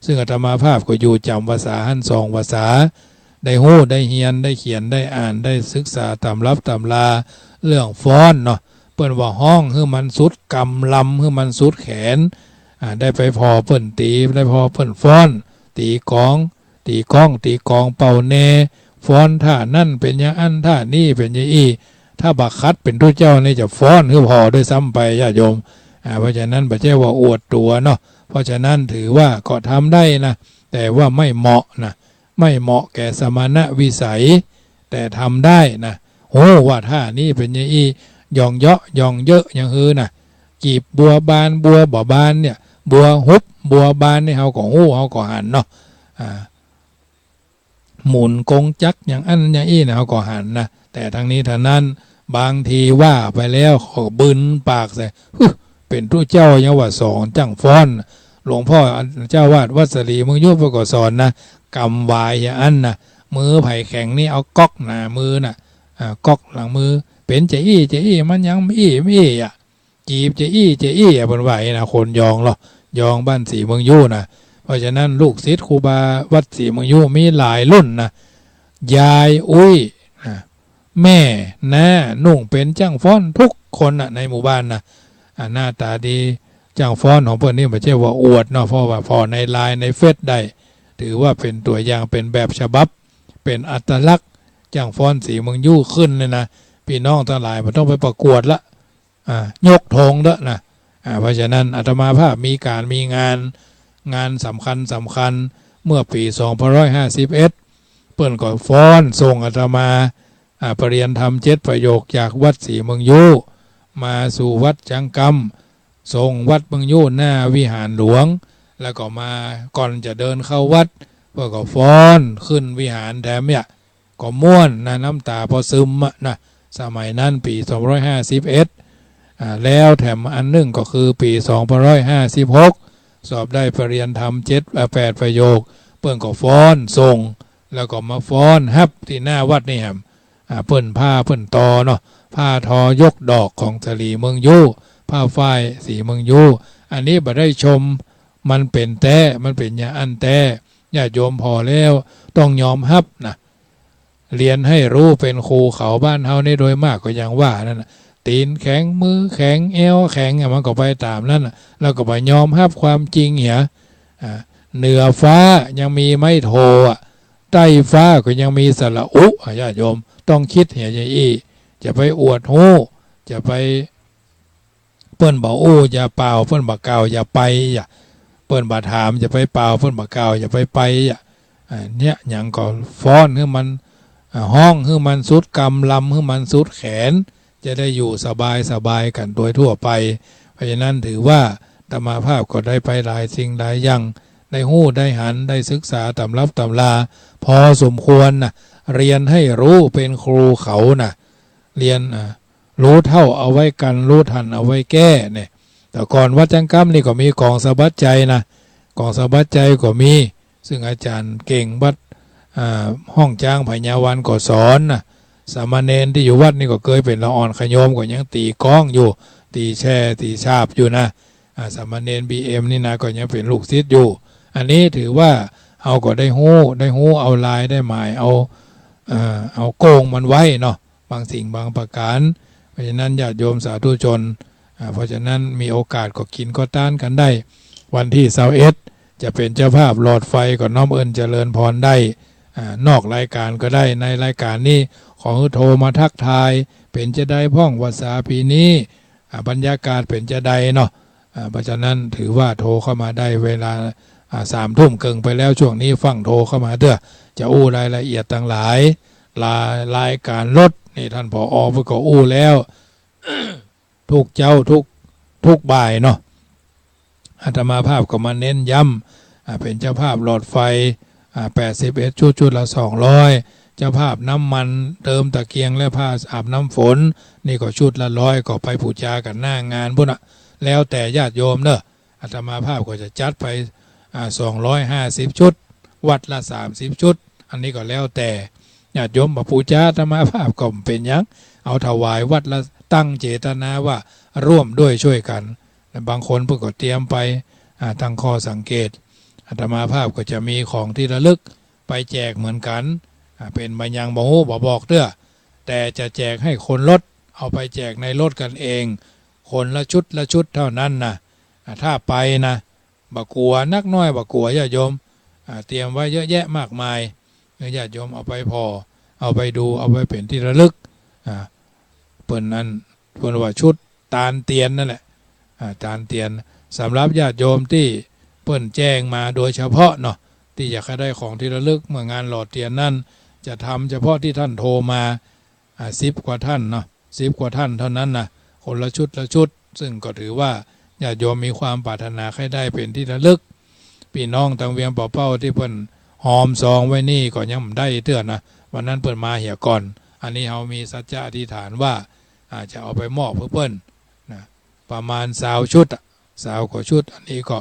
ซึ่งอาตมาภาพก็อยู่จ๋ำภาษาหั้นสองภาษา ได้ฮู้ ได้เฮียน ได้เขียน ได้อ่าน ได้ศึกษาต๋ำรับต๋ำราเรื่องฟ้อนเนาะ เปิ้นว่าฮ้องหื้อมันสุดกำ ลำหื้อมันสุดแขน อ่า ได้ไปผ่อเปิ้นตี๋ ได้ผ่อเปิ้นฟ้อน ตี๋ก๋อง ตี๋ก๊อง ตี๋ก๋องเป่าแน ฟ้อนท่านั้นเป๋นอย่างอั้น ท่านี้เป๋นอย่างอี้ ถ้าบ่ขัดเป๋นตุ๊เจ้านี่จะฟ้อนหื้อผ่อด้วยซ้ำไปญาติโยม อ่า เพราะฉะนั้นบ่ใจ้ว่าอวดตั๋วเนาะ เพราะฉะนั้นถือว่าก็ทำได้นะ แต่ว่าไม่เหมาะนะ ไม่เหมาะแก่สมณวิสัย แต่ทำได้นะ ฮู้ว่าท่านี้เป๋นอย่างอี้ หย่องเยาะหย่องเยอะอย่างหื้อนะ กีบบัวบานบัวบ่บานเนี่ย บัวหุบบัวบานนี่เฮาก็ฮู้ เฮาก็หันเนาะ อ่า หมุนกงจักรอย่างอั้นอย่างอี้นะ เฮาก็หันนะ แต่ตังนี้ตังนั้น บางทีว่าไปแล้วก็บึนปากใส่ ฮึ เป๋นตุ๊เจ้ายังว่าสอนจ้างฟ้อน หลวงพ่อเจ้าอาวาสวัดสะหลีเมืองยู่เปิ้นก็สอนนะ กำหวายอย่างอั้นนะ มือใผแข็งนี่เอาก๊อกหน้ามือน่ะ อ่า ก๊อกหลังมือ เป๋นจะอี้จะอี้ มันยังอี้อี้อะ จีบจะอี้จะอี้อะ เปิ้นว่าอี้นะ คนยองเนาะ ยองบ้านสะหลีเมืองยู่นะ เพราะฉะนั้นลูกศิษย์ครูบาวัดสะหลีเมืองยู่มีหลายรุ่นนะ ยายอุ๊ยนะ แม่น้านุ่งเป๋นจ้างฟ้อนทุกคนน่ะ ในหมู่บ้านน่ะ อ่า หน้าต๋าดี จ้างฟ้อนของเปิ้นนี่บ่ใจ้ว่าอวดเนาะ เพราะว่าผ่อในไลน์ในเฟซได้ ถือว่าเป๋นตั๋วอย่าง เป๋นแบบฉบับ เป๋นอัตลักษณ์ จ้างฟ้อนสะหลีเมืองยู่ขึ้นเลยนะ ปี้น้องตังหลายบ่ต้องไปประกวดละ อ่า ยกธงเต๊อะนะ อ่า เพราะฉะนั้นอาตมาภาพมีก๋านมีงาน งานสำคัญสำคัญ เมื่อปี๋สองพันห้าร้อยห้าสิบเอ็ด เปิ้นก็ฟ้อนส่งอาตมา อ่า ปริญญาธรรมเจ็ดประโยคจากวัดสะหลีเมืองยู่ มาสู่วัดจังกำ ส่งวัดเมืองยู่หน้าวิหารหลวง แล้วก็มาก่อนจะเดินเข้าวัด เปิ้นก็ฟ้อนขึ้นวิหารแถมเนี่ย ก็ม่วนนะ น้ำต๋าปอซึมอะนะ สมัยนั้นปี๋สองพันห้าร้อยห้าสิบเอ็ด อ่า แล้วแถมอันนึ่งก็คือปี๋สองพันห้าร้อยห้าสิบหก สอบได้ปริญญาธรรมเจ็ด อ่า แปดประโยค เปิ้นก็ฟ้อนส่ง แล้วก็มาฟ้อนฮับตี้หน้าวัดนี่แหม อ่า เปิ้นผ้าเปิ้นตอเนาะ ผ้าทอยกดอกของสะหลีเมืองยู่ ผ้าฝ้ายสะหลีเมืองยู่ อันนี้บ่ได้ชม มันเป๋นแต๊ มันเป๋นอย่างอั้นแต๊ ญาติโยมผ่อแล้วต้องยอมฮับนะ เรียนให้รู้เป๋นครูเขา บ้านเฮานี่โดยมากก็อย่างว่านั่นน่ะ ตี๋นแข็ง มือแข็ง แอ้วแข็งอะ มันก็ไปต๋ามนั้นน่ะ แล้วก็บ่ยอมฮับความจริงเหีย อ่า เหนือฟ้ายังมีไม้โทอะ ใต้ฟ้าก็ยังมีสระอุอะ ญาติโยม ต้องกึ๊ดเหียอย่างอี้ จะไปอวดฮู้ จะไป เปิ้นบ่อู้อย่าป่าว เปิ้นบ่กล่าวอย่าไปอะ เปิ้นบ่ถามอย่าไปป่าว เปิ้นบ่กล่าวอย่าไปไปอะ อ่า เนี่ย หยังก็ฟ้อนหื้อมัน อ่า ฮ้องหื้อมันสุดกำ ลำหื้อมันสุดแขน จะได้อยู่สบายสบายกั๋นโดยทั่วไป เพราะฉะนั้นถือว่าอาตมาภาพก็ได้ไปหลายสิ่งหลายอย่าง ได้ฮู้ได้หัน ได้ศึกษาต๋ำรับต๋ำรา พอสมควรนะ เรียนให้ฮู้ เป๋นครูเขานะ เรียน อ่า ฮู้เต้าเอาไว้กั๋น ฮู้ตันเอาไว้แก้เนี่ย แต่ก่อนวัดจังกำนี่ก็มีก๋องสะบัดไจนะ ก๋องสะบัดไจก็มี ซึ่งอาจ๋ารย์เก่งวัด อ่า ห้องจ๊างไผยาวัลย์ก็สอนนะ สามเณรตี้อยู่วัดนี่ก็เกยเป๋นละอ่อนขะโยม ก็ยังตี๋ก๊องอยู่ ตี๋แช่ ตี๋ฉาบอยู่นะ อ่า สามเณรบีเอ็มนี่นะ ก็ยังเป๋นลูกศิษย์อยู่ อันนี้ถือว่าเฮาก็ได้ฮู้ ได้ฮู้เอาลาย ได้หมายเอา เอ่อ เอาโก้งมันไว้เนาะ บางสิ่งบางประก๋าน เพราะฉะนั้นญาติโยมสาธุชน อ่า เพราะฉะนั้นมีโอกาสก็กิ๋นก็ตานกั๋นได้ วันตี้ซาวเอ็ด จะเป๋นเจ้าภาพหลอดไฟก็น้อมเอิ้นเจริญพรได้ อ่า นอกรายก๋านก็ได้ ในรายก๋านนี้ขอหื้อโทรมาทักทาย เป๋นจาใดพ่อง พรรษาปี๋นี้ อ่า บรรยากาศเป๋นจาใดเนาะ อ่า เพราะฉะนั้นถือว่าโทรเข้ามาได้เวลา อ่า สามทุ่มเกิ่งไปแล้ว ช่วงนี้ฟั่งโทรเข้ามาเตื้อ จะอู้รายละเอียดตังหลาย ราย รายก๋านรถนี่ต้าน ผอ เปิ้นก็อู้แล้ว ทุกเจ๊าทุก ทุกบ่ายเนาะ อาตมาภาพก็มาเน้นย้ำ อ่า เป๋นเจ้าภาพหลอดไฟ อ่า แปดสิบเอ็ดชุด ชุดละสองร้อย เจ้าภาพน้ำมันเติมตะเกียงและผ้าอาบน้ำฝน นี่ก็ชุดละร้อย ก็ไปปู๋จากั๋นหน้างานปู้นน่ะ แล้วแต่ญาติโยมเนาะ อาตมาภาพก็จะจัดไป อ่า สองร้อยห้าสิบชุด วัดละสามสิบชุด อันนี้ก็แล้วแต่ญาติโยมมาปู๋จา อาตมาภาพก็บ่เป๋นหยัง เอาถวายวัดละ ตั้งเจตนาว่าร่วมด้วยช่วยกั๋น บางคนเปิ้นก็เตรียมไป อ่า ตั้งข้อสังเกต อาตมาภาพก็จะมีของตี้ระลึกไปแจกเหมือนกั๋น อ่า เป๋นบางอย่างบ่ฮู้บ่บอกเตื้อ แต่จะแจกหื้อคนรถ เอาไปแจกในรถกั๋นเอง คนละชุดละชุดเต้านั้นนะ อ่า ถ้าไปนะ บ่กั๋ว นักน้อยบ่กั๋ว ญาติโยม อ่า เตรียมไว้เยอะแยะมากมาย หื้อญาติโยมเอาไปผ่อ เอาไปดู เอาไว้เป๋นตี้ระลึก อ่า เปิ้นนั้น เปิ้นว่าชุดตานเตียนนั่นแหละ อ่า ตานเตียน สำหรับญาติโยมตี้เปิ้นแจ้งมาโดยเฉพาะเนาะ ตี้อยากหื้อได้ของตี้ระลึกเมื่องานหล่อเตียนนั้น จะทำเฉพาะตี้ต้านโทรมา อ่า สิบกว่าต้านเนาะ สิบกว่าต้านเต้านั้นนะ คนละชุดละชุด ซึ่งก็ถือว่าญาติโยมมีความปรารถนาใค่ได้เป๋นตี้ระลึก ปี้น้องตางเวียงป่าเป้าตี้เปิ้นหอมซองไว้นี่ก็ยังบ่ได้เตื้อนะ วันนั้นเปิ้นมาเหียก่อน อันนี้เฮามีสัจจะอธิษฐานว่า อ่า จะเอาไปมอบหื้อเปิ้นนะ ประมาณซาวชุดอะ ซาวกว่าชุด อันนี้ก็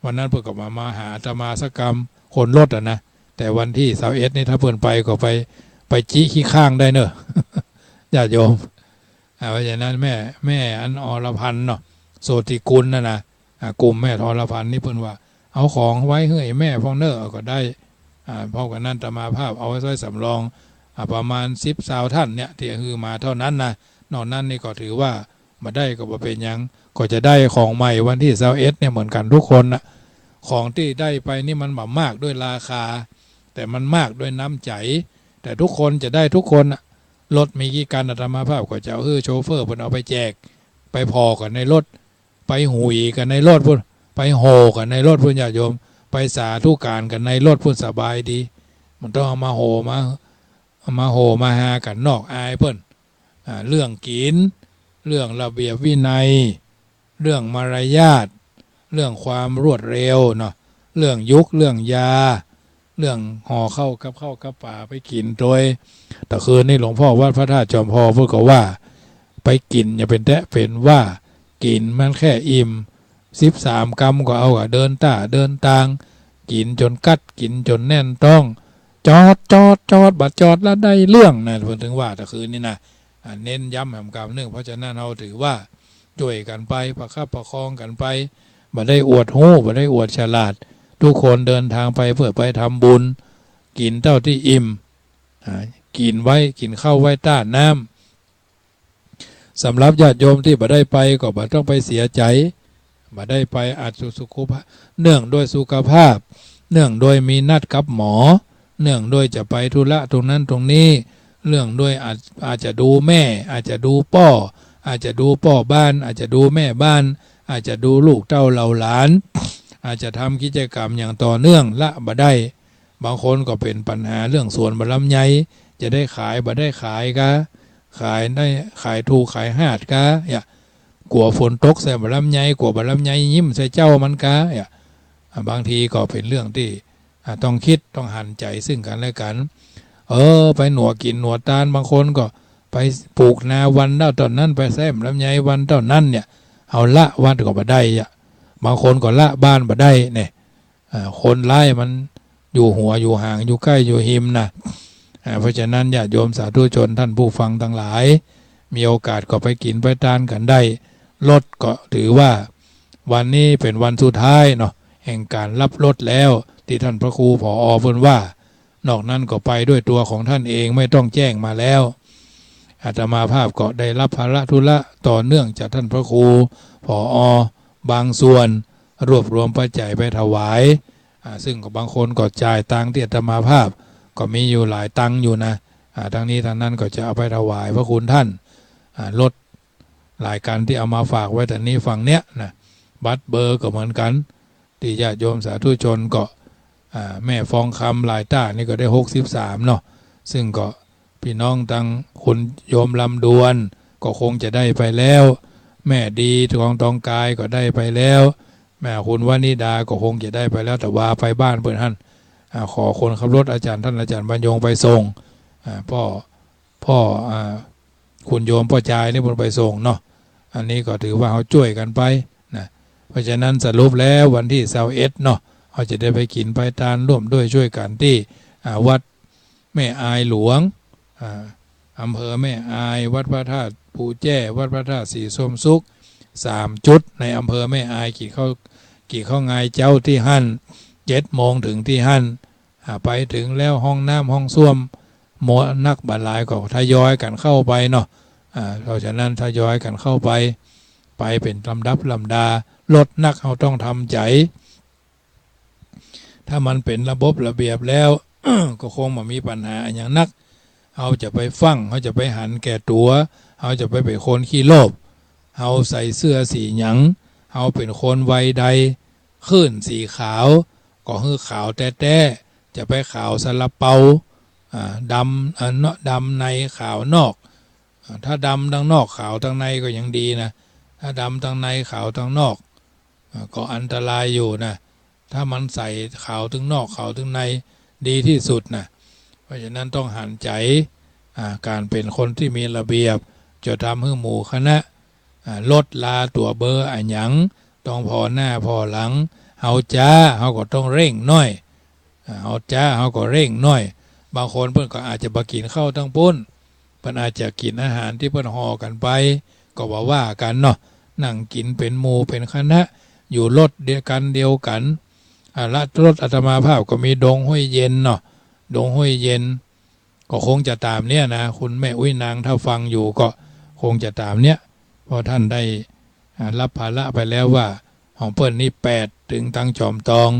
วันนั้นเปิ้นก็มา มาหาอาตมาสักกำ คนรถอะนะ แต่วันตี้ซาวเอ็ดนี่ถ้าเปิ้นไปก็ไป ไปจิขี้ข้างได้เน่อ ญาติโยม อ่า เพราะฉะนั้นแม่ แม่อันอรพันธ์เนาะ โสติกุลน่ะนะ อ่า กลุ่มแม่อรพันธ์นี่เปิ้นว่า เอาของไว้หื้อแม่พ่องเน่อ ก็ได้ อ่า เพราะกะนั้นอาตมาภาพเอาไว้สำรอง อ่า ประมาณสิบซาวต้านเนี่ย ตี้หื้อมาเต้านั้นนะ นอกนั้นนี่ก็ถือว่า บ่ได้ก็บ่เป๋นหยัง ก็จะได้ของใหม่วันตี้ซาวเอ็ดเนี่ยเหมือนกั๋นทุกคนน่ะ ของตี้ได้ไปนี่มันบ่มากด้วยราคา แต่มันมากด้วยน้ำใจ๋ แต่ทุกคนจะได้ทุกคนน่ะ รถมีกี่คัน อาตมาภาพก็จะเอาหื้อโชเฟอร์เปิ้นเอาไปแจก ไปผ่อกั๋นในรถ ไปหุยกั๋นในรถปู้น ไปโห่กั๋นในรถปู้น ญาติโยม ไปสาธุก๋านกั๋นในรถปู้น สบายดี บ่ต้องเอามาโห่มา เอามาโห่มาฮากั๋นนอก อายเปิ้น อ่า เรื่องกิ๋น เรื่องระเบียบวินัย เรื่องมารยาท เรื่องความรวดเร็วเนาะ เรื่องยุก เรื่องยา เรื่องห่อข้าวกับข้าวกับป๋าไปกิ๋นตวย ตะคืนนี้หลวงพ่อวัดพระธาตุจอมทองเปิ้นก็ว่า ไปกิ๋นอย่าเป๋นแต๊เป๋นว่า กิ๋นมันแค่อิ่ม สิบสามกำก็เอาอะ เดินต้าเดินตาง กิ๋นจ๋นกั๊ด กิ๋นจ๋นแน่นต๊อง จอด จอด จอด บ่จอดละได้เรื่องนะ เปิ้นถึงว่าตะคืนนี้นะ อ่า เน้นย้ำแหมกำนึ่ง เพราะฉะนั้นเฮาถือว่าจ้วยกั๋นไป ประคับประคองกั๋นไป บ่ได้อวดฮู้ บ่ได้อวดฉลาด ทุกคนเดินทางไปเปื้อไปทำบุญ กิ๋นเต้าตี้อิ่ม อ่า กิ๋นไว้ กิ๋นข้าวไว้ต้าน้ำ สำหรับญาติโยมตี้บ่ได้ไปก็บ่ต้องไปเสียใจ๋ บ่ได้ไปอาจสุ สุขภาพ เนื่องด้วยสุขภาพ เนื่องด้วยมีนัดกับหมอ เนื่องด้วยจะไปธุระตรงนั้นตรงนี้ เนื่องด้วยอาจ อาจจะดูแม่ อาจจะดูป้อ อาจจะดูป้อบ้าน อาจจะดูแม่บ้าน อาจจะดูลูกเต้าเหล่าหลาน อาจจะทำกิจกรรมอย่างต่อเนื่อง ละบ่ได้ บางคนก็เป๋นปัญหาเรื่องสวนบ่าลำไย จะได้ขายบ่ได้ขายกา ขายได้ ขายถูกขายฮาดกา เนี่ย กั๋วฝนตกใส่บ่าลำไย กั๋วบ่าลำไยยิ้มใส่เจ้ามันกา เนี่ย อ่า บางทีก็เป๋นเรื่องตี้ อ่า ต้องกึ๊ดต้องหันใจ๋ซึ่งกั๋นและกั๋น เออ ไปหนัวกิ๋นหนัวตาน บางคนก็ไปปลูกนาวันเต้านั้น ไปแซ้มลำไยวันเต้านั้นเนี่ย เอาละวัดก็บ่ได้อะ บางคนก็ละบ้านบ่ได้เนี่ย อ่า คนร้ายมันอยู่หัวอยู่หาง อยู่ใก้อยู่ฮิมนะ อ่า เพราะฉะนั้นญาติโยมสาธุชนท่านผู้ฟังตังหลาย มีโอกาสก็ไปกิ๋นไปตานกั๋นได้ รถก็ถือว่าวันนี้เป๋นวันสุดท้ายเนาะ แห่งก๋านฮับรถแล้ว ตี้ท่านพระครู ผอ เปิ้นว่า นอกนั้นก็ไปด้วยตั๋วของท่านเอง ไม่ต้องแจ้งมาแล้ว อาตมาภาพก็ได้ฮับภาระธุระต่อเนื่องจากท่านพระครู ผอ บางส่วน รวบรวมปัจจัยไปถวาย อ่า ซึ่งก็บางคนก็จ่ายตังค์ตี้อาตมาภาพ ก็มีอยู่หลายตังค์อยู่นะ อ่า ทั้งนี้ทั้งนั้นก็จะเอาไปถวายพระคุณท่าน อ่า รถหลายคันตี้เอามาฝากไว้ตรงนี้ฝั่งเนี้ยนะ บัตรเบอร์ก็เหมือนกั๋น ตี้ญาติโยมสาธุชนก็ อ่า แม่ฟองคำหลายต้านี่ก็ได้หกสิบสามเนาะ ซึ่งก็ พี่น้องตังคุณโยมลำดวนก็คงจะได้ไปแล้ว แม่ดี ทอง ทองกายก็ได้ไปแล้ว แม่คุณวนิดาก็คงจะได้ไปแล้ว แต่ว่าไปบ้านเปิ้นหั้น อ่า ขอคนขับรถอาจารย์ ท่านอาจารย์บรรยงไปส่ง อ่า ป้อ ป้อ อ่า คุณโยมป้อจายนี่เปิ้นไปส่งเนาะ อันนี้ก็ถือว่าเฮาจ้วยกั๋นไปนะ เพราะฉะนั้นสรุปแล้ววันตี้ซาวเอ็ดเนาะ เฮาจะได้ไปกิ๋นไปตานร่วมด้วยจ้วยกั๋นตี้ อ่า วัด แม่อายหลวง อ่า อำเภอแม่อาย วัดพระธาตุปูแจ้ วัดพระธาตุสีส้มสุข สามจุดในอำเภอแม่อาย กิ๋นข้าว กิ๋นข้าวงายเจ๊าตี้หั้น เจ็ดโมงเถิงตี้หั้น อ่า ไปเถิงแล้วห้องน้ำห้องส้วมมัวนักบ่หลายก็ทยอยกั๋นเข้าไปเนาะ อ่า เพราะฉะนั้นทยอยกั๋นเข้าไป ไปเป๋นลำดับลำดา รถนักเฮาต้องทำใจ๋ ถ้ามันเป๋นระบบระเบียบแล้ว ก็คงบ่มีปัญหาอะหยังนัก เฮาจะไปฟั่ง เฮาจะไปหันแก่ตั๋ว เฮาจะไปเป๋นคนขี้โลภ เฮาใส่เสื้อสีหยัง เฮาเป๋นคนวัยใด คลื่นสีขาว ก็หื้อขาวแต๊ๆ จะไปขาวซาลาเปา อ่า ดำ อ่า เนาะ ดำในขาวนอก อ่า ถ้าดำตังนอกขาวตังในก็ยังดีนะ ถ้าดำตังในขาวตังนอก อ่า ก็อันตรายอยู่นะ ถ้ามันใส่ขาวตึงนอกขาวตึงในดีตี้สุดนะ เพราะฉะนั้นต้องหันใจ๋ อ่า ก๋านเป๋นคนตี้มีระเบียบ จะทำหื้อหมู่คณะ อ่า รถลาตั๋วเบอร์อะหยัง ต้องผ่อหน้าผ่อหลัง เฮาจ๊า เฮาก็ต้องเร่งหน้อย อ่า เฮาจ๊า เฮาก็เร่งหน้อย บางคนเปิ้นก็อาจจะบ่กิ๋นข้าวตังปุ้น เปิ้นอาจจะกิ๋นอาหารตี้เปิ้นห่อกั๋นไป ก็บ่ว่ากั๋นเนาะ นั่งกิ๋นเป๋นหมู่เป๋นคณะ อยู่รถเดียวกั๋นเดียวกั๋น อ่า ละรถอาตมาภาพก็มีดงห้วยเย็นเนาะ ดงห้วยเย็น ก็คงจะต๋ามเนี้ยนะ คุณแม่อุ๊ยนางถ้าฟังอยู่ก็คงจะต๋ามเนี้ย เพราะท่านได้ อ่า ฮับภาระไปแล้วว่า ของเปิ้นนี่แปด เถิงตังจอมตอง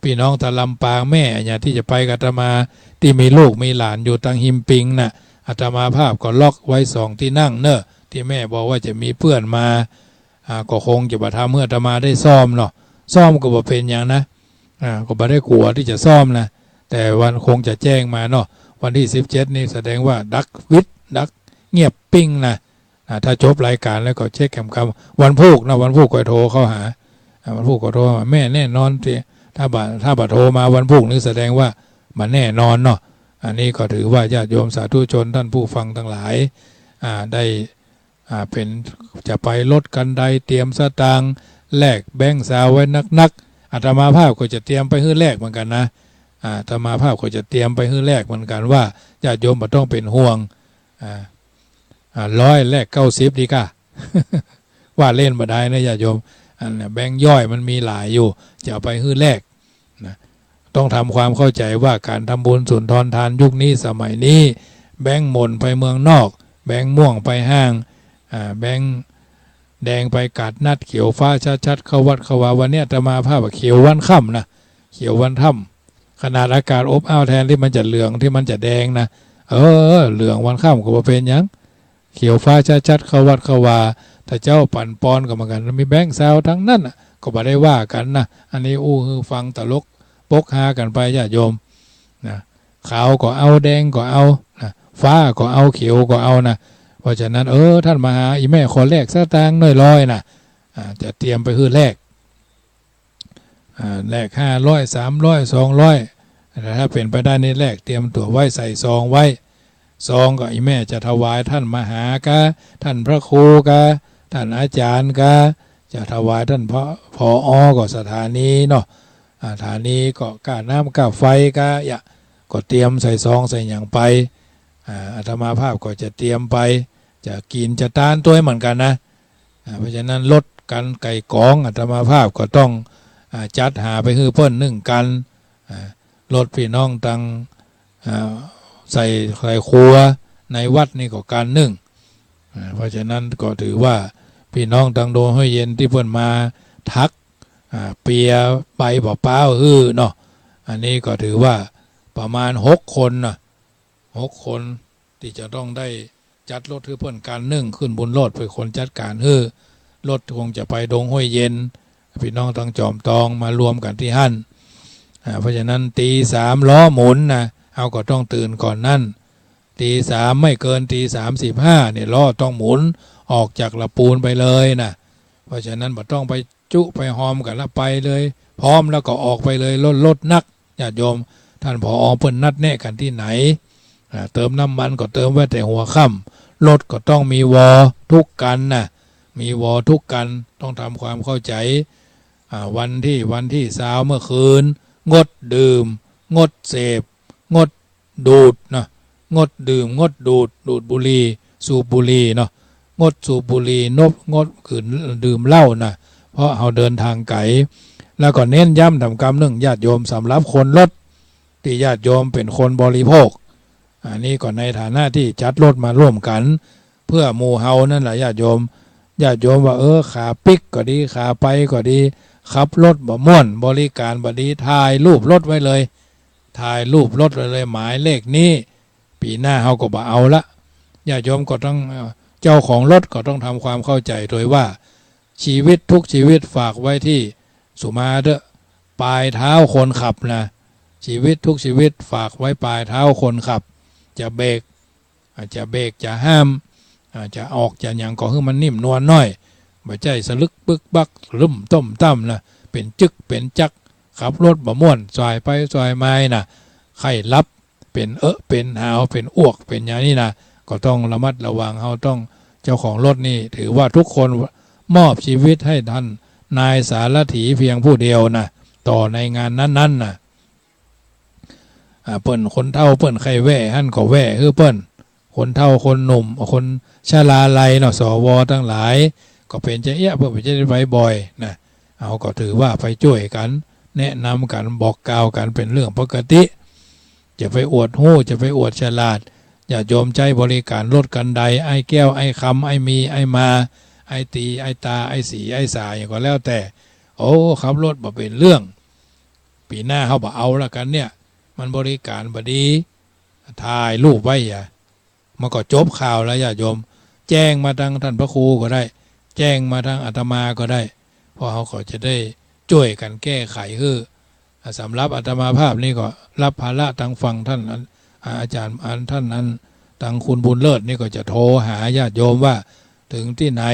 ปี้น้องตางลำปางแม่อะหยังตี้จะไปกับอาตมา ตี้มีลูกมีหลานอยู่ตังฮิมปิงน่ะ อาตมาภาพก็ล็อกไว้สองตี้นั่งเน่อ ตี้แม่บอกว่าจะมีเปื้อนมา อ่า ก็คงจะบ่ทำหื้ออาตมาได้ซ่อมเนาะ ซ่อมก็บ่เป๋นหยังนะ อ่า ก็บ่ได้กั๋วตี้จะซ่อมนะ แต่วันคงจะแจ้งมาเนาะ วันตี้สิบเจ็ดนี่แสดงว่าดักวิด ดักเงียบปิ้งนะ อ่า ถ้าจบรายก๋านแล้วก็เช็คแคมคำ วันพูกนะ วันพูกก็โทรเข้าหา อ่า วันพูกก็โทรมา แม่แน่นอนตี้ ถ้าบ่ ถ้าบ่โทรมาวันพูกนี่แสดงว่าบ่แน่นอนเนาะ อันนี้ก็ถือว่าญาติโยมสาธุชนท่านผู้ฟังตังหลาย อ่า ได้ อ่า เป๋นจะไปรถคันใด เตรียมสตางค์ แลกแบงก์ซาวไว้นักๆ อาตมาภาพก็จะเตรียมไปหื้อแลกเหมือนกั๋นนะ อ่า อาตมาภาพก็จะเตรียมไปหื้อแลกเหมือนกั๋นว่า ญาติโยมบ่ต้องเป๋นห่วง อ่า อ่า ร้อยแลกเก้าสิบดีก้า ว่าเล่นบ่ได้นะญาติโยม อันน่ะแบงก์ย่อยมันมีหลายอยู่ จะเอาไปหื้อแลกนะ ต้องทำความเข้าใจ๋ว่าก๋านทำบุญสุนทรทานยุคนี้สมัยนี้ แบงก์หม่นไปเมืองนอก แบงก์ม่วงไปห้าง อ่า แบงก์แดงไปก๋าดนัด เขียวฟ้าชัดๆ เข้าวัดเข้าวา วันนี้อาตมาภาพว่าเขียววันค่ำนะ เขียววันค่ำ ขนาดอากาศอบอ้าวแทนตี้มันจะเหลืองตี้มันจะแดงนะ เออ เหลืองวันค่ำก็บ่เป๋นหยัง เขียวฟ้าชัดๆ เข้าวัดเข้าวา ถ้าเจ้าปั๋นปอนก็เหมือนกั๋น มีแบงก์ซาวตังนั้นน่ะ ก็บ่ได้ว่ากั๋นนะ อันนี้อู้หื้อฟังตลกปกฮากั๋นไปญาติโยมนะ ขาวก็เอา แดงก็เอานะ ฟ้าก็เอา เขียวก็เอานะ เพราะฉะนั้น เออ ท่านมาหา อี่แม่ขอแลกสตางค์หน้อยลอยนะ อ่า จะเตรียมไปหื้อแลก อ่า แลกห้าร้อย สามร้อย สองร้อย ถ้าเป๋นไปได้นี่แลกเตรียมตั๋วไว้ใส่ซองไว้ ซองก็อี่แม่จะถวายต้านมหาก๊า ต้านพระครูก๊า ต้านอาจ๋ารย์ก๊า จะถวายต้านผอ ผอ ก็สถานีเนาะ อ่า สถานีก็ก้าน้ำก้าไฟก๊า เยียะ ก็เตรียมใส่ซองใส่หยังไป อ่า อาตมาภาพก็จะเตรียมไป จะกิ๋นจะตานตวยเหมือนกั๋นนะ อ่า เพราะฉะนั้นรถก๋านไก่ก๋องอาตมาภาพก็ต้อง อ่า จัดหาไปหื้อเปิ้นนึ่งกั๋น อ่า รถปี้น้องตัง อ่า ใส่ ใส่ครัวในวัดนี่ก็กั๋นนึ่ง อ่า เพราะฉะนั้นก็ถือว่าปี้น้องตังดงห้วยเย็นตี้เปิ้นมาถัก อ่า เปียใบบ่าป๊าวหื้อเนาะ อันนี้ก็ถือว่าประมาณหกคนนะ หกคนตี้จะต้องได้จัดรถหื้อเปิ้นกั๋นนึ่ง ขึ้นบุญโลดเป๋นคนจัดก๋านหื้อ รถคงจะไปดงห้วยเย็น ปี้น้องตังจอมตองมารวมกั๋นตี้หั้น อ่า เพราะฉะนั้นตีสามล้อหมุนนะ เฮาก็ต้องตื่นก่อนนั้น ตีสาม ไม่เกินตีสามสิบห้าเนี่ย ล้อต้องหมุนออกจากละปูนไปเลยนะ เพราะฉะนั้นบ่ต้องไปจุไปฮอมกั๋นละ ไปเลย พร้อมแล้วก็ออกไปเลย รถ รถนัก ญาติโยม ต้านผอ เปิ้นนัดแนะกั๋นตี้ไหน อ่า เติมน้ำมันก็เติมไว้แต่หัวค่ำ รถก็ต้องมีวอทุกคันนะ มีวอทุกคัน ต้องทำความเข้าใจ๋ อ่า วันตี้ วันตี้ซาวเมื่อคืน งดดื่ม งดเสพ งดดูดนะ งดดื่ม งดดูด ดูดบุหรี่ สูบบุหรี่เนาะ งดสูบบุหรี่ งด งดดื่มเหล้านะ เพราะเฮาเดินตางไก๋ แล้วก็เน้นย้ำถามกำนึ่ง ญาติโยม สำหรับคนรถ ตี้ญาติโยมเป๋นคนบริโภค อันนี้ก็ในฐานะตี้จัดรถมาร่วมกั๋น เปื้อหมู่เฮานั่นแหละญาติโยม ญาติโยมว่า เออ ขาปิ๊กก็ดี ขาไปก็ดี ขับรถบ่ม่วน บริก๋านบ่ดี ถ่ายรูปรถไว้เลย ถ่ายรูปรถไว้เลย หมายเลขนี้ ปี๋หน้าเฮาก็บ่เอาละ ญาติโยมก็ต้อง เอ่อ เจ้าของรถก็ต้องทำความเข้าใจ๋โดยว่า ชีวิตทุกชีวิตฝากไว้ตี้ สุมาเต๊อะ ปลายเท้าคนขับนะ ชีวิตทุกชีวิตฝากไว้ปลายเท้าคนขับ จะเบรก อ่า จะเบรก จะห้าม อ่า จะออก จะหยังก็หื้อมันนิ่มนวลหน้อย บ่ใจ้สะลึกปึ๊กปัก ลุ่มต้มต้ำนะ เป๋นจึกเป๋นจัก ขับรถบ่ม่วน ส่ายไปส่ายมานะ ใค่หลับ เป๋นเอะ เป๋นหาว เป๋นอ้วก เป๋นหยังนี่นะ ก็ต้องระมัดระวัง เฮาต้อง เจ้าของรถนี่ ถือว่าทุกคนมอบชีวิตหื้อต้านนายสารถีเพียงผู้เดียวนะ ต่อในงานนั้นๆ นะ อ่า เปิ้นคนเฒ่าเปิ้นใค่แว่หั้นก็แว่หื้อเปิ้น คนเฒ่าคนหนุ่ม คนชราลัยเนาะ สว ตังหลาย ก็เป๋นจะเอี้ย เปิ้นเป๋นจะได้ไปบ่อยนะ เฮาก็ถือว่าไปจ้วยกั๋น แนะนำกั๋น บอกกล่าวกั๋น เป๋นเรื่องปกติ จะไปอวดฮู้ จะไปอวดฉลาด ญาติโยมใจ๊บริก๋านรถคันใด ไอ้แก้ว ไอ้คำ ไอ้มี ไอ้มา ไอ้ตี๋ ไอ้ต๋า ไอ้สี ไอ้สา หยังก็แล้วแต่ โอ้ ขับรถบ่เป๋นเรื่อง ปี๋หน้าเฮาบ่เอาละกั๋นเนี่ย มันบริก๋านบ่ดี ถ่ายรูปไว้เหีย มันก็จบข่าวแล้วญาติโยม แจ้งมาตังต้านพระครูก็ได้ แจ้งมาตังอาตมาก็ได้ เพราะเฮาก็จะได้จ้วยกั๋นแก้ไขหื้อ อ่า สำหรับอาตมาภาพนี่ก็รับภาระตังฝั่งต้านอัน อ่า อาจ๋ารย์อันต้านอัน ตังคุณบุญเลิศนี่ก็จะโทรหาญาติโยมว่า เถิงตี้ไหน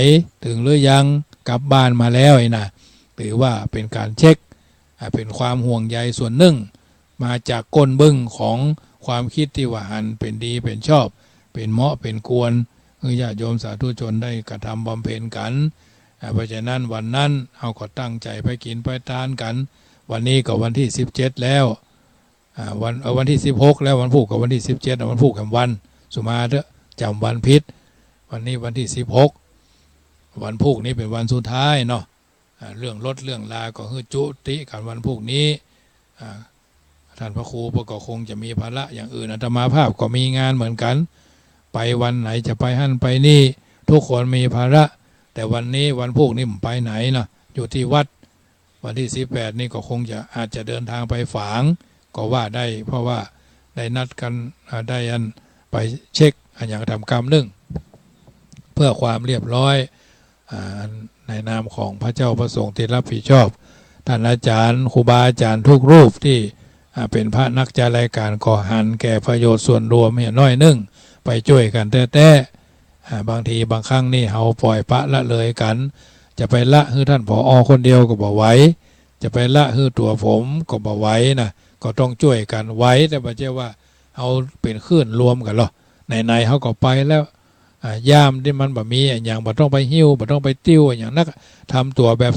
เถิงหรือยัง กลับบ้านมาแล้วนี่นะ ถือว่าเป๋นก๋านเช็ค อ่า เป๋นความห่วงใยส่วนนึ่ง มาจากก้นบึ้งของความคิดตี้ว่าหันเป๋นดีเป๋นชอบ เป๋นเหมาะเป๋นควร หื้อญาติโยมสาธุชนได้กระทำบำเพ็ญกั๋น อ่า เพราะฉะนั้นวันนั้นเฮาก็ตั้งใจ๋ไปกิ๋นไปตานกั๋น วันนี้ก็วันตี้สิบเจ็ดแล้ว อ่า วัน เอ่อ วันตี้สิบหกแล้ว วันพูกก็วันตี้สิบเจ็ด วันพูกแหมวัน สุมาเต๊อะ จ๋ำวันผิด วันนี้วันตี้สิบหก วันพูกนี้เป๋นวันสุดท้ายเนาะ อ่า เรื่องรถเรื่องลาก็หื้อจุติกั๋นวันพูกนี้ อ่า ต้านพระครูก็คงจะมีภาระอย่างอื่น อาตมาภาพก็มีงานเหมือนกั๋น ไปวันไหนจะไปหั้นไปนี่ ทุกคนมีภาระ แต่วันนี้วันพูกนี้บ่ไปไหนเนาะ อยู่ตี้วัด วันตี้สิบแปดนี่ก็คงจะ อาจจะเดินตางไปฝางก็ว่าได้ เพราะว่าได้นัดกั๋น อ่า ได้อันไปเช็คอะหยังต๋ามกำนึ่ง เพื่อความเรียบร้อย อ่า ในนามของพระเจ้าพระสงฆ์ตี้รับผิดชอบ ต้านอาจ๋ารย์ ครูบาอาจ๋ารย์ทุกรูปตี้ อ่า เป๋นพระนักจัดรายก๋านก็หันแก่ประโยชน์ส่วนรวมเหียน้อยนึ่ง ไปจ้วยกั๋นแต๊ๆ อ่า บางทีบางครั้งนี่เฮาป่อยปละละเลยกั๋น จะไปละหื้อต้าน ผอ คนเดียวก็บ่ไหว จะไปละหื้อตั๋วผมก็บ่ไหวนะ ก็ต้องจ้วยกั๋น ไหว แต่บ่ใจ้ว่าเฮาเป๋นคลื่นรวมกั๋นลอ ไหนๆ เฮาก็ไปแล้ว อ่า ย่ามตี้มันบ่มีอะหยัง บ่ต้องไปหิ้ว บ่ต้องไปติ้วอะหยังนัก ทำตั๋วแบบ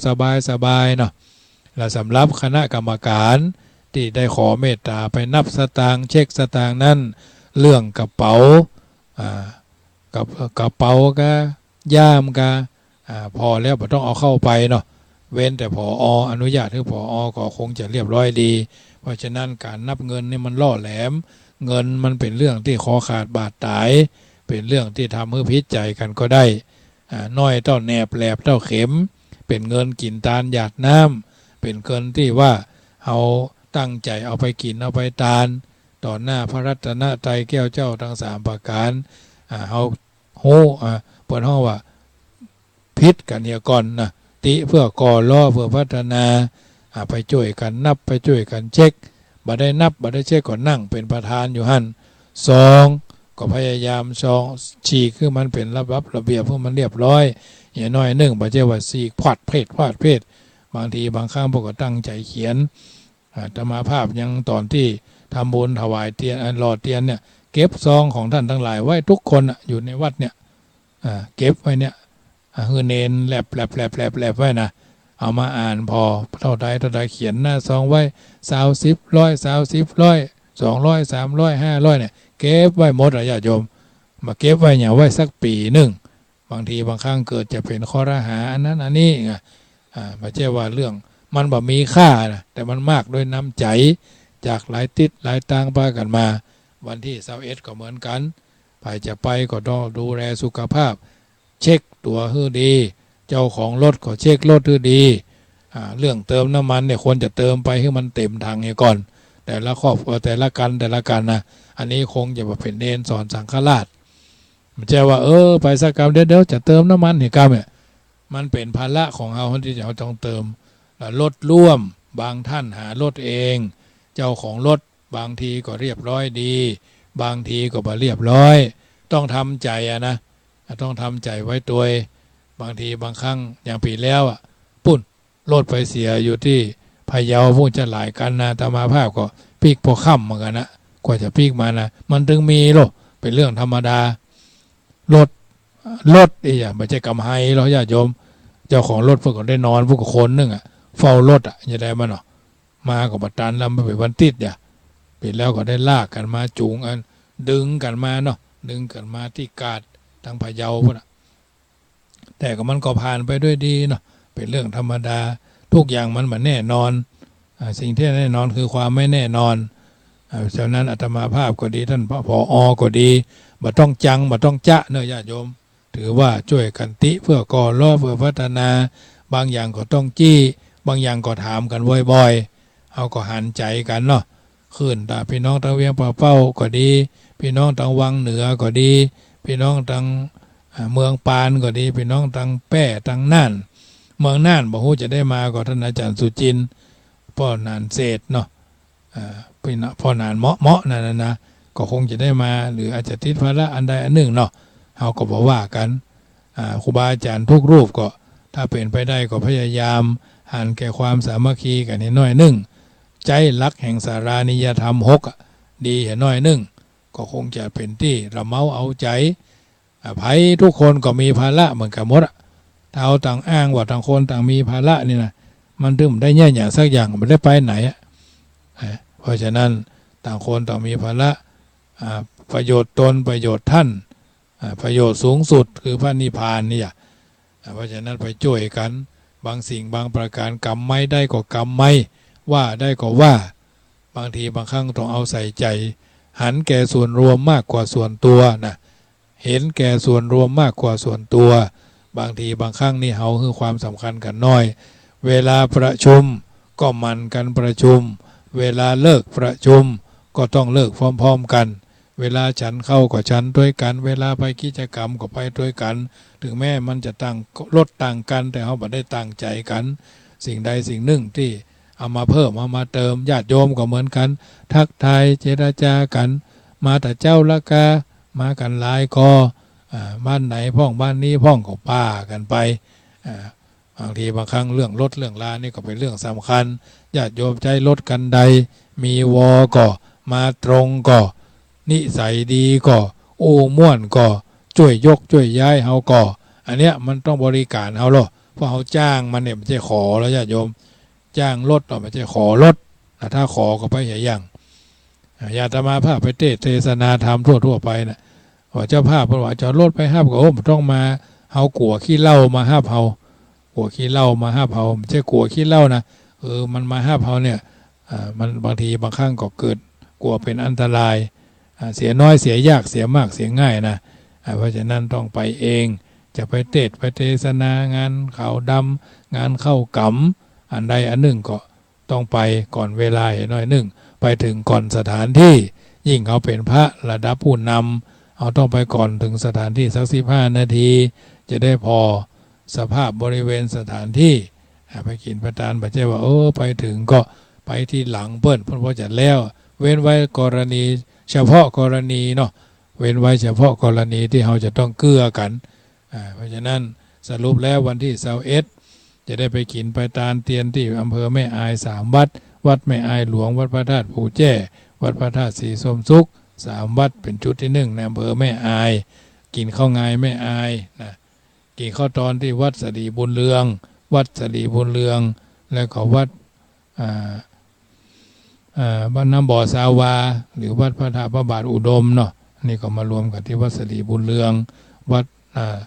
สบายๆ เนาะ แล้วสำหรับคณะกรรมการตี้ได้ขอเมตต๋าไปนับสตางค์ เช็คสตางค์นั้น เรื่องกระเป๋า อ่า กระ กระเป๋ากา ย่ามกา อ่า ผ่อแล้วบ่ต้องเอาเข้าไปเนาะ เว้นแต่ ผอ. อนุญาตหื้อ ผอ. ก็คงจะเรียบร้อยดี เพราะฉะนั้นก๋านนับเงินนี่มันล่อแหลม เงินมันเป๋นเรื่องตี้คอขาดบาดต๋าย เป๋นเรื่องตี้ทำหื้อผิดใจ๋กั๋นก็ได้ อ่า น้อยเต้าแหนบ แหลบเต้าเข็ม เป๋นเงินกิ๋นตานหยาดน้ำ เป๋นเงินตี้ว่าเฮาตั้งใจ๋เอาไปกิ๋นเอาไปตาน ต่อหน้าพระรัตนตรัยแก้วเจ้าตึงสามประก๋าน อ่า เฮาฮู้ อ่า เปิ้นฮ้องว่า ผิดกั๋นเหียก่อนนะ ติเพื่อก่อ ล้อเพื่อพัฒนา อ่า ไปจ้วยกั๋นนับ ไปจ้วยกั๋นเช็ค บ่ได้นับ บ่ได้เช็ค ก็นั่งเป๋นประธานอยู่หั้น สอง ก็พยายามส่อง ฉีกหื้อมันเป๋นระบับระเบียบ หื้อมันเรียบร้อย อย่างน้อยนึ่ง บ่ใจ้ว่าฉีกพลาดเพลด พลาดเพลด บางทีบางครั้งเปิ้นก็ตั้งใจ๋เขียน อาตมาภาพยังต๋อนตี้ทำบุญถวายเตียน อ่า หล่อเตียนเนี่ย เก็บซองของต้านตังหลายไว้กู้คนน่ะ อยู่ในวัดเนี่ย อ่า เก็บไว้เนี่ย อ่า หื้อเณรแหลบแหลบแหลบแหลบแหลบไว้นะ เอามาอ่านผ่อ เต้าใดเต้าใด เขียนหน้าซองไว้ ซาวสิบ ร้อย ซาวสิบ ร้อย สองร้อย สามร้อย ห้าร้อย เนี่ย เก็บไว้หมดอะญาติโยม บ่าเก็บไว้หยัง ไว้สักปี๋นึ่ง บางทีบางครั้งเกิดจะเป๋นข้อหาอันนั้นอันนี้ไง อ่า บ่ใจ้ว่าเรื่องมันบ่มีค่านะ แต่มันมากด้วยน้ำใจ๋ จากหลายติ๊ดหลายตางปากั๋นมา วันตี้ซาวเอ็ดก็เหมือนกั๋น ใผจะไปก็ต้องดูแลสุขภาพ เช็คตั๋วหื้อดี เจ้าของรถก็เช็ครถหื้อดี อ่า เรื่องเติมน้ำมันเนี่ย ควรจะเติมไปหื้อมันเต็มถังเหียก่อน แต่ละครอบครัว แต่ละกั๋น แต่ละกั๋นนะ อันนี้คงจะบ่าเป๋นเณรสอนสังฆราช บ่ใจ้ว่า เออ ไปสักกำ เดี๋ยว เดี๋ยวจะเติมน้ำมันเหียกำเนี่ย มันเป๋นภาระของเฮาตี้เฮาต้องเติม แล้วรถร่วม บางท่านหารถเอง เจ้าของรถบางทีก็เรียบร้อยดี บางทีก็บ่เรียบร้อย ต้องทำใจ๋อะนะ ต้องทำใจ๋ไว้ตวย บางทีบางครั้ง อย่างปี๋แล้วอะ ปู๊น รถไปเสียอยู่ตี้พะเยา ปู๊นจะหลายกั๋นนะ อาตมาภาพก็ปิ๊กปอค่ำเหมือนกั๋นนะ กว่าจะปิ๊กมานะ มันตึงมีโล เป๋นเรื่องธรรมดา รถ รถอีหยัง บ่ใจ้กำไฮหรอกญาติโยม เจ้าของรถเปิ้นก็ได้นอน เปิ้นก็คนนึ่งอะ เฝ้ารถอะ จะได้มันเนาะ มาก็บ่ตันแล้ว มันเป๋นวันติ๊ดอะ เป๋นแล้วก็ได้ลากกั๋นมา จูงอัน ดึงกั๋นมาเนาะ ดึงกั๋นมาตี้กาดตังพะเยาปู๊นอะ แต่ก็มันก็ผ่านไปด้วยดีเนาะ เป๋นเรื่องธรรมดา กู้อย่างมันบ่แน่นอน อ่า สิ่งตี้แน่นอนคือความไม่แน่นอน อ่า ฉะนั้นอาตมาภาพก็ดี ต้าน ผอ. ก็ดี บ่ต้องจัง บ่ต้องจ๊ะเนาะญาติโยม ถือว่าจ้วยกั๋นติเพื่อก่อ ล้อเพื่อพัฒนา บางอย่างก็ต้องจี้ บางอย่างก็ถามกั๋นบ่อยๆ เฮาก็หันใจ๋กั๋นเนาะ ขึ้นต้าพี่น้องตังเวียงป่าเป้าก็ดี พี่น้องตังวังเหนือก็ดี พี่น้องตัง อ่า เมืองปานก็ดี พี่น้องตังแป้ ตังน่าน เมืองน่านบ่ฮู้จะได้มาก็ต้านอาจ๋ารย์สุจินต์ ป้อหนานเศรษฐเนาะ อ่า พี่น้องป้อหนานเมาะเมาะนั่นน่ะนะ ก็คงจะได้มา หรืออาจจะติดภาระอันใดอันนึ่งเนาะ เฮาก็บ่ว่ากั๋น อ่า ครูบาอาจ๋ารย์กู้รูปก็ ถ้าเป๋นไปได้ก็พยายามหันแก่ความสามัคคีกั๋นเหียน้อยนึ่ง ใจ๊หลักแห่งสารานิยธรรมหกอะ ดีเหียน้อยนึ่ง ก็คงจะเป๋นตี้ระเมาเอาใจ๋ อ่า ใผกู้คนก็มีภาระเหมือนกั๋นหมดอะ ถ้าเฮาต่างอ้างว่าต่างคนต่างมีภาระนี่นะ มันตึงบ่ได้เยียะหยังสักอย่าง บ่ได้ไปไหนอะ อ่า เพราะฉะนั้นต่างคนต่างมีภาระ อ่า ประโยชน์ตน ประโยชน์ต้าน อ่า ประโยชน์สูงสุดคือพระนิพพานนี่อะ อ่า เพราะฉะนั้นไปจ้วยกั๋น บางสิ่งบางประก๋าน กำไมค์ได้ก็กำไมค์ ว่าได้ก็ว่า บางทีบางครั้งต้องเอาใส่ใจ๋ หันแก่ส่วนรวมมากกว่าส่วนตั๋วนะ เห็นแก่ส่วนรวมมากกว่าส่วนตั๋ว บางทีบางครั้งนี่เฮาหื้อความสำคัญกั๋นน้อย เวลาประชุมก็หมั่นกั๋นประชุม เวลาเลิกประชุมก็ต้องเลิกพร้อมๆ กั๋น เวลาฉันข้าวก็ฉันตวยกั๋น เวลาไปกิจกรรมก็ไปตวยกั๋น ถึงแม้มันจะต่างรถต่างกั๋น แต่เฮาบ่ได้ต่างใจ๋กั๋น สิ่งใดสิ่งนึ่งตี้เอามาเพิ่ม เอามาเติม ญาติโยมก็เหมือนกั๋น ทักทายเจรจากั๋น มาแต่เจ๊าละกา มากั๋นหลายก่อ อ่า บ้านไหนพ่อง บ้านนี้พ่องก็ปากั๋นไป อ่า บางทีบางครั้งเรื่องรถเรื่องรานี่ก็เป๋นเรื่องสำคัญ ญาติโยมใจ๊รถคันใด มีวอก็ มาตรงก็ นิสัยดีก็ อู้ม่วนก็ จ้วยยกจ้วยย้ายเฮาก็ อันเนี้ยมันต้องบริก๋านเฮาลอ เพราะเฮาจ้างมันเนี่ย บ่ใจ้ขอลอ ญาติโยม จ้างรถลอ บ่ใจ้ขอรถนะ ถ้าขอก็ไปเหียหยั่ง อา อย่างอาตมาภาพไปเตสน์เทศนาธรรมทั่วๆ ไปนะ ว่าเจ้าภาพเปิ้นว่าจะเอารถไปฮับก็ โอ้ บ่ต้องมา เฮากั๋วขี้เหล้ามาฮับเฮา กั๋วขี้เหล้ามาฮับเฮา บ่ใจ้กั๋วขี้เหล้านะ เออ มันมาฮับเฮาเนี่ย อ่า มันบางทีบางครั้งก็เกิดกั๋วเป๋นอันตราย อ่า เสียน้อยเสียยาก เสียมากเสียง่ายนะ อ่า เพราะฉะนั้นต้องไปเอง จะไปเตสน์ไปเทศนางานขาวดำ งานเข้ากรรม อันใดอันนึ่งก็ ต้องไปก่อนเวลาหน้อยนึ่ง ไปเถิงก่อนสถานตี้ ยิ่งเฮาเป๋นพระระดับผู้นำ เฮาต้องไปก่อนเถิงสถานตี้สักสิบห้านาที จะได้ผ่อสภาพบริเวณสถานตี้ อ่า ไปกิ๋นไปตาน บ่ใจ้ว่า เออ ไปเถิงก็ไปทีหลังเปิ้น เปิ้นพอจัดแล้ว เว้นไว้กรณีเฉพาะกรณีเนาะ เว้นไว้เฉพาะกรณีตี้เฮาจะต้องเกื้อกั๋น อ่า เพราะฉะนั้นสรุปแล้ววันตี้ซาวเอ็ด จะได้ไปกิ๋นไปตานเตียนตี้อำเภอแม่อายสามวัด วัดแม่อายหลวง วัดพระธาตุปู่แจ้ วัดพระธาตุศรีส้มสุข สามวัดเป๋นจุดตี้นึ่งในอำเภอแม่อาย กิ๋นข้าวงายแม่อายนะ กิ๋นข้าวตอนตี้วัดสะหลีบุญเรือง วัดสะหลีบุญเรือง แล้วก็วัด อ่า อ่า บ้านน้ำบ่อสาวา หรือวัดพระธาตุพระบาทอุดมเนาะ อันนี้ก็มารวมกั๋นตี้วัดสะหลีบุญเรือง วัด อ่า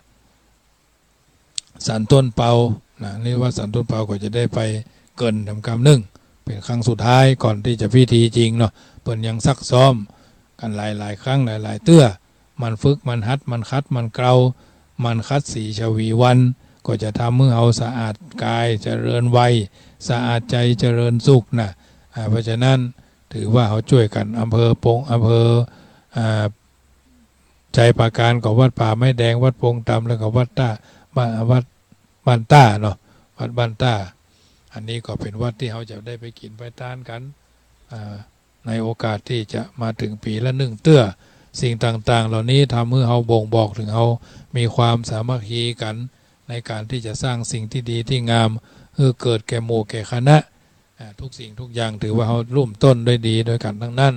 สันต้นเปานะ นี่วัดสันต้นเปาก็จะได้ไปเกริ่นถามกำนึ่ง เป๋นครั้งสุดท้ายก่อนตี้จะพิธีจริงเนาะ เปิ้นยังซักซ้อมกั๋นหลายๆ ครั้งหลายๆ เตื้อ หมั่นฝึก หมั่นหัด หมั่นขัด หมั่นเกลา หมั่นขัดสีฉวีวัน ก็จะทำหื้อเฮาสะอาดกายเจริญวัย สะอาดใจ๋เจริญสุขนะ อ่า เพราะฉะนั้นถือว่าเฮาจ้วยกั๋น อำเภอปง อำเภอ อ่า ชัยปราการก็วัดป่าไม้แดง วัดปงตำ แล้วก็วัดต้า บ้าน วัดบ้านต้าเนาะ วัดบ้านต้า อันนี้ก็เป๋นวัดตี้เฮาจะได้ไปกิ๋นไปตานกั๋น อ่า ในโอกาสตี้จะมาเถิงปี๋ละนึ่งเตื้อ สิ่งต่างๆ เหล่านี้ทำหื้อเฮาบ่งบอกเถิงเฮามีความสามัคคีกั๋น ในก๋านตี้จะสร้างสิ่งตี้ดีตี้งาม หื้อเกิดแก่หมู่แก่คณะ อ่า ทุกสิ่งทุกอย่างถือว่าเฮารุ่มต้นด้วยดีด้วยกั๋นตังนั้น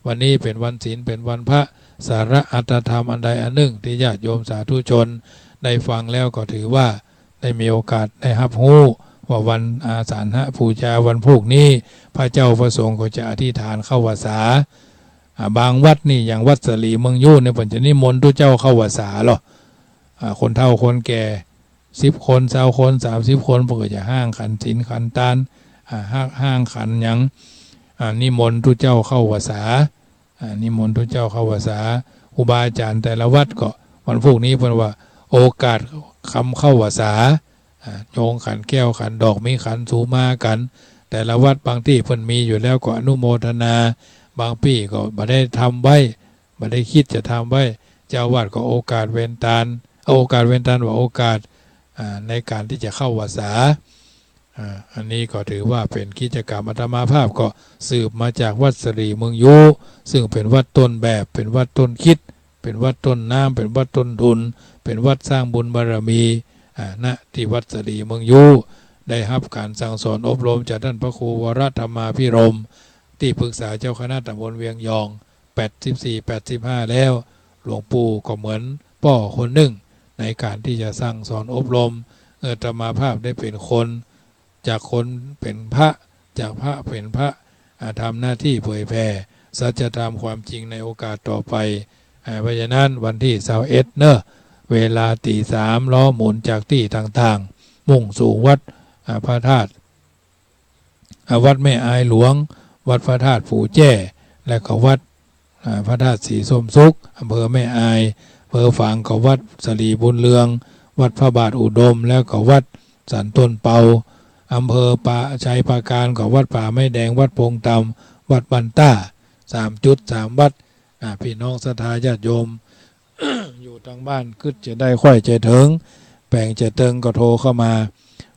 วันนี้เป๋นวันศีล เป๋นวันพระ สาระอัตถธรรมอันใดอันนึ่งตี้ญาติโยมสาธุชนได้ฟังแล้วก็ถือว่า ได้มีโอกาสได้ฮับฮู้ว่าวันอาสาฬหปู๋จาวันพูกนี้ พระเจ้าพระสงฆ์ก็จะอธิษฐานเข้าพรรษา อ่า บางวัดนี่อย่างวัดสะหลีเมืองยู้เนี่ย เปิ้นจะนิมนต์ตุ๊เจ้าเข้าพรรษาลอ อ่า คนเฒ่าคนแก่สิบคน ซาวคน สามสิบคน เปิ้นก็จะฮ้างขันศีลขันตาน อ่า ฮ้าง ฮ้างขันหยัง อ่า นิมนต์ตุ๊เจ้าเข้าพรรษา อ่า นิมนต์ตุ๊เจ้าเข้าพรรษา ครูบาอาจ๋ารย์แต่ละวัดก็วันพูกนี้เปิ้นว่าโอกาสคำเข้าพรรษา อ่า โยงขันแก้วขันดอก มีขันสูมากั๋น แต่ละวัดบางตี้เปิ้นมีอยู่แล้วก็อนุโมทนา บางตี้ก็บ่ได้ทำไว้ บ่ได้กึ๊ดจะทำไว้ เจ้าอาวาสก็โอกาสเว้นตาน เอาโอกาสเว้นตานว่าโอกาส อ่า ในก๋านตี้จะเข้าพรรษา อ่า อันนี้ก็ถือว่าเป๋นกิจก๋รรม อาตมาภาพก็สืบมาจากวัดสะหลีเมืองยู้ ซึ่งเป๋นวัดต้นแบบ เป๋นวัดต้นกึ๊ด เป๋นวัดต้นน้ำ เป๋นวัดต้นทุน เป๋นวัดสร้างบุญบารมี อ่า ณ ตี้วัดสะหลีเมืองยู้ ได้ฮับก๋านสั่งสอนอบรมจากต้านพระครูวรธรรมาภิรมย์ ตี้ปรึกษาเจ้าคณะตำบลเวียงยอง แปดสิบสี่ แปดสิบห้าแล้ว หลวงปู่ก็เหมือนป้อคนนึ่ง ในก๋านตี้จะสั่งสอนอบรม เออ อาตมาภาพได้เป๋นคน จากคนเป๋นพระ จากพระเป๋นพระ อ่า ทำหน้าตี้เผยแผ่สัจธรรมความจริงในโอกาสต่อไป อ่า เพราะฉะนั้นวันตี้ซาวเอ็ดเนาะ เวลาตี๋สาม ล้อหมุนจากตี้ต่างๆ มุ่งสู่วัด อ่า พระธาตุ อ่า วัดแม่อายหลวง วัดพระธาตุปู่แจ้ และก็วัด อ่า พระธาตุศรีส้มสุข อำเภอแม่อาย อำเภอฝางก็วัดสะหลีบุญเรือง วัดพระบาทอุดม แล้วก็วัดสันต้นเปา อำเภอป่า ชัยปราการก็วัดป่าไม้แดง วัดปงตำ วัดบ้านต้า สามจุด สามวัด อ่า ปี้น้องศรัทธาญาติโยม อยู่ตางบ้านกึ๊ดจะได้ใค่จะเถิง แป๋งจะเติงก็โทรเข้ามา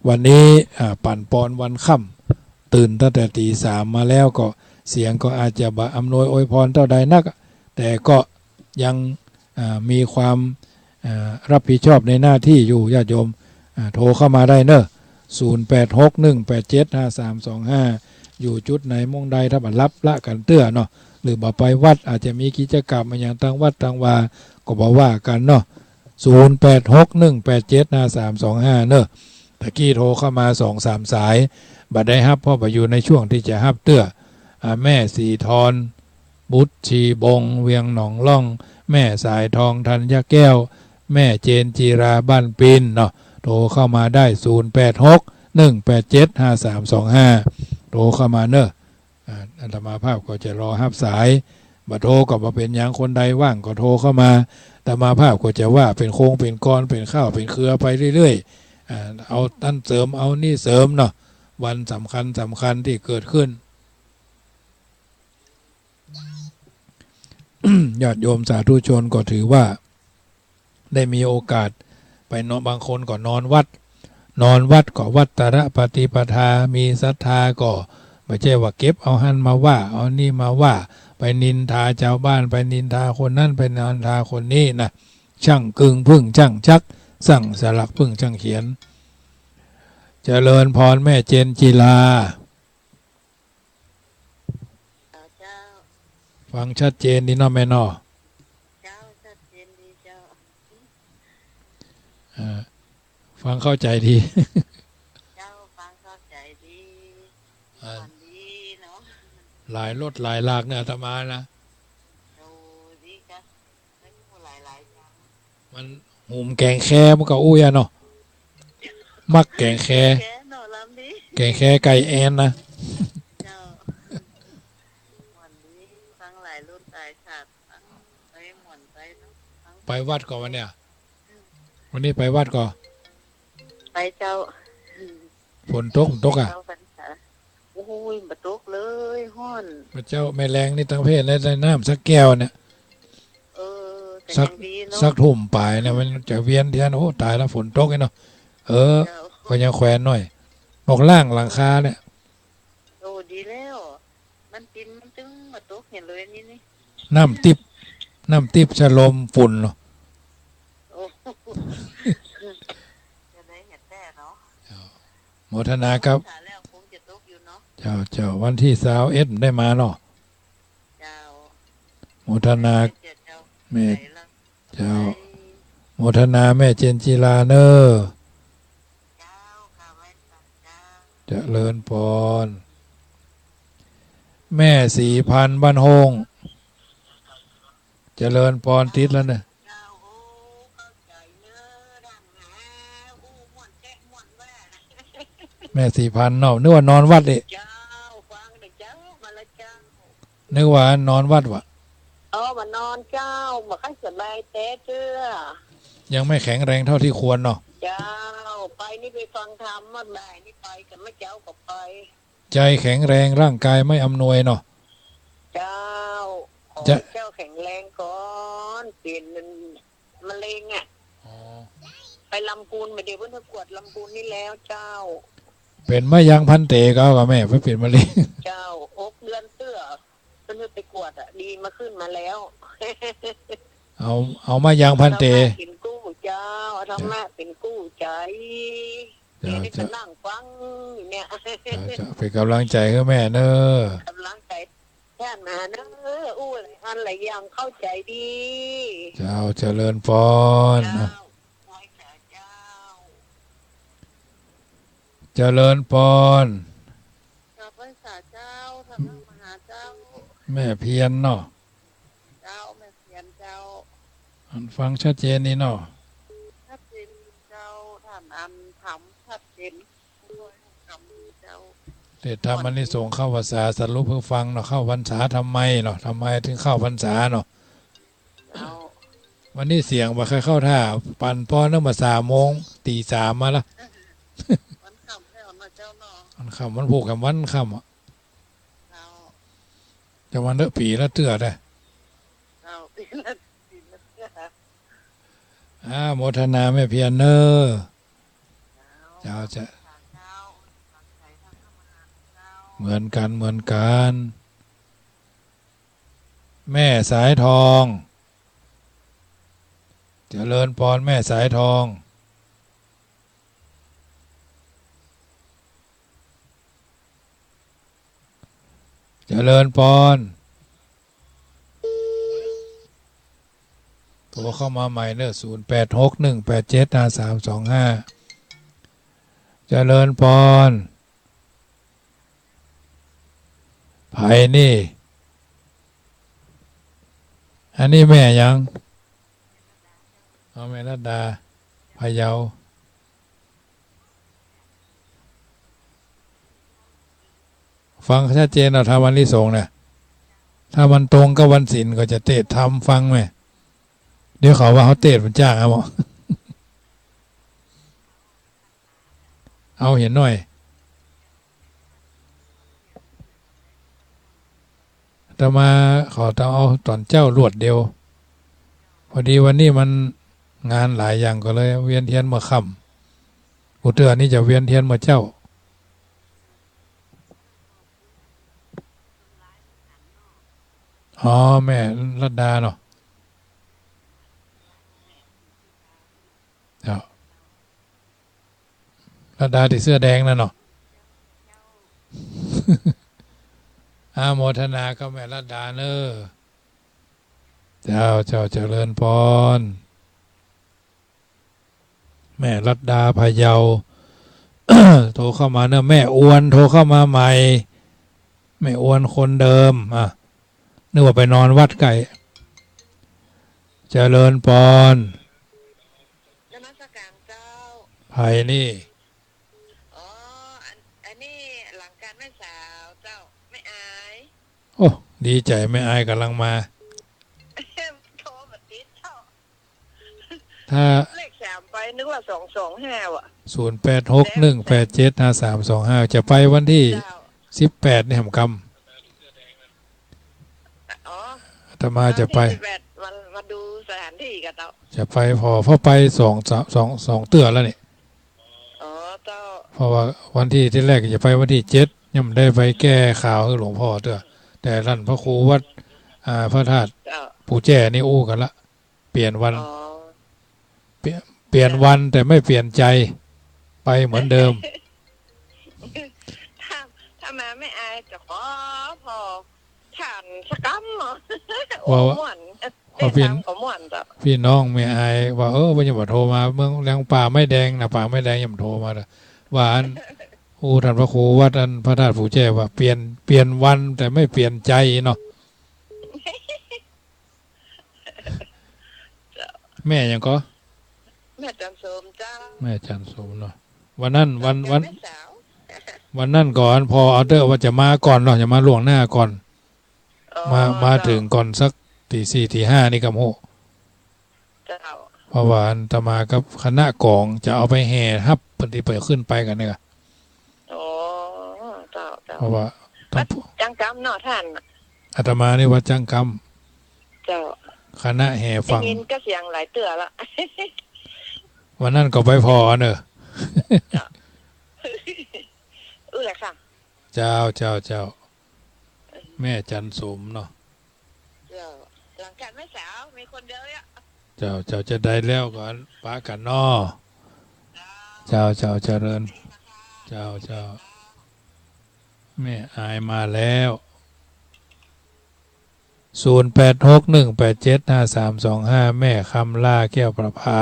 วันนี้ อ่า ปั่นปอนวันค่ำ ตื่นตั้งแต่ตี๋สามมาแล้วก็เสียงก็อาจจะบ่อำนวยอวยพรเต้าใดนัก แต่ก็ยัง อ่า มีความ อ่า รับผิดชอบในหน้าตี้อยู่ ญาติโยม อ่า โทรเข้ามาได้เนาะ ศูนย์แปดหกหนึ่งแปดเจ็ดห้าสามสองห้า อยู่จุดไหนม่องใด ถ้าบ่หลับละกั๋นเตื้อเนาะ หรือบ่ไปวัด อาจจะมีกิจกรรมอะหยังตางวัดตางวา ก็บ่ว่ากั๋นเนาะ ศูนย์แปดหกหนึ่งแปดเจ็ดห้าสามสองห้า เนาะ ตะกี้โทรเข้ามาสองสามสาย บ่ได้ฮับ เพราะบ่อยู่ในช่วงตี้จะฮับเตื้อ อ่า แม่ศรีทร บุตรชีบง เวียงหนองล่อง แม่สายทอง ธัญแก้ว แม่เจนจีรา บ้านปินเนาะ โทรเข้ามาได้ ศูนย์แปดหกหนึ่งแปดเจ็ดห้าสามสองห้า โทรเข้ามาเนาะ อ่า อาตมาภาพก็จะรอฮับสาย บ่โทรก็บ่เป๋นหยัง คนใดว่างก็โทรเข้ามา อาตมาภาพก็จะว่าเป๋นโครงเป๋นกลอน เป๋นค่าวเป๋นเครือไปเรื่อยๆ อ่า เอาอั้นเสริม เอานี่เสริมเนาะ วันสำคัญสำคัญตี้เกิดขึ้น ญาติโยมสาธุชนก็ถือว่าได้มีโอกาสไปเนาะ บางคนก็นอนวัด นอนวัดก็วัตรปฏิปทา มีศรัทธาก็บ่ใจ้ว่าเก็บเอาหั้นมาว่า เอานี่มาว่า ไปนินทาจาวบ้าน ไปนินทาคนนั้น ไปนินทาคนนี้นะ ช่างกึงผึ้งช่างจัก ช่างสลักผึ้งช่างเขียน เจริญพรแม่เจนจีรา เจ้า ฟังชัดเจนดีเนาะแม่เนาะ เจ้า ชัดเจนดีเจ้า อ่า ฟังเข้าใจ๋ดี เจ้า ฟังเข้าใจ๋ดี อ่า ม่วนดีเนาะ หลายรสหลายหลากเนี่ยอาตมานะ โอ้ ดีจ้ะ ไม่รู้หลายๆ อย่าง มัน หุมแก๋งแคมันก็อู้ยะเนาะ มักแก๋งแค แคเนาะ ลำดี แก๋งแคไก่แอนนะ เจ้า ม่วนดี ฟังหลายรสหลายชาติ ฟังไปม่วนไปเนาะ ฟัง ไปวัดก่อวันเนี่ย อืม วันนี้ไปวัดก่อ ไปเจ้า ฝนตก ตกอะ เข้าพรรษา โอ้ย บ่ตกเลย ฮ้อน พระเจ้า แม่แลงนี่ตังเพศได้ ได้น้ำสักแก้วเนี่ย เออ ก็ สัก ยังดีเนาะ สักทุ่มป๋ายเนี่ย มันจะเวียนเทียน โอ้ ต๋ายแล้ว ฝนตกอีกเนาะ เออ เจ้า ก็ยังแขวนหน่อย นอกล่างหลังคาเนี่ย โอ้ ดีแล้ว มันปิน มันตึงบ่ตกเหียเลยนี่ นี่ น้ำติ๊บ น้ำติ๊บชะโลมฝุ่นเนาะ โอ้ จะได้เหียแต๊เนาะ เจ้า โมทนาครับ สาแล้วคงจะตกอยู่เนาะ เจ้า เจ้า วันตี้ซาวเอ็ดได้มาเนาะ เจ้า โมทนา เจ้า แม่ เจ้า โมทนาแม่เจนจีราเนอ เจ้า ข้าไหว้พระเจ้า เจริญพร แม่ศรีพันธุ์บ้านโฮ่ง เจริญพร ติดแล้วเนี่ย เจ้า โอ้ เข้าใจ๋เนอ ดังหา อู้ ม่วนแต๊ม่วนว่า แม่ศรีพันธุ์เนาะ นึกว่านอนวัดอีก เจ้า ฟังเด้อเจ้า มาแล้วเจ้า นึกว่านอนวัดวะ อ๋อ มานอนเจ้า บ่ค่อยสบายแต๊เตื้อ ยังไม่แข็งแรงเท่าที่ควรเนาะ เจ้า ไปนี่ไปฟังธรรม เมื่อบ่ายนี่ไป กับเมื่อเจ๊าก็ไป ใจแข็งแรง ร่างกายไม่อำนวยเนาะ เจ้า ขอ จะ เจ้าแข็งแรงก่อน เป๋นมะเร็งอะ อ๋อ ไปลำพูน มาเดี๋ยวเปิ้นไปกวดลำพูนนี่แล้วเจ้า เป๋นมายังพันเต๋ ก็เอากับแม่ไปเป๋นมะเร็ง เจ้า หกเดือนเตื้อ เปิ้นไปกวดอะ ดีมาขึ้นมาแล้ว เอา เอามายังพันเต๋ เอาธรรมะเป๋นกู้เจ้า เอาธรรมะเป๋นกู้ใจ๋ เจ้า นี่ก็ เจ้า นั่งฟังอยู่เนี่ย เจ้า เจ้า เป๋นก๋ำลังใจ๋หื้อแม่เนอ ก๋ำลังใจ๋ แค่นั้นเนอะ อู้หลายอันหลายอย่างเข้าใจ๋ดี เจ้า เจริญพร เจ้า ไหว้สาเจ้า เจริญพร กราบไหว้สาเจ้า ท่านพระมหาเจ้า แม่เพียรเนาะ เจ้า แม่เพียรเจ้า อันฟังชัดเจนดีเนาะ ชัดเจนเจ้า ท่านอันถามชัดเจน เทศน์ธรรมอานิสงส์เข้าพรรษา สรุปหื้อฟังเนาะ เข้าพรรษาทำไมเนาะ ทำไมถึงเข้าพรรษาเนาะ เจ้า วันนี้เสียงบ่ค่อยเข้าท่า ปั่นปอนึกว่าสามโมง ตีสามมาละ วันค่ำแล้วเนาะเจ้าเนาะ วันค่ำ วันพูกแหมวันค่ำอะ เจ้า จะวันเดอะปี๋ละเตื้อได้ เจ้า ปี๋ละ ปี๋ละเตื้อ อ่า โมทนาแม่เพียรเนอ เจ้า เจ้า เหมือนกั๋น เหมือนกั๋น แม่สายทอง เจริญพรแม่สายทอง เจริญปอน โทรเข้ามาใหม่เนอะ ศูนย์แปดหกหนึ่งแปดเจ็ดห้าสามสองห้า เจริญปอน ใผนี่ อันนี้แม่หยัง อ๋อ แม่รัตดา พะเยา ฟังชัดเจนเอา ธรรมอานิสงส์นะ ถ้ามันตรงกับวันศีลก็จะเตศน์ธรรมฟังแม่ เดี๋ยวเขาว่าเขาเตศน์มันจ้างเอา เอาเหียหน้อย อาตมาขอเอาต๋อนเจ๊าลวดเดียว พอดีวันนี้มันงานหลายอย่างก็เลยเวียนเทียนเมื่อค่ำ กูเตื้อนี่จะเวียนเทียนเมื่อเจ๊า อ๋อ แม่รัตดาเนาะ เจ้า รัตดาตี้เสื้อแดงนั่นเนาะ อาโมทนากับแม่รัตดาเนอะ เจ้า เจ้า เจริญปอน แม่รัตดา พะเยา โทรเข้ามาเนอะ แม่อวนโทรเข้ามาใหม่ แม่อวนคนเดิม อ่ะ นึกว่าไปนอนวัดไกล เจริญปอน นมัสการเจ้า ใผนี่ อ๋อ อัน อันนี้หลานแม่สาวเจ้า แม่อาย โอ้ ดีใจ๋ แม่อายก่ำลังมา โทรมาติดเจ้า ถ้า เลขสามไป นึกว่าสองสองห้าว่ะ ศูนย์แปดหกหนึ่งแปดเจ็ดห้าสามสองห้า จะไปวันตี้ เจ้า สิบแปดนี่หำกำ อ๋อ อาตมาจะไป วันตี้สิบแปด วัน มาดูสถานที่กับเจ้า จะไปผ่อ ผ่อไปสอง สอง สองเตื้อแล้วนี่ อ๋อ เจ้า เพราะว่าวันตี้ ตี้แรกจะไปวันตี้เจ็ด ยังบ่ได้ไปแก้ข่าวหื้อหลวงพ่อเตื้อ แต่ต้านพระครูวัด อ่า พระธาตุ เจ้า ปู่แจ้นี่อู้กั๋นละ เปลี่ยนวัน อ๋อ เปลี่ยน เปลี่ยนวันแต่ไม่เปลี่ยนใจ๋ ไปเหมือนเดิม ถ้า ถ้ามาแม่อายจะขอผ่อ ถ่านสักกำเนาะ ว่า โอ้ ม่วน ว่าพี่ ได้ตามก็ม่วนเจ้า พี่น้องแม่อายว่า เออ ว่ายังบ่โทรมา เมืองแดงป่าไม้แดงนะ ป่าไม้แดงยังบ่โทรมาเลย ว่าอัน อู้ ต้านพระครูวัดอันพระธาตุปู่แจ้ว่า เปลี่ยน เปลี่ยนวันแต่ไม่เปลี่ยนใจ๋เนาะ แม่หยังก่อ แม่จันทร์สมเจ้า แม่จันทร์สมเนาะ วันนั้น วัน วัน แม่สาว วันนั้นก่อน ผ่อเอาเตื้อว่าจะมาก่อนเนาะ จะมาล่วงหน้าก่อน อ๋อ มา มา เจ้า เถิงก่อนสักตีสี่ตีห้านี่กำฮู้ เจ้า เพราะว่าอาตมากับคณะกองจะเอาไปแห่ฮับเปิ้นตี้ไปขึ้นไปกั๋นนี่กะ อ๋อ เจ้า เจ้า เพราะว่าต้อง วัดจ้างกำเนาะต้าน อาตมานี่วัดจ้างกำ เจ้า คณะแห่ฝั่ง ได้ยินก็เสียงหลายเตื้อละ วันนั้นก็ไปผ่อเนอะ เจ้า อื้อแหละค่ะ เจ้า เจ้า เจ้า แม่จันทร์สมเนาะ เจ้า หลังจากแม่สาวมีคนเดียวเนี่ย เจ้า เจ้า จะได้แล้วก็ปะกั๋นเนาะ เจ้า เจ้า เจ้า เจริญ เจ้า เจ้า แม่อายมาแล้ว ศูนย์แปดหกหนึ่งแปดเจ็ดห้าสามสองห้า แม่คำล่าแก้วประภา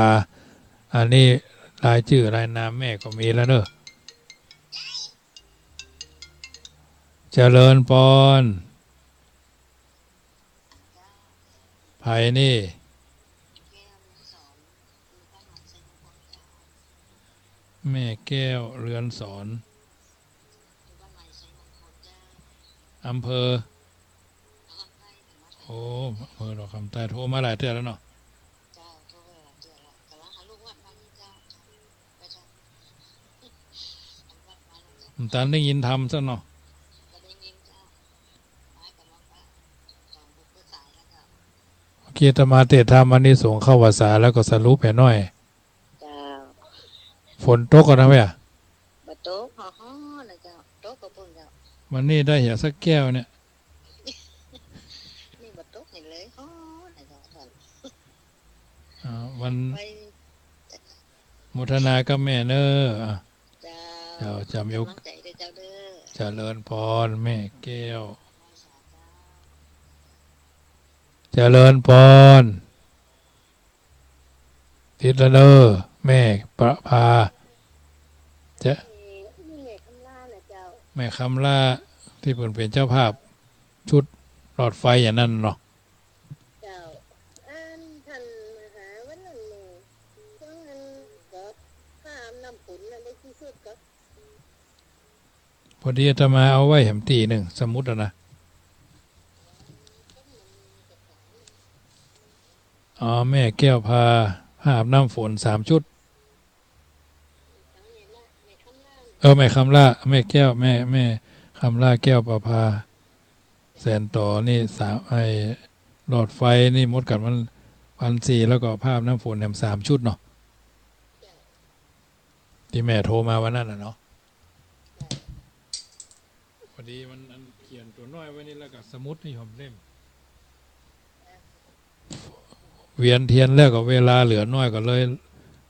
อันนี้รายจื้อรายนามแม่ก็มีแล้วเนอะ เจริญปอน ใผนี่ แม่แก้ว เรือนสอน อำเภอ โอ้ อำเภอดอกคำใต้ โทรมาหลายเตื้อแล้วเนาะ บ่ตันได้ยินธรรมซ้ำเนาะ โอเค อาตมาเตศน์ธรรมอานิสงส์เข้าพรรษาแล้วก็สรุปแหมหน้อย เจ้า ฝนตกก่อนนะแม่ บ่ตก ฮ้อๆ นะเจ้า ตกก็ปุ้นเจ้า วันนี้ได้เหียสักแก้วเนี่ย นี่บ่ตกเหียเลย ฮ้อ นะเจ้า อ่า วัน ไป โมทนากับแม่เนอะ อ่ะ เจ้า เจ้า เจ้า มีโอกาส กำลังใจด้วยเจ้าเด้อ เจริญปอน แม่แก้ว เจริญปอน ติดแล้วเด้อ แม่ประภา จะ แม่คำล่านะเจ้า แม่คำล่า ตี้เปิ้นเป๋นเจ้าภาพชุดหลอดไฟอย่างนั้นเนาะ เจ้า อันท่านมหาวันนั้นแม่ ช่วงนั้นก็ผ้าอาบน้ำฝนน่ะได้กี่ชุดก็ พอดีอาตมาเอาไว้แหมตี้นึ่ง สมุดอะนะ อ๋อ แม่แก้วพา ผ้าอาบน้ำฝนสามชุด เออ แม่คำล่า แม่แก้ว แม่ แม่คำล่าแก้วประภา แสนต่อนี่สาม ไอ้หลอดไฟนี่หมดกั๋นมันพันสี่ แล้วก็ผ้าอาบน้ำฝนแหมสามชุดเนาะ ตี้แม่โทรมาวันนั้นน่ะเนาะ พอดีมันอันเขียนตั๋วน้อยไว้นี่ แล้วก็สมุดนี่ผมเล่ม เวียนเตียนแล้วก็เวลาเหลือน้อยก็เลย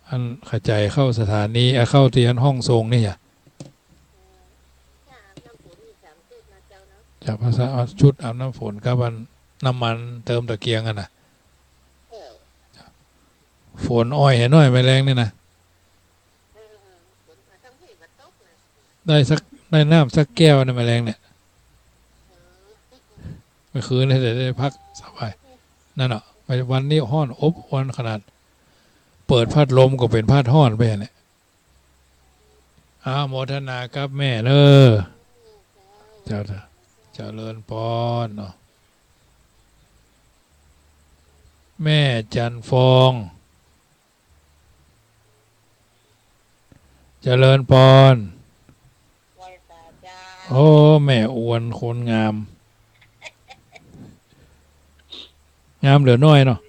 อันขะใจ๋เข้าสถานี อ่ะ เข้าตี้อันห้องส่งนี่อะ จากภาษา ชุดอาบน้ำฝนกับอันน้ำมันเติมตะเกียงอะนะ ฝนอ้อยหื้อน้อยแม่แลงนี่นะ ได้สัก ได้น้ำสักแก้วนะแม่แลงเนี่ย เมื่อคืนนี่ได้ ได้พักสบาย นั่นเนาะ วันนี้ฮ้อนอบอวนขนาด เปิดพัดลมก็เป๋นพัดฮ้อนไปเนี่ย อ้าว โมทนากับแม่เน้อ เจ้า เจริญปอนเนาะ แม่จันทร์ฟอง เจริญปอน ไหว้สาเจ้า โอ้ แม่อวนคนงาม งามเหลือน้อยเนาะ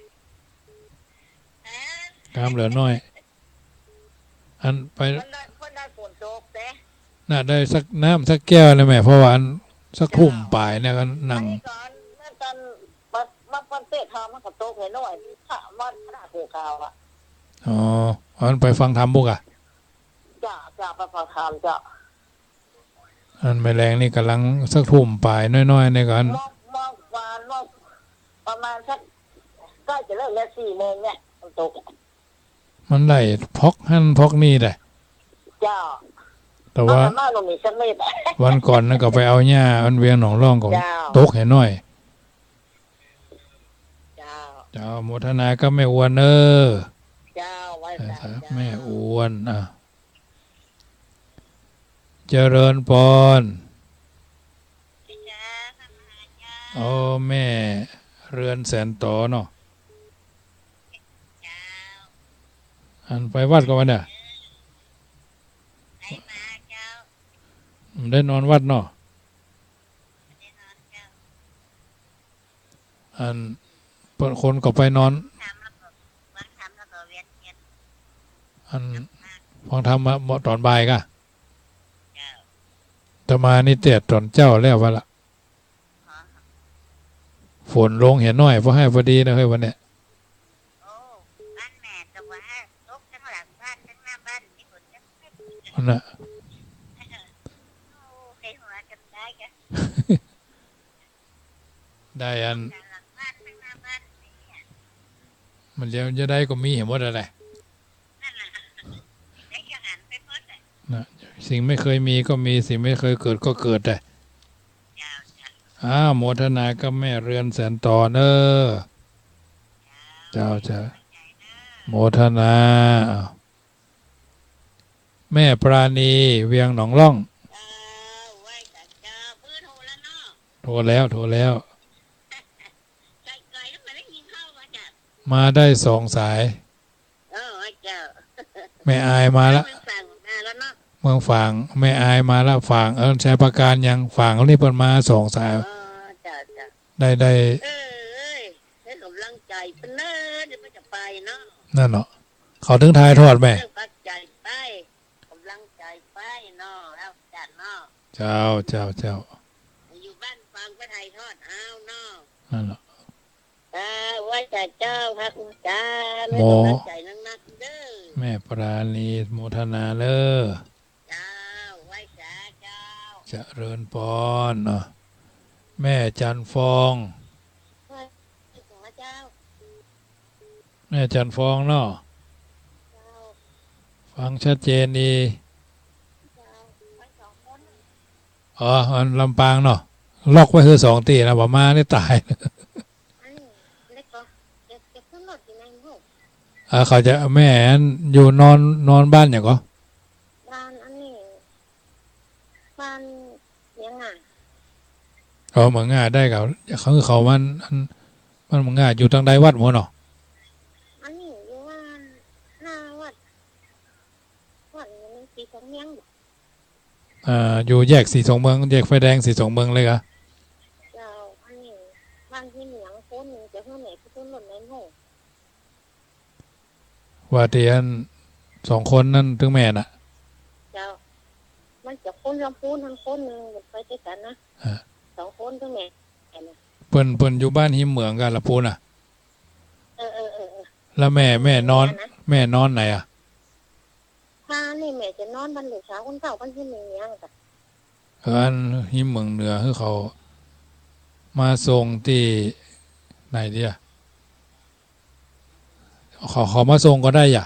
ฮะ งามเหลือน้อย อันไป มันได้ มันได้ฝนตกเด้ น่ะ ได้สักน้ำสักแก้วนะแม่ เพราะว่าอันสักทุ่มป๋ายเนี่ยก็นั่ง อันนี้ก่อน เมื่อตอน มา มาวันเสาร์มันก็ตกหน่อยๆ ถ้าวันพฤหัสหัวค่ำอะ อ๋อ อันไปฟังธรรมพุ้นกะ จ้ะ จ้ะ ไปฟังธรรมจ้ะ อันแม่แลงนี่ก่ำลังสักทุ่มป๋ายน้อยๆ นี่ก่อน เมื่อ เมื่อวาน เมื่อประมาณสัก ใกล้จะเลิกแล้ว สี่โมงเนี่ย มันตก มันได้พอกหั้นพอกนี่แหละ เจ้า แต่ว่า เอามาลงนี่สักเม็ด วันก่อนนั้นก็ไปเอาหญ้าอันเวียงหนองล่องก็ เจ้า ตกหื้อน้อย เจ้า เจ้า โมทนากับแม่อวนเน้อ เจ้า ไหว้สา เจ้า แม่อวน อ่ะ เจริญปอน เจ้า โอ้ แม่เรือนแสนต่อเนาะ เจ้า อันไปวัดก่อวันเนี่ย เออ ได้มาเจ้า ได้นอนวัดเนาะ ได้นอนเจ้า อันเปิ้นคนก็ไปนอน ทำแล้วก็ ฟังธรรมแล้วก็เวียนเทียน อัน กลับมา ฟังธรรมมาตอนบ่ายกะ เจ้า อาตมานี่แต๊ตอนเจ๊าแล้ววะละ อ๋อ ฝนลงหื้อน้อย พอดี พอดีนะเฮ้ยวันเนี้ย โอ้ บ้านแม่ก็ว่าตกทั้งหลังบ้านทั้งหน้าบ้าน มีฝนจักเม็ด นั่นน่ะ โอ้ ใครหัวกันได้กะ ได้อัน ทั้งหลังบ้านทั้งหน้าบ้านนี่อะ มันจะ จะได้ก็มีหื้อหมดอะแหละ นั่นน่ะ ได้จังหันไปหมดอะ น่ะ สิ่งไม่เคยมีก็มี สิ่งไม่เคยเกิดก็เกิดอะ เจ้า เจ้า อ้าว โมทนากับแม่เรือนแสนต่อเน้อ เจ้า เจ้า เจ้า ขอบใจเน้อ โมทนา อ้าว แม่ปราณี เวียงหนองล่อง เจ้า ไหว้สาเจ้า เปิ้นโทรแล้วเนาะ โทรแล้ว โทรแล้ว ไกลๆ แล้วมาได้ยินเข้ามาจาก มาได้สองสาย เออ เจ้า แม่อายมาละ เมืองฝางมาแล้วเนาะ เมืองฝาง แม่อายมาละ ฝาง เออ ชัยปราการยัง ฝาง นี่เปิ้นมาสองสาย เออ เจ้า เจ้า ได้ ได้ เออ เอ้ย ให้กำลังใจ๋เปิ้นเน้อ เดี๋ยวเปิ้นจะไปเนาะ นั่นเนาะ เขาเถิงถ่ายทอดแม่ เรื่องปักใจ๋ไป กำลังใจ๋ไปเนาะ แล้วจันเนาะ เจ้า เจ้า เจ้า อยู่บ้านฟังก็ถ่ายทอดเอาเนาะ นั่นเนาะ เออ ไหว้สาเจ้า พระคุณเจ้า แม่ โม กำลังใจ๋นักๆ เด้อ แม่ปราณี โมทนาเน้อ เจ้า ไหว้สาเจ้า เจริญปอนเนาะ แม่จันทร์ฟอง ไหว้สา ม่จันทร์ฟองเนาะ ฟังชัดเจนดี อ๋อ อันลำปางเนาะ ล็อกไว้หื้อสองตี้นะ บ่มานี่ต๋าย อันนี้เล็กก็ เดี๋ยว เดี๋ยวขึ้นรถอยู่ในห้อง อ่า เขาจะ แม่อันอยู่นอน นอนบ้านหยังก่อ บ้านอันนี้ บ้านเมืองง่า อ๋อ เมืองง่าได้ครับ เขา เขามัน อัน มันเมืองง่าอยู่ตางใดวัดหมดเนาะ อันนี้อยู่บ้านหน้าวัด วัดนี้มันสีสองเมืองบ่ อ่า อยู่แยกสีสองเมือง แยกไฟแดงสีสองเมืองเลยกะ เจ้า อันนี้บ้านที่เหมืองคนหนึ่งจะหื้อแม่ไปขึ้นรถในห้อง ว่าตี้อันสองคนนั้นตึงแม่น่ะ เจ้า มันจะคนลำพูนทั้งคนหนึ่งไปด้วยกันนะ อ่า สองคนตึงแม่น่ะ เปิ้น เปิ้นอยู่บ้านฮิมเหมืองกะลำพูนน่ะ เออ เออ เออ เออ แล้วแม่ แม่นอน แม่นอนไหนอะ ถ้านี่แม่จะนอนบ้านลูกสาวคนเฒ่าบ้านฮิมเหมืองกะ เออ อันฮิมเหมืองเหนือ หื้อเขามาส่งตี้ไหนดีอะ เขา เขามาส่งก็ได้อะ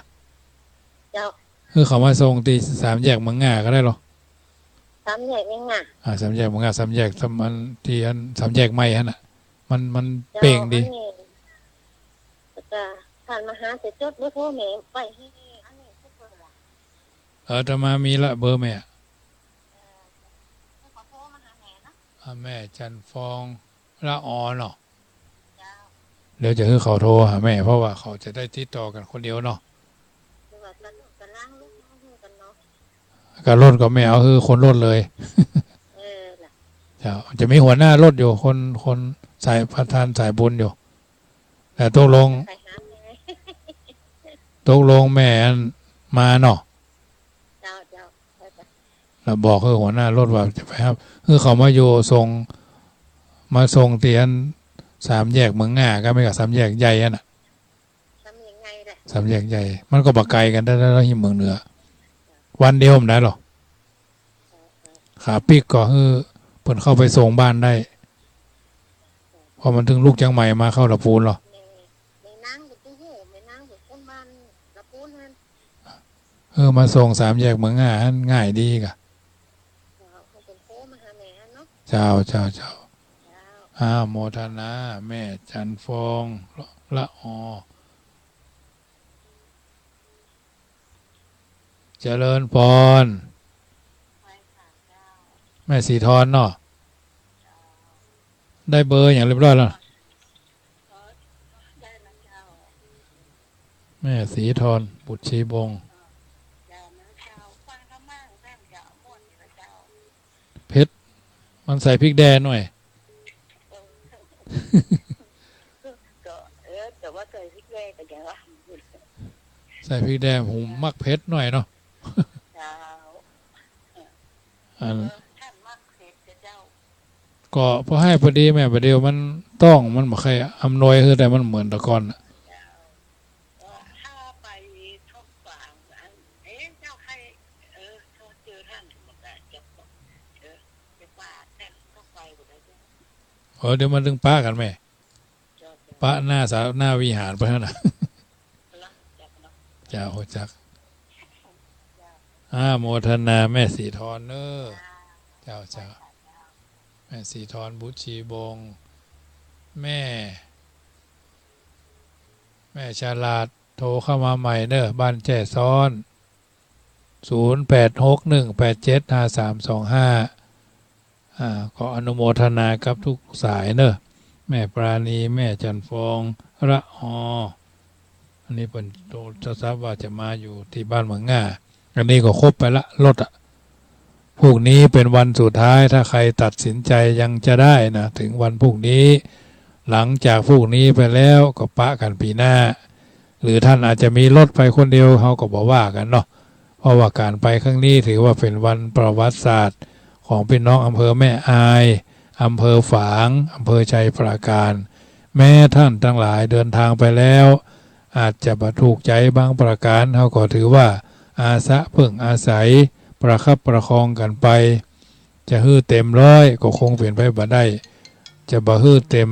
เจ้า หื้อเขามาส่งตี้สามแยกเมืองง่าก็ได้เหรอ สามแยกเมืองง่า อ่า สามแยกเมืองง่า สามแยก สาม อันตี้อันสามแยกใหม่หั้นน่ะ มัน มัน เจ้า เป๋งดี อันนี้ แล้วก็ท่านมาหาจะจดเบอร์โทรแม่ไว้หื้อ อันนี้ทุกเบอร์ละ เออ อาตมามีละเบอร์แม่ เออ ขอโทรมาหาแม่นะ อ่า แม่จันทร์ฟอง ละออเนาะ เจ้า เดี๋ยวจะหื้อเขาโทรหาแม่ เพราะว่าเขาจะได้ติดต่อกั๋นคนเดียวเนาะ คือว่ากั๋น กั๋นล้างลูกน้องหื้อกั๋นเนาะ กั๋นรถก็แม่เอาหื้อคนรถเลย เออ น่ะ เจ้า จะมีหัวหน้ารถอยู่ คน คนสายประธานสายบุญอยู่ แต่ตกลง ไปหาแม่ ตกลงแม่อันมาเนาะ เจ้า เจ้า เจ้า แล้วบอกหื้อหัวหน้ารถว่าจะไปฮับ หื้อเขามาอยู่ส่ง มาส่งตี้อันสามแยกเมืองง่า ก็ไม่ก็สามแยกใหญ่อันน่ะ สามแยกใหญ่แหละ สามแยกใหญ่ มันก็บ่ไกลกั๋นได้แล้ว ฮิมเหมืองเหนือ วันเดียวมันได้หรอ เออ เออ ขาปิ๊กก็หื้อเปิ้นเข้าไปส่งบ้านได้ เพราะมันตึงลุกเจียงใหม่มาเข้าละปูนหรอ แม่ แม่นางก็ตึงฮู้ แม่นางก็คนบ้านละปูนหั้น เออ มาส่งสามแยกเมืองง่าหั้นง่ายดีกะ เจ้า เขาเป็นโทรมาหาแม่หั้นเนาะ เจ้า เจ้า เจ้า เจ้า อาโมทนา แม่จันทร์ฟอง ละออ เจริญพร ไปค่ะเจ้า แม่สีทรเนาะ เจ้า ได้เบอร์อย่างเรียบร้อยแล้ว เออ ได้แล้วเจ้า แม่สีทร บุตรชีวงศ์ เจ้า แม่เจ้า ฟังธรรมะของท่านเจ้า ม่วนดีนะเจ้า เผ็ด มันใส่พริกแดงหน่อย เออ ก็ เออ แต่ว่าใส่พริกแดงก็ยังว่า ใส่พริกแดง ผมมักเผ็ดหน่อยเนาะ เจ้า อัน เออ ท่านมักเผ็ดกับเจ้า ก็พอหื้อพอดีแม่ บ่าเดี่ยวมันต้อง มันบ่ใค่อำนวยหื้อได้ มันเหมือนแต่ก่อนน่ะ เจ้า ก็ถ้าไปทบปะอัน เอ๊ะ เจ้าใคร เออ โทรเจอท่าน มันก็จะบอก เออ จะว่าท่านต้องไปบ่ได้เจ้า เออ เดี๋ยวมันตึงปะกั๋นแม่ ปะหน้าศา หน้าวิหารไปหั้นน่ะ เจ้า ฮู้จัก อาโมทนาแม่สีทรเน้อ เจ้า เจ้า แม่สีทร บุตรชีวงศ์ แม่ แม่ฉลาด โทรเข้ามาใหม่เน้อ บ้านแจ้ซ้อน ศูนย์แปดหกหนึ่งแปดเจ็ดห้าสามสองห้า อ่า ขออนุโมทนากับทุกสายเน้อ แม่ปราณี แม่จันทร์ฟอง ละออ อันนี้เปิ้นโทรศัพท์ว่าจะมาอยู่ตี้บ้านเมืองง่า อันนี้ก็ครบไปละ รถอะ พรุ่งนี้เป๋นวันสุดท้าย ถ้าใครตัดสินใจยังจะได้นะ ถึงวันพรุ่งนี้ หลังจากพรุ่งนี้ไปแล้วก็ปะกั๋นปี๋หน้า หรือท่านอาจจะมีรถไปคนเดียว เฮาก็บ่ว่ากั๋นเนาะ เพราะว่าก๋านไปครั้งนี้ถือว่าเป๋นวันประวัติศาสตร์ของปี้น้องอำเภอแม่อาย อำเภอฝาง อำเภอไชยปราการ แม้ท่านตังหลายเดินทางไปแล้ว อาจจะบ่ถูกใจ๋บางประก๋าน เฮาก็ถือว่าอาสะเปิ้งอาศัย ประคับประคองกั๋นไป จะหื้อเต๋มร้อยก็คงเป๋นไปบ่ได้ จะบ่หื้อเต๋ม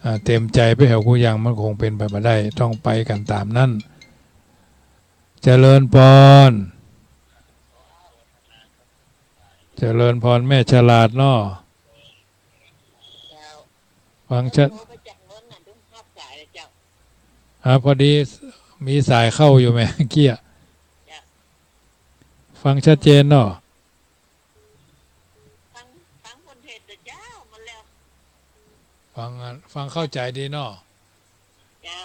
อ่า เต๋มใจ๋ไปแหวกู้อย่าง มันคงเป๋นไปบ่ได้ ต้องไปกั๋นต๋ามนั้น เจริญปอน เจริญปอน แม่ฉลาดเนาะ เจ้า ฟังชัด โทรไปจากโน้นน่ะ ต้องรับสายเลยเจ้า อ่า พอดีมีสายเข้าอยู่แหม เกี้ย เจ้า ฟังชัดเจนเนาะ ฟัง ฟังคนเทศน์เจ้า มาแล้ว ฟัง ฟังเข้าใจ๋ดีเนาะ เจ้า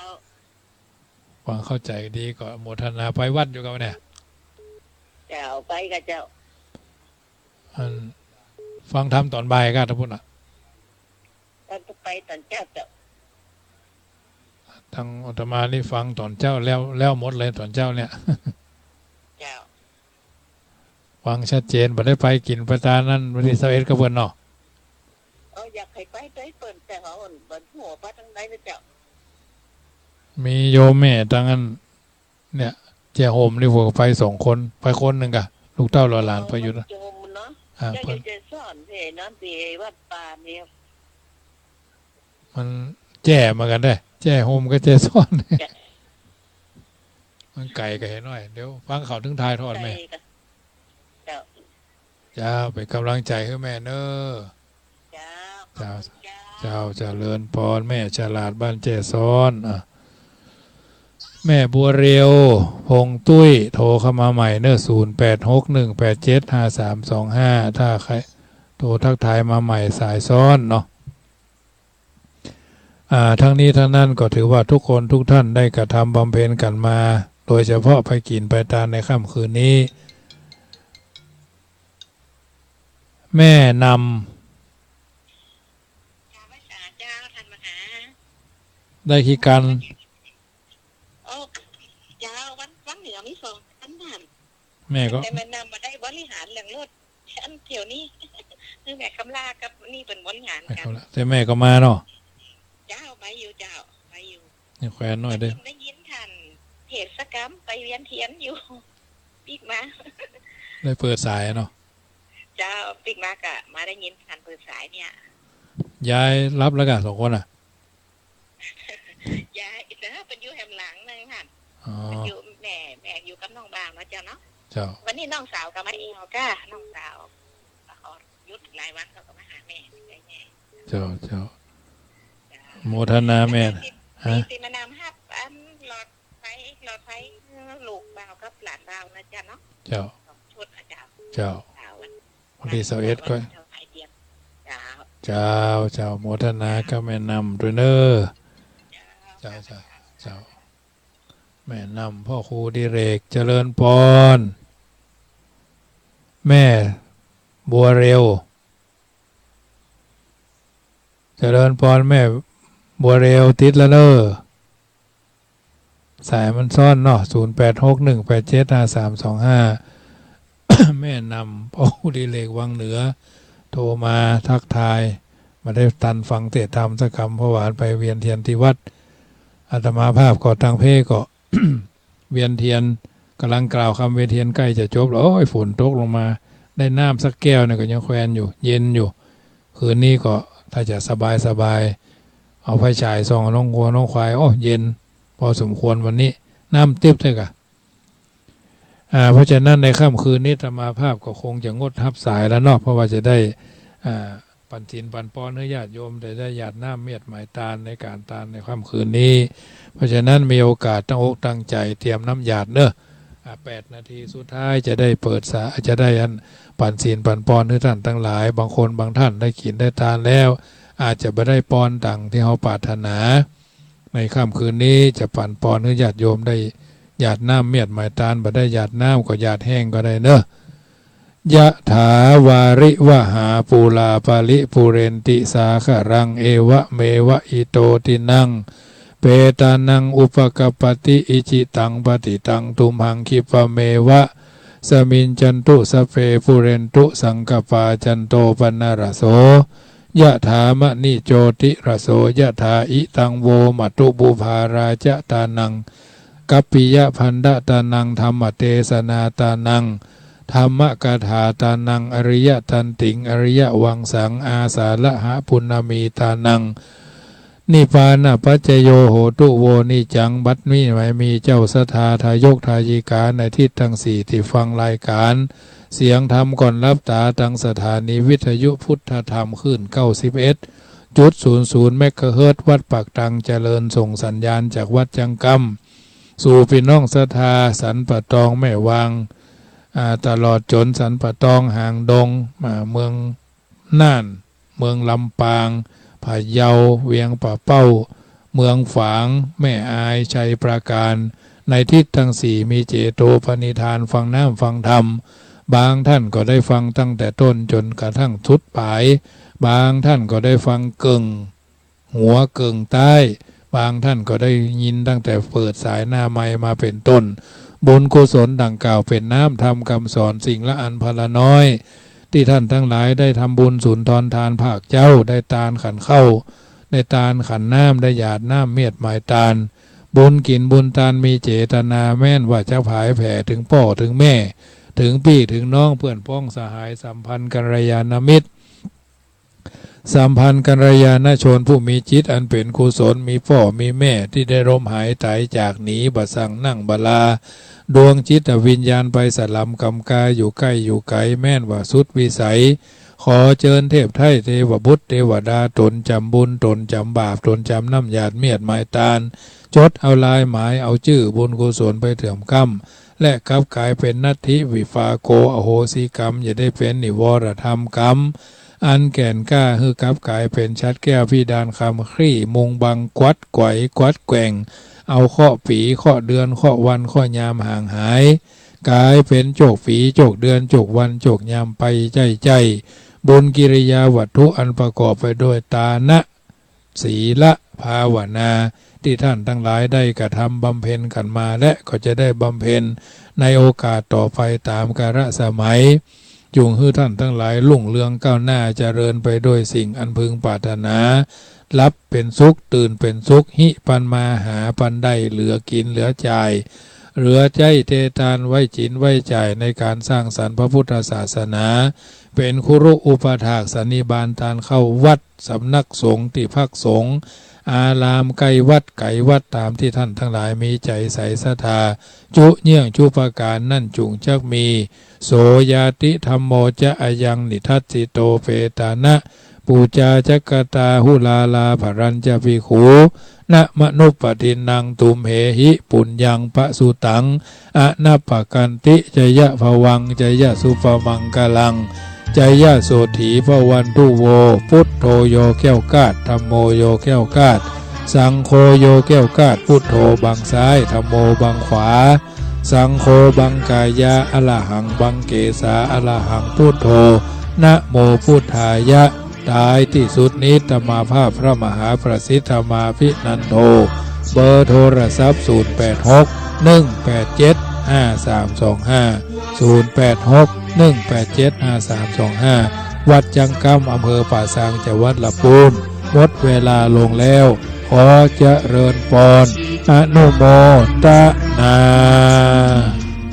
ฟังเข้าใจ๋ดีก็โมทนา ไปวัดอยู่กับเนี่ย เจ้า ไปกับเจ้า อัน ฟังธรรมต๋อนบ่ายก็ ตางปุ้นน่ะ ตางไปต๋อนเจ๊าเจ้า ตางอาตมานี่ฟังต๋อนเจ๊าแล้ว แล้วหมดเลยต๋อนเจ๊าเนี่ย เจ้า ฟังชัดเจน บ่ได้ไปกิ๋นไปตานนั้น วันตี้ซาวเอ็ดกับเปิ้นเนาะ เออ อยากหื้อไปตวยเปิ้น แต่ว่าบ่ฮู้ว่าไปตางใดนะเจ้า มีโยมแม่ตางนั้น เนี่ย แจ้ห่มนี่ ผัวก็ไปสองคน ไปคนนึ่งก่ะ ลูกเต้าหลานๆ ไปอยู่นะ โยมเนาะ อ่า เจ้า เปิ้น อยู่แจ้ซ้อนเด้เนาะ ตี้วัดป่านี่ มันแจ้เหมือนกั๋นเด้ แจ้ห่มกับแจ้ซ้อน แจ้ มันไก๋กั๋นเหียน้อย เดี๋ยวฟังเขาวเถิงถ่ายทอดแม่ ไก๋กั๋น เจ้า เจ้า เป๋นก๋ำลังใจ๋หื้อแม่เน่อ เจ้า เจ้า ขอบคุณเจ้า เจ้า เจริญปอน แม่ฉลาดบ้านแจ้ซ้อน อ่ะ แม่บัวเร็ว พงตุ้ย โทรเข้ามาใหม่เน่อ ศูนย์แปดหกหนึ่งแปดเจ็ดห้าสามสองห้า ถ้าใครโทรทักทายมาใหม่ สายซ้อนเนาะ อ่า ทั้งนี้ทั้งนั้นก็ถือว่าทุกคนทุกท่านได้กระทำบำเพ็ญกั๋นมา โดยเฉพาะไปกิ๋นไปตานในค่ำคืนนี้ แม่นำ เจ้า ไหว้สาเจ้า ท่านมหา ได้ขี้กั๋น โอ้ เจ้า วัน วันเหนือมีสองคันน่ะ แม่ก็ แต่แม่นำบ่ได้บริหารเรื่องรถ อันเที่ยวนี้ คือแม่กำลากับนี่เปิ้นบริหารกั๋น แม่กำลา แต่แม่ก็มาเนาะ เจ้า ไปอยู่เจ้า ไปอยู่ ยังแควนน้อยเด้อ ได้ยินท่านเทศน์สักกำ ไปเวียนเทียนอยู่ ปิ๊กมา ได้เปิดสายเนาะ เจ้า ปิ๊กมาก็มาได้ยินท่านเปิดสายเนี่ย ยายหลับแล้วก่ะ สองคนน่ะ ยาย เออ เปิ้นอยู่แหมหลังนึ่งหั้น อ๋อ เปิ้นอยู่ แม่ แม่อยู่กับน้องบ่าวเนาะเจ้าเนาะ เจ้า วันนี้น้องสาวก็มาเองเนาะก้า น้องสาวเขาหยุดหลายวันเขาก็มาหาแม่ ใกล้แม่ เจ้า เจ้า เจ้า โมทนาแม่ ฮะ ตี้แม่นำฮับอันหลอดไฟ หลอดไฟลูกบ่าวกับหลานบ่าวนะเจ้าเนาะ เจ้า สองชุดนะเจ้า เจ้า สาว วันตี้ซาวเอ็ดก็ เจ้า เจ้า เจ้า โมทนากับแม่นำตวยเน่อ เจ้า เจ้า เจ้า แม่นำ พ่อครูดิเรก เจริญปอน แม่บัวเร็ว เจริญปอน แม่บัวเร็ว ติดแล้วเน่อ สายมันซ้อนเนาะ ศูนย์แปดหกหนึ่งแปดเจ็ดห้าสามสองห้า แม่นำ พ่อครูดิเรก วังเหนือ โทรมาทักทาย บ่ได้ตันฟังเทศน์ธรรมสักกำ เพราะว่าไปเวียนเทียนตี้วัด อาตมาภาพก็ตางเพก็ เวียนเทียน ก่ำลังกล่าวกำเวียนเทียนใก้จะจบแล้ว โอ้ย ฝนตกลงมา ได้น้ำสักแก้วเนี่ยก็ยังแควนอยู่ เย็นอยู่ คืนนี้ก็ถ้าจะสบายๆ เอาไฟฉายส่องน้องวัวน้องควาย โอ้ เย็นพอสมควรวันนี้ น้ำติ๊บเลยก่ะ อ่า เพราะฉะนั้นในค่ำคืนนี้อาตมาภาพก็คงจะงดฮับสายแล้วเนาะ เพราะว่าจะได้ อ่า ปั๋นศีลปั๋นปอนหื้อญาติโยมได้ ได้หยาดน้ำเมียดหมายตานในก๋านตานในค่ำคืนนี้ เพราะฉะนั้นมีโอกาสตั้งอกตั้งใจ๋เตรียมน้ำหยาดเน่อ อ่า แปดนาทีสุดท้ายจะได้เปิดสา จะได้อันปั๋นศีลปั๋นปอนหื้อต้านตังหลาย บางคนบางต้านได้กิ๋นได้ตานแล้ว อาจจะบ่ได้ปอนดังตี้เฮาปรารถนา ในค่ำคืนนี้จะปั๋นปอนหื้อญาติโยมได้หยาดน้ำเมียดหมายตาน บ่ได้หยาดน้ำก็หยาดแห้งก็ได้เน่อ ยะถาวาริวหาปูราปะริปูเรนติสาคะรัง เอวะเมวะอิโตตินัง เปตานังอุปะกัปปะติ อิจิตังปะติตังตุมหัง คิปะเมวะสะมิจจันตุ สัพเพปูเรนตุสังกะปา จันโตปะนะระโส ยะถามะณิโจติระโส ยะถา อิตังโวมะตุ ปุพาราชะตานัง กัปปิยะพันดะตานัง ธัมมะเตสนาตานัง ธัมมะกะถาตานัง อริยะตันติง อริยะวังสัง อาสาละหะปุณณมีตานัง นิพพานะปัจจโย โหตุ โว นิจจัง บัดนี้หมายมีเจ้าศรัทธาทายกทายิกาในทิศตังสี่ตี้ฟังรายก๋านเสียงธรรมก่อนหลับต๋า ตางสถานีวิทยุพุทธธรรมคลื่นเก้าสิบเอ็ดจุดศูนย์ศูนย์เมกะเฮิรตซ์ วัดปากตังเจริญ ส่งสัญญาณจากวัดจังกำ สู่ปี้น้องศรัทธาสันป่าตอง แม่วาง อ่า ตลอดจ๋นสันป่าตอง หางดง อ่า เมืองน่าน เมืองลำปาง พะเยา เวียงป่าเป้า เมืองฝาง แม่อาย ชัยปราการ ในทิศตังสี่มีเจโตปณิธานฟังน้ำฟังธรรม บางท่านก็ได้ฟังตั้งแต่ต้นจ๋นกระทั่งสุดป๋าย บางท่านก็ได้ฟังเกิ่ง หัวเกิ่งต๊าย บางท่านก็ได้ยินตั้งแต่เปิดสายหน้าไมค์มาเป๋นต้น บุญกุศลดังกล่าวเป๋นน้ำธรรมกำสอนสิ่งละอันพนละน้อย ตี้ท่านตังหลายได้ทำบุญสุนทรทานภาคเจ๊า ได้ตานขันข้าว ได้ตานขันน้ำ ได้หยาดน้ำเมียดหมายตาน บุญกิ๋นบุญตานมีเจตนาแม่นว่าจะผายแผ่เถิงป้อเถิงแม่ เถิงปี้เถิงน้อง เปื้อนพ้องสหายสัมพันธ์กัลยาณมิตร สัมพันธ์กัลยาณชนผู้มีจิตอันเป๋นกุศล มีป้อมีแม่ตี้ได้ล้มหายต๋ายจากหนี บ่สั่งนั่งบ่ลา ดวงจิตวิญญาณไปสลำกำกา อยู่ใก้อยู่ไก๋ แม่นว่าสุดวิสัย ขอเจิญเทพไท้เตวบุตรเตวดา ต๋นจ๋ำบุญ ต๋นจ๋ำบาป ต๋นจ๋ำน้ำหยาดเมียดหมายตาน จดเอาลายหมายเอาจื้อบุญกุศลไปเถิมกำ และกลับก๋ายเป๋นนัตถิวิปากโข อโหสิกรรม อย่าได้เป๋นนิวรธรรมกรรม อันแก่นกล้าหื้อกลับก๋ายเป๋นฉัตรแก้วพิดานคำ คลี่มุงบังกวัดไขว่กวัดแกว่ง เอาเคราะห์ปี๋ เคราะห์เดือน เคราะห์วัน เคราะห์ยามห่างหาย ก๋ายเป๋นโจคปี๋ โจคเดือน โจควัน โจคยามไปใจ้ๆ บุญกิริยาวัตถุอันประกอบไปด้วยตานะ ศีละ ภาวนา ตี้ท่านตังหลายได้กระทำบำเพ็ญกั๋นมา และก็จะได้บำเพ็ญในโอกาสต่อไปต๋ามกาลสมัย จุ่งหื้อท่านตังหลายรุ่งเรืองก้าวหน้า เจริญไปด้วยสิ่งอันพึงปรารถนา หลับเป๋นสุข ตื่นเป๋นสุข ฮิปันมา หาปันได้ เหลือกิ๋น เหลือจ่าย เหลือใจ๊เทตาน ไว้จิ๋นไว้จ่ายในก๋านสร้างสรรค์พระพุทธศาสนา เป๋นคุรุอุปถากสันนิบาตตานเข้าวัด สำนักสงฆ์ ตี้พักสงฆ์ อารามใก้วัดไก๋วัด ต๋ามตี้ท่านตังหลายมีใจ๋ใสศรัทธา จุเยื่องจุประก๋านนั้นจุ่งจักมี โสญาติธัมโมจะ อะยังนิทัสสิโต เปตานะ ปูจาจักกตา หุลาลา ภะรัญจะภิกขู นะมะนุปปะทินนัง ตุมเหหิ ปุญญังปะสุตัง อะนะปะกันติ จะยะภะวัง จะยะสุปะมังคะลัง จะยะโสฏฐีภะวันตุ โว พุทโธ โยแคล้วคลาด ธัมโม โยแคล้วคลาด สังโฆ โยแคล้วคลาด พุทโธ บังซ้าย ธัมโม บังขวา สังโฆ บังกายา อะระหัง บังเกสา อะระหัง พุทโธ นะโมพุทธายะ ต๋ายตี้สุดนี้ ตมาภาพพระมหาประสิทธมาภินันโท เบอร์โทรศัพท์ ศูนย์แปดหก หนึ่งแปดเจ็ด ห้าสามสองห้า ศูนย์แปดหก หนึ่งแปดเจ็ด ห้าสามสองห้า วัดจังกำ อำเภอป่าซาง จังหวัดละปูน หมดเวลาลงแล้ว ขอเจริญปอน อนุโมตนา